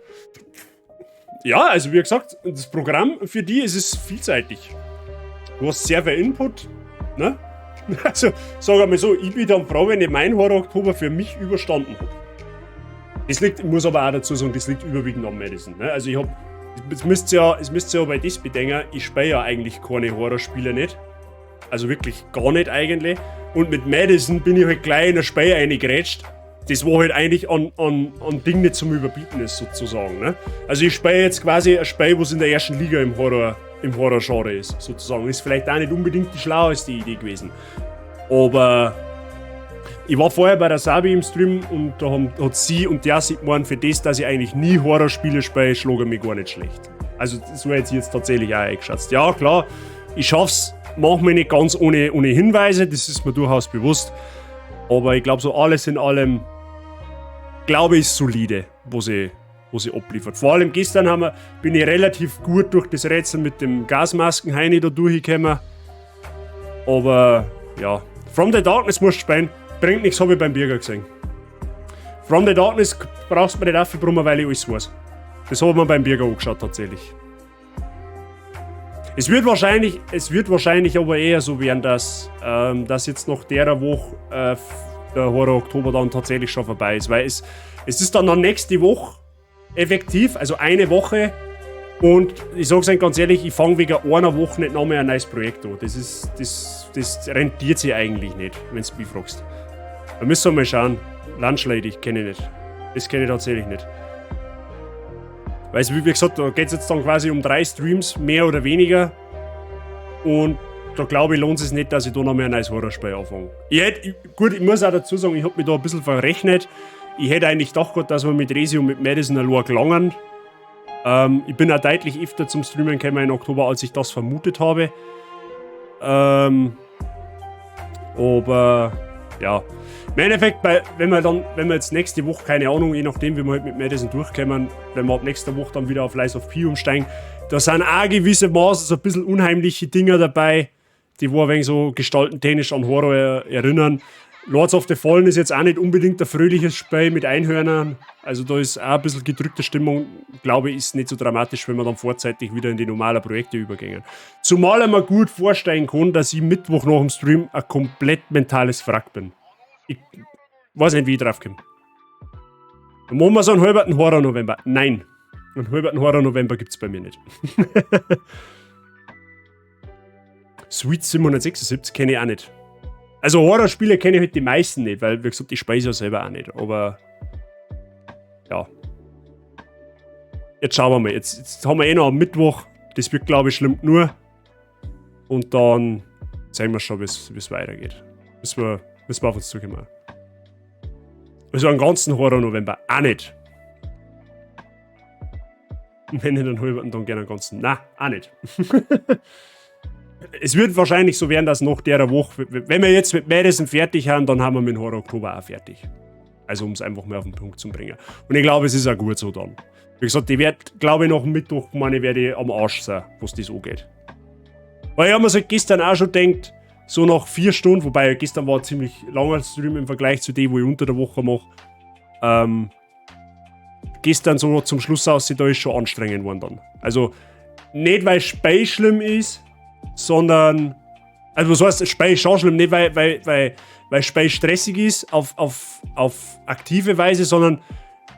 Ja, also wie gesagt, das Programm für die ist es vielseitig. Du hast sehr viel Input, ne? Also, sag einmal so, ich bin dann froh, wenn ich mein Horror-Oktober für mich überstanden habe. Das liegt, ich muss aber auch dazu sagen, das liegt überwiegend am Madison. Ne? Also ich hab, es müsst ihr ja bei das bedenken, ich spiele ja eigentlich keine Horrorspiele nicht. Also wirklich gar nicht eigentlich. Und mit Madison bin ich halt gleich in ein Spiel reingrätscht. Das war halt eigentlich an Ding nicht zum Überbieten ist, sozusagen. Ne? Also ich spiele jetzt quasi ein Spiel, was in der ersten Liga im Horror-Genre ist, sozusagen. Ist vielleicht auch nicht unbedingt die schlaueste Idee gewesen. Aber ich war vorher bei der Sabi im Stream und da hat sie und der sie gemeint, für das, dass ich eigentlich nie Horrorspiele spiele, schlage ich mich gar nicht schlecht. Also so hätte ich jetzt tatsächlich auch eingeschätzt. Ja klar, ich schaff's manchmal nicht ganz ohne Hinweise, das ist mir durchaus bewusst. Aber ich glaube so alles in allem, glaube ich, ist solide, wo sie abliefert. Vor allem gestern bin ich relativ gut durch das Rätsel mit dem Gasmasken-Heini da durchgekommen. Aber ja, From the Darkness musst du spielen. Bringt nichts, habe ich beim Birger gesehen. From the Darkness brauchst du mir nicht aufgebrummen, weil ich alles weiß. Das habe ich mir beim Birger angeschaut, tatsächlich. Es wird wahrscheinlich aber eher so werden, dass jetzt nach der Woche der Horror Oktober dann tatsächlich schon vorbei ist. Weil es ist dann nächste Woche effektiv, also eine Woche. Und ich sag's euch ganz ehrlich, ich fange wegen einer Woche nicht noch mehr ein neues Projekt an. Das rentiert sich eigentlich nicht, wenn du mich fragst. Da müssen wir mal schauen. Lunch Lady kenne ich nicht. Das kenne ich tatsächlich nicht. Weil, wie gesagt, da geht's jetzt dann quasi um 3 Streams, mehr oder weniger. Und da glaube ich, lohnt es sich nicht, dass ich da noch mehr ein neues Horrorspiel anfange. Gut, ich muss auch dazu sagen, ich habe mich da ein bisschen verrechnet. Ich hätte eigentlich gedacht, dass wir mit Resi und mit Madison allein gelangen. Ich bin auch deutlich öfter zum Streamen gekommen in Oktober, als ich das vermutet habe. Aber ja. Im Endeffekt, wenn wir jetzt nächste Woche, keine Ahnung, je nachdem, wie wir halt mit Madison durchkommen, wenn wir ab nächster Woche dann wieder auf Lies of P umsteigen, da sind auch gewissermaßen so ein bisschen unheimliche Dinger dabei, die wo ein wenig so gestaltentechnisch an Horror erinnern. Lords of the Fallen ist jetzt auch nicht unbedingt ein fröhliches Spiel mit Einhörnern. Also da ist auch ein bisschen gedrückte Stimmung. Glaube ich, ist nicht so dramatisch, wenn wir dann vorzeitig wieder in die normalen Projekte übergehen. Zumal ich mir gut vorstellen kann, dass ich Mittwoch nach dem Stream ein komplett mentales Wrack bin. Ich weiß nicht, wie ich drauf komme. Dann machen wir so einen halben Horror November. Nein. Einen halben Horror November gibt es bei mir nicht. Sweet 776 kenne ich auch nicht. Also Horrorspiele kenne ich halt die meisten nicht, weil, wie gesagt, ich speise ja selber auch nicht. Aber ja. Jetzt schauen wir mal. Jetzt haben wir eh noch am Mittwoch. Das wird, glaube ich, schlimm nur. Und dann sehen wir schon, wie es weitergeht. Müssen wir auf uns zukommen. Also einen ganzen Horror-November auch nicht. Und wenn ich dann halben, dann gerne einen ganzen. Na, auch nicht. Es wird wahrscheinlich so werden, dass nach der Woche, wenn wir jetzt mit Madison fertig haben, dann haben wir mit Horror Oktober auch fertig. Also um es einfach mal auf den Punkt zu bringen. Und ich glaube, es ist auch gut so dann. Wie gesagt, ich werde, glaube ich, nach dem Mittwoch, meine, werde ich am Arsch sein, was das angeht. Weil ich habe mir so gestern auch schon gedacht, so nach 4 Stunden, wobei gestern war ein ziemlich langer Stream im Vergleich zu dem, wo ich unter der Woche mache. Gestern so zum Schluss aussieht, da ist schon anstrengend geworden dann. Also nicht, weil Spiel schlimm ist, sondern, also was heißt, Spiel ist schon schlimm, nicht weil Spiel stressig ist auf aktive Weise, sondern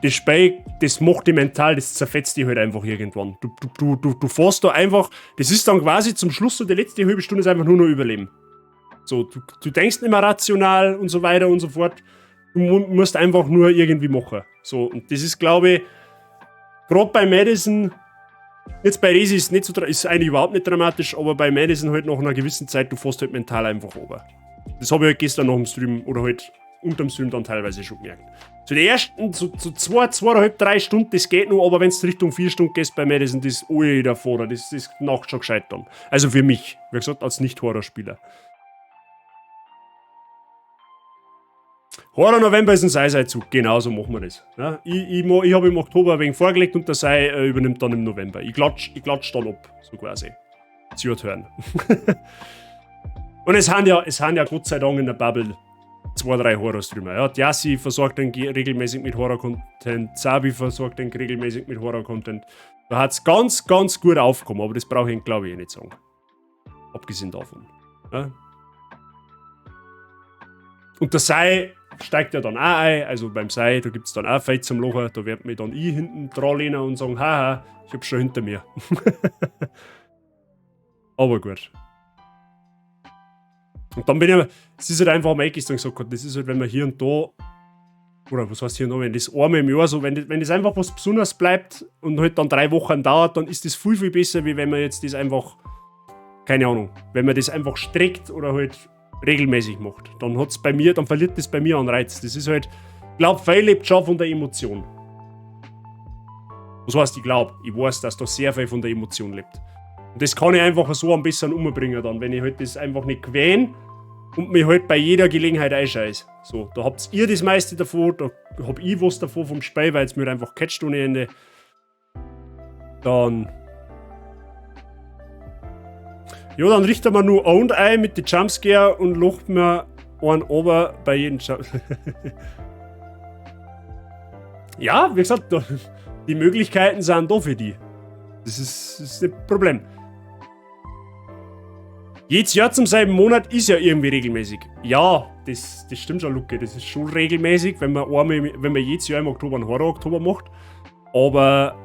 das Spiel, das macht dich mental, das zerfetzt dich halt einfach irgendwann. Du fährst da einfach, das ist dann quasi zum Schluss so, die letzte halbe Stunde ist einfach nur noch Überleben. So, du denkst nicht mehr rational und so weiter und so fort. Du musst einfach nur irgendwie machen. So, und das ist, glaube ich, gerade bei Madison, jetzt bei Resi ist nicht so, ist eigentlich überhaupt nicht dramatisch, aber bei Madison halt nach einer gewissen Zeit, du fährst halt mental einfach runter. Das habe ich halt gestern nach dem Stream oder halt unterm Stream dann teilweise schon gemerkt. Zu den ersten, so 2, 2,5, 3 Stunden, das geht noch, aber wenn es Richtung 4 Stunden gehst bei Madison, das ist davor, das ist nachts schon gescheit dann. Also für mich, wie gesagt, als Nicht-Horrorspieler. Horror November ist ein Sei-Sei-Zug, genau so machen wir das. Ja, ich habe im Oktober ein wenig vorgelegt und der Sei übernimmt dann im November. Ich klatsch dann ab, so quasi. Sie wird hören. Und es haben ja Gott sei Dank in der Bubble 2, 3 Horror-Streamer. Ja, Yassi versorgt den regelmäßig mit Horror-Content, Sabi versorgt den regelmäßig mit Horror-Content. Da hat es ganz, ganz gut aufgekommen, aber das brauche ich, glaube ich, eh nicht sagen. Abgesehen davon. Ja. Und der Sei steigt ja dann auch ein, also beim Sei, da gibt es dann auch Feld zum Locher, da wird mich dann ich hinten dran lehnen und sagen, haha, ich hab's schon hinter mir. Aber gut. Und dann bin ich, es ist halt einfach, am gestern gesagt hat, das ist halt, wenn man hier und da, oder was heißt hier und da, wenn das einmal im Jahr so, wenn das einfach was Besonderes bleibt und halt dann 3 Wochen dauert, dann ist das viel, viel besser, wie wenn man jetzt das einfach, keine Ahnung, wenn man das einfach streckt oder halt regelmäßig macht. Dann hat's bei mir, dann verliert das bei mir an Reiz. Das ist halt, ich glaube, viel lebt schon von der Emotion. Was heißt, ich glaube, ich weiß, dass da sehr viel von der Emotion lebt. Und das kann ich einfach so am besten umbringen dann, wenn ich halt das einfach nicht quälen und mich halt bei jeder Gelegenheit einscheiß. So, da habt ihr das meiste davon, da hab ich was davon vom Spiel, weil es mir einfach catcht ohne Ende. Dann. Ja, dann richten wir nur Owned ein mit den Jumpscare und locht mir einen ober bei jedem Jump. Ja, wie gesagt, die Möglichkeiten sind da für die. Das ist nicht ein Problem. Jedes Jahr zum selben Monat ist ja irgendwie regelmäßig. Ja, das stimmt schon, Luke. Das ist schon regelmäßig, wenn man, wenn man jedes Jahr im Oktober einen Horror-Oktober macht. Aber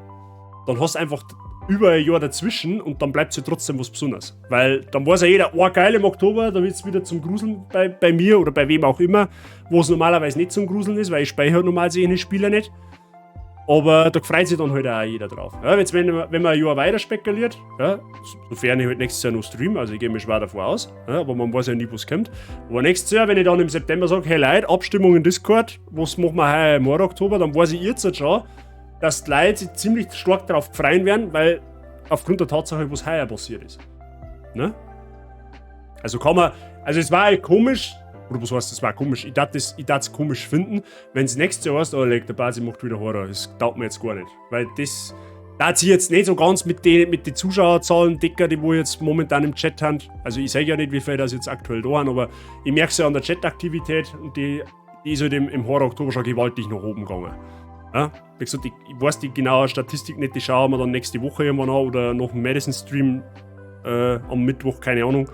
dann hast du einfach über ein Jahr dazwischen und dann bleibt es ja trotzdem was Besonderes. Weil dann weiß ja jeder, oh geil, im Oktober, da wird es wieder zum Gruseln bei mir oder bei wem auch immer, wo es normalerweise nicht zum Gruseln ist, weil ich speichere normalerweise jene Spieler nicht. Aber da freut sich dann halt auch jeder drauf. Ja, jetzt, wenn man ein Jahr weiter spekuliert, ja, sofern ich halt nächstes Jahr noch stream, also ich gehe mir schwer davon aus, ja, aber man weiß ja nie, was kommt. Aber nächstes Jahr, wenn ich dann im September sage, hey Leute, Abstimmung in Discord, was machen wir heuer im Oktober, dann weiß ich jetzt schon, dass die Leute sich ziemlich stark darauf freuen werden, weil aufgrund der Tatsache, was heuer passiert ist. Ne? Also kann man, also es war halt komisch, oder was heißt, das war komisch, ich darf es komisch finden, wenn es nächstes Jahr heißt, oh, leg, der Basi macht wieder Horror, das taugt mir jetzt gar nicht. Weil das, da hat sich jetzt nicht so ganz mit den Zuschauerzahlen dicker, die wo jetzt momentan im Chat haben. Also ich sage ja nicht, wie viel das jetzt aktuell da haben, aber ich merke es ja an der Chataktivität und die ist halt im Horror-Oktober schon gewaltig nach oben gegangen. Ja? Wie gesagt, ich weiß die genaue Statistik nicht, die schauen wir dann nächste Woche irgendwann an oder nach dem Madison-Stream am Mittwoch, keine Ahnung.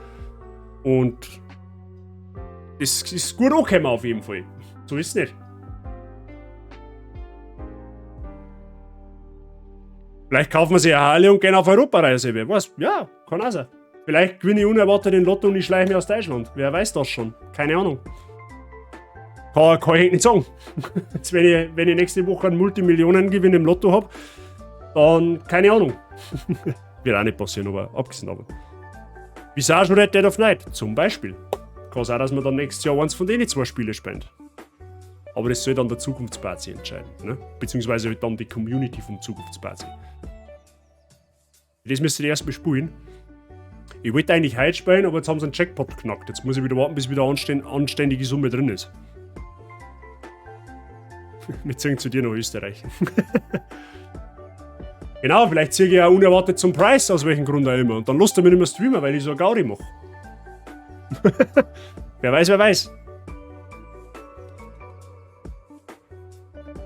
Und das ist gut angekommen auf jeden Fall. So ist es nicht. Vielleicht kaufen wir sich eine Harley und gehen auf Europareise, wer weiß. Ja, kann auch sein. Vielleicht gewinne ich unerwartet den Lotto und ich schleiche mich aus Deutschland. Wer weiß das schon? Keine Ahnung. Kann ich nicht sagen. Jetzt, wenn ich nächste Woche einen Multimillionengewinn im Lotto hab, dann keine Ahnung. Wird auch nicht passieren, aber abgesehen davon. Visage Red Dead of Night zum Beispiel. Kann sein, dass man dann nächstes Jahr eins von denen zwei Spiele spendet. Aber das soll dann der Zukunftsparty entscheiden. Ne? Beziehungsweise halt dann die Community vom Zukunftsparty. Das müsst ihr erst mal spielen. Ich wollte eigentlich heute spielen, aber jetzt haben sie einen Jackpot geknackt. Jetzt muss ich wieder warten, bis wieder anständige Summe drin ist. Wir ziehen zu dir nach Österreich. Genau, vielleicht ziehe ich ja unerwartet zum Preis, aus welchem Grund auch immer. Und dann lasst er mich nicht mehr streamen, weil ich so eine Gaudi mache. Wer weiß, wer weiß.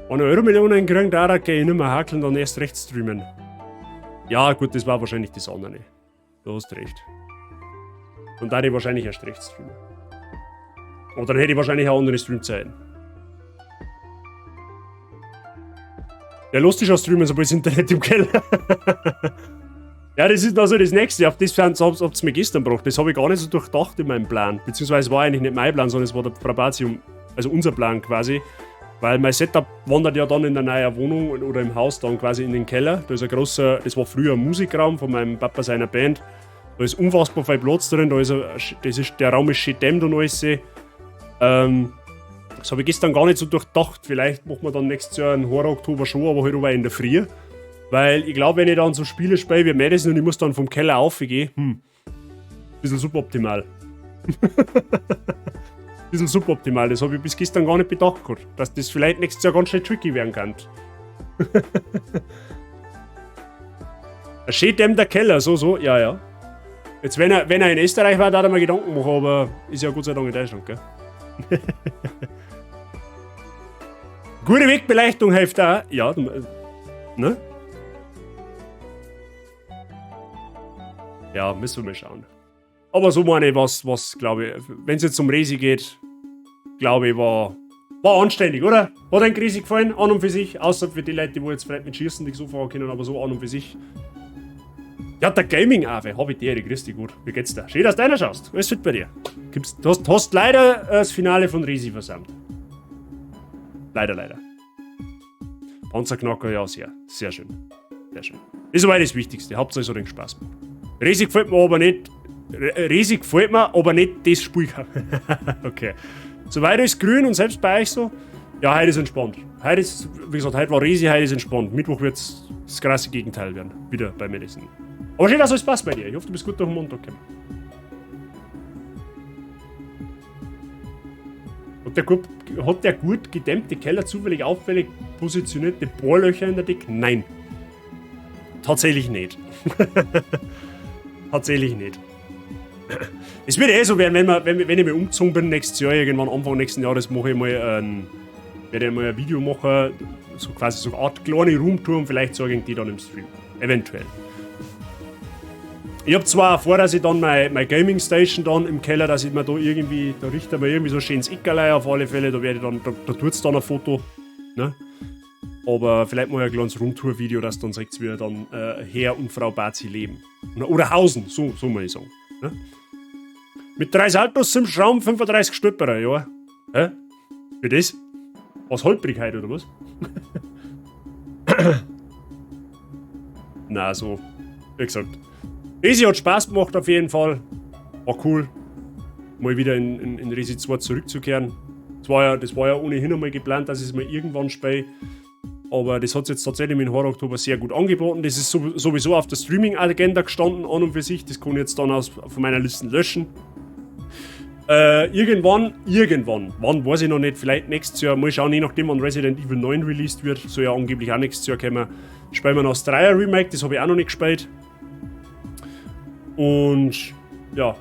Eine Euro-Million kriegen, da gehe ich nicht mehr hakeln, dann erst recht streamen. Ja, gut, das war wahrscheinlich das andere. Du hast recht. Und da hätte ich wahrscheinlich erst recht streamen. Oder dann hätte ich wahrscheinlich auch andere Streamzeiten. Ja, lustig auch streamen, sobald das Internet im Keller. Ja, das ist also das Nächste. Auf das habt ihr mir gestern gebracht. Das habe ich gar nicht so durchdacht in meinem Plan. Beziehungsweise war eigentlich nicht mein Plan, sondern es war der Frau also unser Plan quasi. Weil mein Setup wandert ja dann in der neuen Wohnung oder im Haus dann quasi in den Keller. Da ist ein großer, das war früher ein Musikraum von meinem Papa seiner Band. Da ist unfassbar viel Platz drin, da ist, das ist der Raum ist schön dämmt und alles. Das habe ich gestern gar nicht so durchdacht. Vielleicht machen wir dann nächstes Jahr einen Horror-Oktober schon, aber halt aber in der Früh. Weil ich glaube, wenn ich dann so Spiele spiele wie Madison und ich muss dann vom Keller aufgehen, bisschen suboptimal. Bisschen suboptimal, das habe ich bis gestern gar nicht bedacht gehabt, dass das vielleicht nächstes Jahr ganz schön tricky werden kann. Schön dämmt der Keller, so, ja, ja. Jetzt, wenn er in Österreich war, da hat er mir Gedanken gemacht, aber ist ja Gott sei Dank in Deutschland, gell? Gute Wegbeleuchtung hilft auch. Ja, ne? Ja, müssen wir mal schauen. Aber so meine ich, was glaube ich, wenn es jetzt um Resi geht, glaube ich, war anständig, oder? Hat ein Resi gefallen, an und für sich, außer für die Leute, die jetzt vielleicht mit Schießen nicht so fahren können, aber so an und für sich. Ja, der Gaming-Ave, hab ich dir, grüß dich gut. Wie geht's dir? Schön, dass du einer schaust. Alles fit bei dir. Du hast leider das Finale von Resi versäumt. Leider, leider. Panzerknacker, ja, sehr, sehr schön. Sehr schön. Ist aber das Wichtigste. Hauptsache es hat den Spaß gemacht. Resi gefällt mir aber nicht. Resi gefällt mir, aber nicht das Spiel. Okay. Soweit ist grün und selbst bei euch so. Ja, heute ist entspannt. Heute ist, wie gesagt, heute war Resi, heute ist entspannt. Mittwoch wird es das krasse Gegenteil werden. Wieder bei Madison. Aber schön, dass alles passt bei dir. Ich hoffe, du bist gut durch den Montag gekommen. Hat der gut gedämmte Keller zufällig auffällig positionierte Bohrlöcher in der Decke? Nein. Tatsächlich nicht. Tatsächlich nicht. Es wird eh so werden, wenn ich mal umgezogen bin nächstes Jahr, irgendwann Anfang nächsten Jahres, mache ich mal werde ich mal ein Video machen, so quasi so eine Art kleine Roomtour und vielleicht zeige ich die dann im Stream. Eventuell. Ich hab zwar auch vor, dass ich dann meine Gaming Station dann im Keller, dass ich mir da irgendwie, da richte mir irgendwie so ein schönes Eckerlei auf alle Fälle, da werde ich dann, da tut's dann ein Foto, ne? Aber vielleicht mal ein kleines Roomtour-Video, dass dann sagt, wie dann Herr und Frau Bazi leben. Oder Hausen, so muss ich sagen. Ne? Mit 3 Saltos zum Schraum 35 Stolperer, ja. Hä? Wie das? Was holprig heute, oder was? Na, so, wie gesagt. Resi hat Spaß gemacht auf jeden Fall. War cool, mal wieder in Resi 2 zurückzukehren. Das war ja ohnehin einmal geplant, dass ich es mal irgendwann spiele. Aber das hat sich jetzt tatsächlich mit Horror Oktober sehr gut angeboten. Das ist sowieso auf der Streaming-Agenda gestanden, an und für sich. Das kann ich jetzt dann von meiner Liste löschen. Irgendwann, irgendwann, wann weiß ich noch nicht, vielleicht nächstes Jahr, mal schauen, je nachdem, wann Resident Evil 9 released wird, soll ja angeblich auch nächstes Jahr kommen, spielen wir noch das 3er Remake, das habe ich auch noch nicht gespielt. Und ja,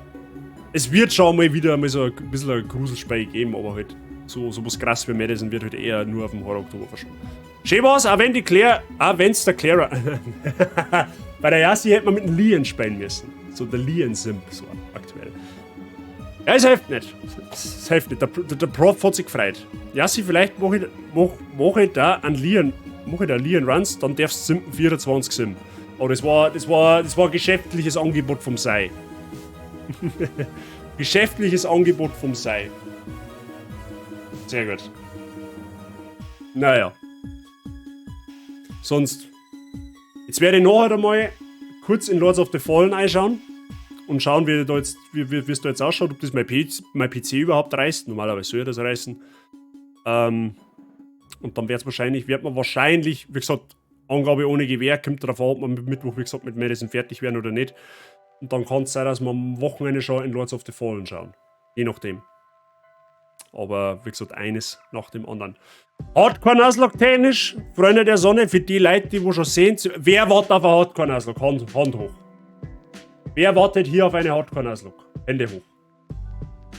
es wird schon mal wieder mal so ein bisschen ein Gruselspiel geben, aber halt so was krass wie Madison wird halt eher nur auf dem Horror Oktober verschoben. Schön war's, auch wenn die Claire, auch wenn's der Clara, bei der Yassi hätte man mit dem Leon spielen müssen. So der Leon Simp, so aktuell. Ja, es hilft nicht. Es hilft nicht. Der Prof hat sich gefreut. Yassi, vielleicht mach ich da einen Leon, mach ich da Leon Runs, dann darfst du Simpen 24 simpen. Aber das war ein geschäftliches Angebot vom Sei. Geschäftliches Angebot vom Sei. Sehr gut. Naja. Sonst. Jetzt werde ich nachher einmal kurz in Lords of the Fallen einschauen und schauen, wie es da jetzt ausschaut, ob das mein PC überhaupt reißt. Normalerweise soll er das reißen. Und dann wird man wahrscheinlich, wie gesagt, Angabe ohne Gewähr, kommt darauf an, ob wir mit Mittwoch, wie gesagt, mit Madison fertig werden oder nicht. Und dann kann es sein, dass wir am Wochenende schon in Lords of the Fallen schauen. Je nachdem. Aber wie gesagt, eines nach dem anderen. Hardcore Nuzlocke technisch, Freunde der Sonne, für die Leute, die wo schon sehen, wer wartet auf eine Hardcore Nuzlocke? Hand hoch. Wer wartet hier auf eine Hardcore Nuzlocke? Hände hoch.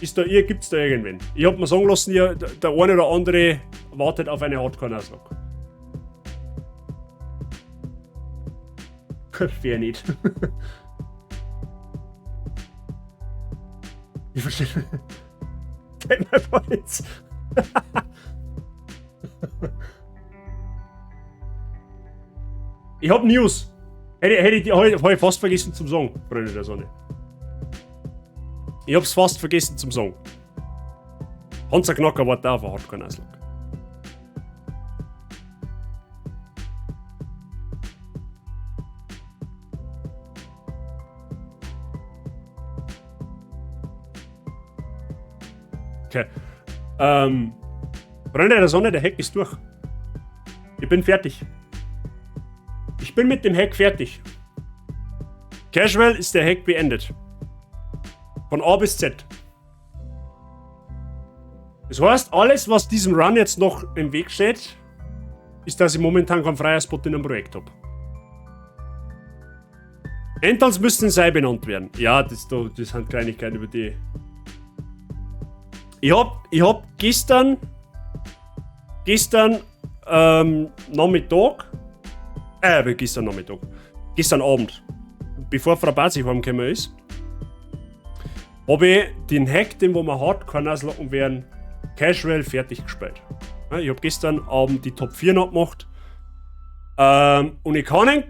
Gibt's da irgendwen? Ich hab mir sagen lassen, ihr, der eine oder andere wartet auf eine Hardcore Nuzlocke. Wer nicht? Ich verstehe. Take my points. Ich hab News. Hätte ich fast vergessen zum sagen, Freunde der Sonne. Ich hab's fast vergessen zum sagen. Hansa Knacker war da, aber hat keinen Nuzlocke. Okay. Freunde der Sonne, der Hack ist durch. Ich bin fertig. Ich bin mit dem Hack fertig. Casual ist der Hack beendet. Von A bis Z. Das heißt, alles, was diesem Run jetzt noch im Weg steht, ist, dass ich momentan keinen freien Spot in einem Projekt hab. Endtanz müssten in Sei benannt werden. Ja, das sind Kleinigkeiten, über die. Ich hab gestern Nachmittag, gestern Nachmittag, gestern Abend, bevor Frau Bazi heimgekommen ist, hab ich den Hack, den wo wir Hardcore nuzlocken werden, casual fertig gespielt. Ja, ich hab gestern Abend die Top 4 noch gemacht. Und ich kann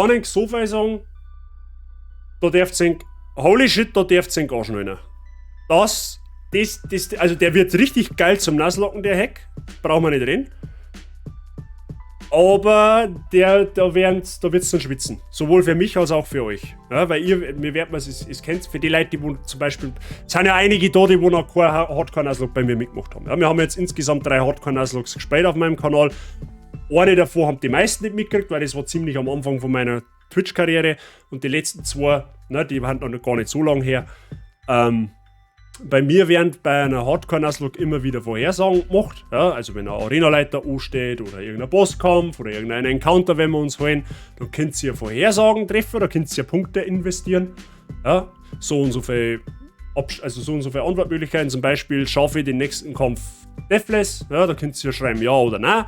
Ihnen so viel sagen, da dürft ihr, holy shit, da dürft ihr anschnallen. Also der wird richtig geil zum Nuzlocken, der Hack. Brauchen wir nicht reden. Aber da wird's dann schwitzen. Sowohl für mich als auch für euch. Ja, weil ihr, mir werdet es kennt, für die Leute, die wo zum Beispiel, es sind ja einige da, die wo noch kein Hardcore Nuzlocke bei mir mitgemacht haben. Ja, wir haben jetzt insgesamt 3 Hardcore Nuzlockes gespielt auf meinem Kanal. Eine davor haben die meisten nicht mitgekriegt, weil das war ziemlich am Anfang von meiner Twitch-Karriere. Und die letzten 2, ne, die waren noch gar nicht so lange her. Bei mir werden bei einer Hardcore-Nuzlocke immer wieder Vorhersagen gemacht. Ja, also wenn ein Arenaleiter ansteht oder irgendein Bosskampf oder irgendein Encounter, wenn wir uns holen, dann könnt ihr Vorhersagen treffen, da könnt ihr Punkte investieren. Ja, so und so viel also so und so viele Antwortmöglichkeiten. Zum Beispiel schaffe ich den nächsten Kampf deathless. Ja, da könnt ihr schreiben ja oder nein.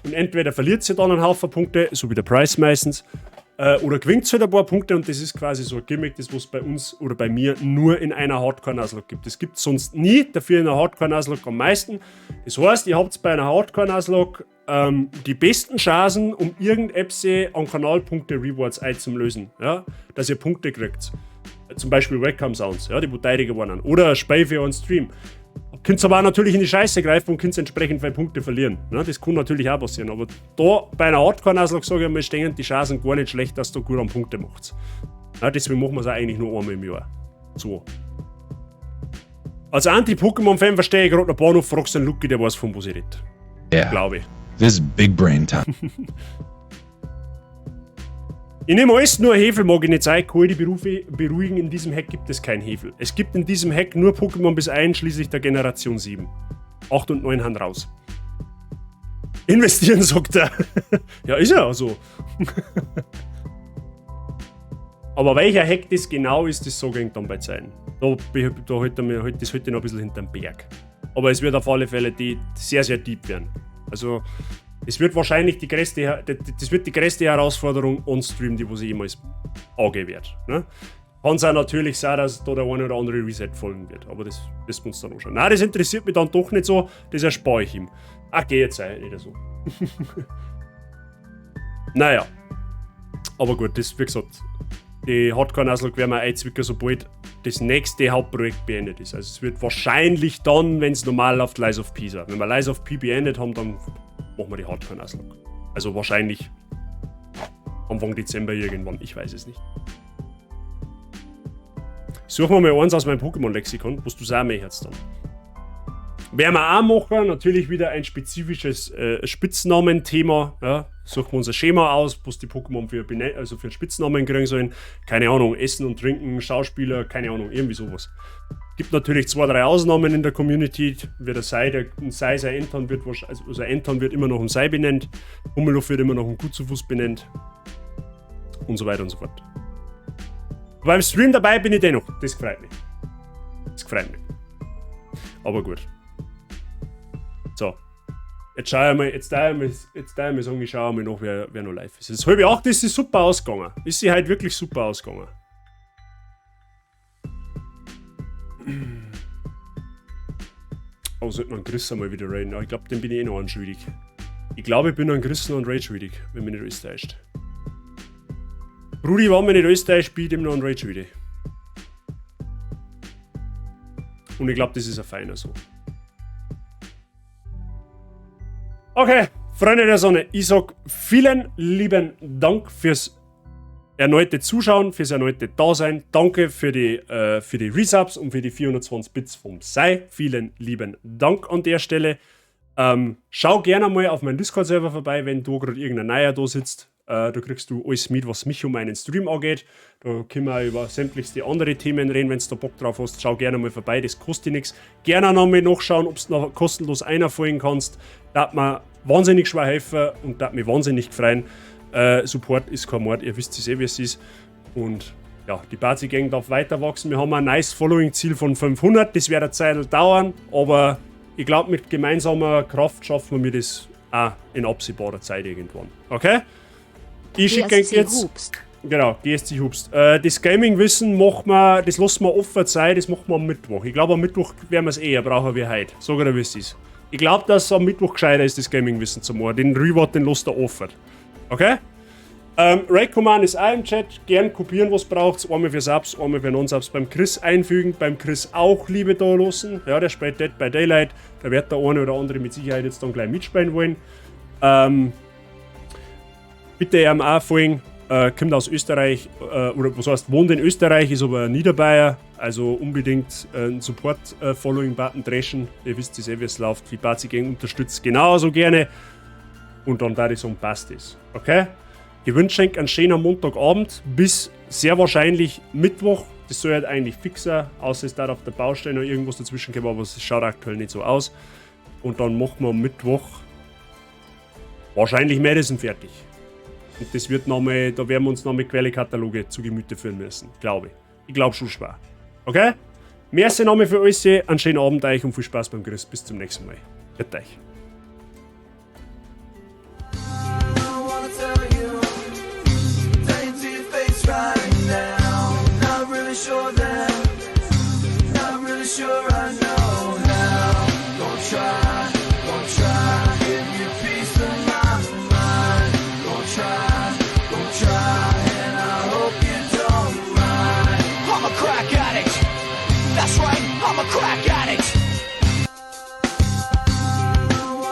Und entweder verliert ihr dann einen Haufen Punkte, so wie der Price meistens, oder gewinnt halt ein paar Punkte, und das ist quasi so ein Gimmick, das was bei uns oder bei mir nur in einer Hardcore-Nuzlocke gibt. Das gibt es sonst nie, dafür in einer Hardcore-Nuzlocke am meisten. Das heißt, ihr habt bei einer Hardcore-Nuzlocke die besten Chancen, um irgendetwas an Kanalpunkte Rewards einzulösen, ja? Dass ihr Punkte kriegt. Zum Beispiel Welcome Sounds, ja, die wo teurer geworden sind. Oder ein Spiel für einen Stream. Könnt aber auch natürlich in die Scheiße greifen und könnt entsprechend 2 Punkte verlieren. Ne? Das kann natürlich auch passieren. Aber da bei einer Hardcore-Nuzlocke, sage ich mal, stehen die Chancen gar nicht schlecht, dass du gut an Punkte machst. Ne? Deswegen machen wir es auch eigentlich nur einmal im Jahr. So. Als Anti-Pokémon-Fan verstehe ich gerade noch Bahnhof, fragst den Lucky, der weiß, von was ich rede. Yeah. Glaube ich. This is big brain time. Ich nehme alles, nur Hefel mag ich nicht sein. Kann ich die Berufe beruhigen, in diesem Hack gibt es kein Hefel. Es gibt in diesem Hack nur Pokémon bis einschließlich der Generation 7. 8 und 9 haben raus. Investieren, sagt er. Ja, ist ja so. Aber welcher Hack das genau ist, das sage ich dann bei Zeiten. Da hält das heute noch ein bisschen hinterm Berg. Aber es wird auf alle Fälle die sehr, sehr deep werden. Also, es wird wahrscheinlich die größte, das wird die größte Herausforderung on-stream, die was ich jemals angehen werde. Ne? Kann es auch natürlich sein, dass da der eine oder andere Reset folgen wird, aber das müssen wir uns dann anschauen. Nein, das interessiert mich dann doch nicht so, das erspare ich ihm. Ach, geh jetzt auch nicht so. Naja. Aber gut, das, wie gesagt, die Hardcore-Nuzlocke werden wir einzwicken, sobald das nächste Hauptprojekt beendet ist. Also es wird wahrscheinlich dann, wenn es normal läuft, Lies of P sein. Wenn wir Lies of P beendet haben, dann machen wir die Hardcore-Nuzlocke. Also wahrscheinlich Anfang Dezember irgendwann, ich weiß es nicht. Suchen wir mal eins aus meinem Pokémon-Lexikon, was du sagen möchtest dann. Werden wir auch machen, natürlich wieder ein spezifisches Spitznamen-Thema. Ja. Suchen wir unser Schema aus, was die Pokémon für, also für einen Spitznamen kriegen sollen. Keine Ahnung, Essen und Trinken, Schauspieler, keine Ahnung, irgendwie sowas. Gibt natürlich 2, 3 Ausnahmen in der Community. Wie der Sei, der Sei, sein Enton wird, also Enton wird immer noch ein Sei benannt, Pummeluff wird immer noch ein Gutzufuß benannt. Und so weiter und so fort. Beim Stream dabei bin ich dennoch. Das freut mich. Das freut mich. Aber gut. So. Jetzt schau ich mal, jetzt da ich mal sagen, ich schaue mal noch, wer noch live ist. Jetzt 7:30 ist sie super ausgegangen. Ist sie halt wirklich super ausgegangen. Oh, sollte man Chris einmal wieder raiden. Ich glaube, den bin ich eh noch anschuldig. Ich glaube, ich bin an Chris noch an Raid schuldig, wenn mich nicht alles täuscht. Brudi, wenn mich nicht alles täuscht, bin ich dem noch an Raid schuldig. Und ich glaube, das ist ein feiner so. Okay, Freunde der Sonne, ich sag vielen lieben Dank fürs erneute Zuschauen, fürs erneute Dasein. Danke für die Resubs und für die 420 Bits vom Sei. Vielen lieben Dank an der Stelle. Schau gerne mal auf meinen Discord-Server vorbei, wenn du gerade irgendein neuer da sitzt. Da kriegst du alles mit, was mich um meinen Stream angeht. Da können wir auch über sämtlichste andere Themen reden, wenn du da Bock drauf hast. Schau gerne mal vorbei, das kostet nichts. Gerne nochmal nachschauen, ob du noch kostenlos einer folgen kannst. Da hat mir wahnsinnig schwer helfen und da hat mich wahnsinnig freuen. Support ist kein Mord, ihr wisst es eh, wie es ist. Und ja, die Bazi-Gang darf weiter wachsen. Wir haben ein nice Following-Ziel von 500. Das wird eine Zeit dauern, aber ich glaube, mit gemeinsamer Kraft schaffen wir das auch in absehbarer Zeit irgendwann. Okay? Ich schicke euch jetzt. Hubst. Genau, GSC Hubst. Das Gaming-Wissen machen wir, das lassen wir offen sein, das machen wir am Mittwoch. Ich glaube, am Mittwoch werden wir es eher brauchen wie heute. Sag ich dir, wie es ist. Ich glaube, dass es am Mittwoch gescheiter ist, das Gaming-Wissen zu machen. Den Reward, den lasst ihr offen. Okay? Raid Command ist auch im Chat. Gern kopieren, was braucht. Einmal für Subs, einmal für Non-Subs. Beim Chris einfügen, beim Chris auch Liebe da lassen. Ja, der spielt Dead by Daylight. Da wird der eine oder andere mit Sicherheit jetzt dann gleich mitspielen wollen. Bitte ihm auch folgen. Kommt aus Österreich, oder was heißt, wohnt in Österreich, ist aber ein Niederbayer. Also unbedingt einen Support-Following-Button dreschen. Ihr wisst es eh, wie es läuft. Die Bazi Gang unterstützt genauso gerne. Und dann da ich sagen, passt es. Okay? Ich wünsche euch einen schönen Montagabend bis sehr wahrscheinlich Mittwoch. Das soll halt eigentlich fix sein, außer es da auf der Baustelle noch irgendwas dazwischen kommt, aber es schaut aktuell nicht so aus. Und dann machen wir am Mittwoch wahrscheinlich Madison fertig. Und das wird nochmal, da werden wir uns nochmal Quellekataloge zu Gemüte führen müssen, glaube ich. Ich glaube schon schwer. Okay? Merci nochmal für alles, einen schönen Abend euch und viel Spaß beim Chris. Bis zum nächsten Mal. Grüß euch. Right now, not really sure that, not really sure.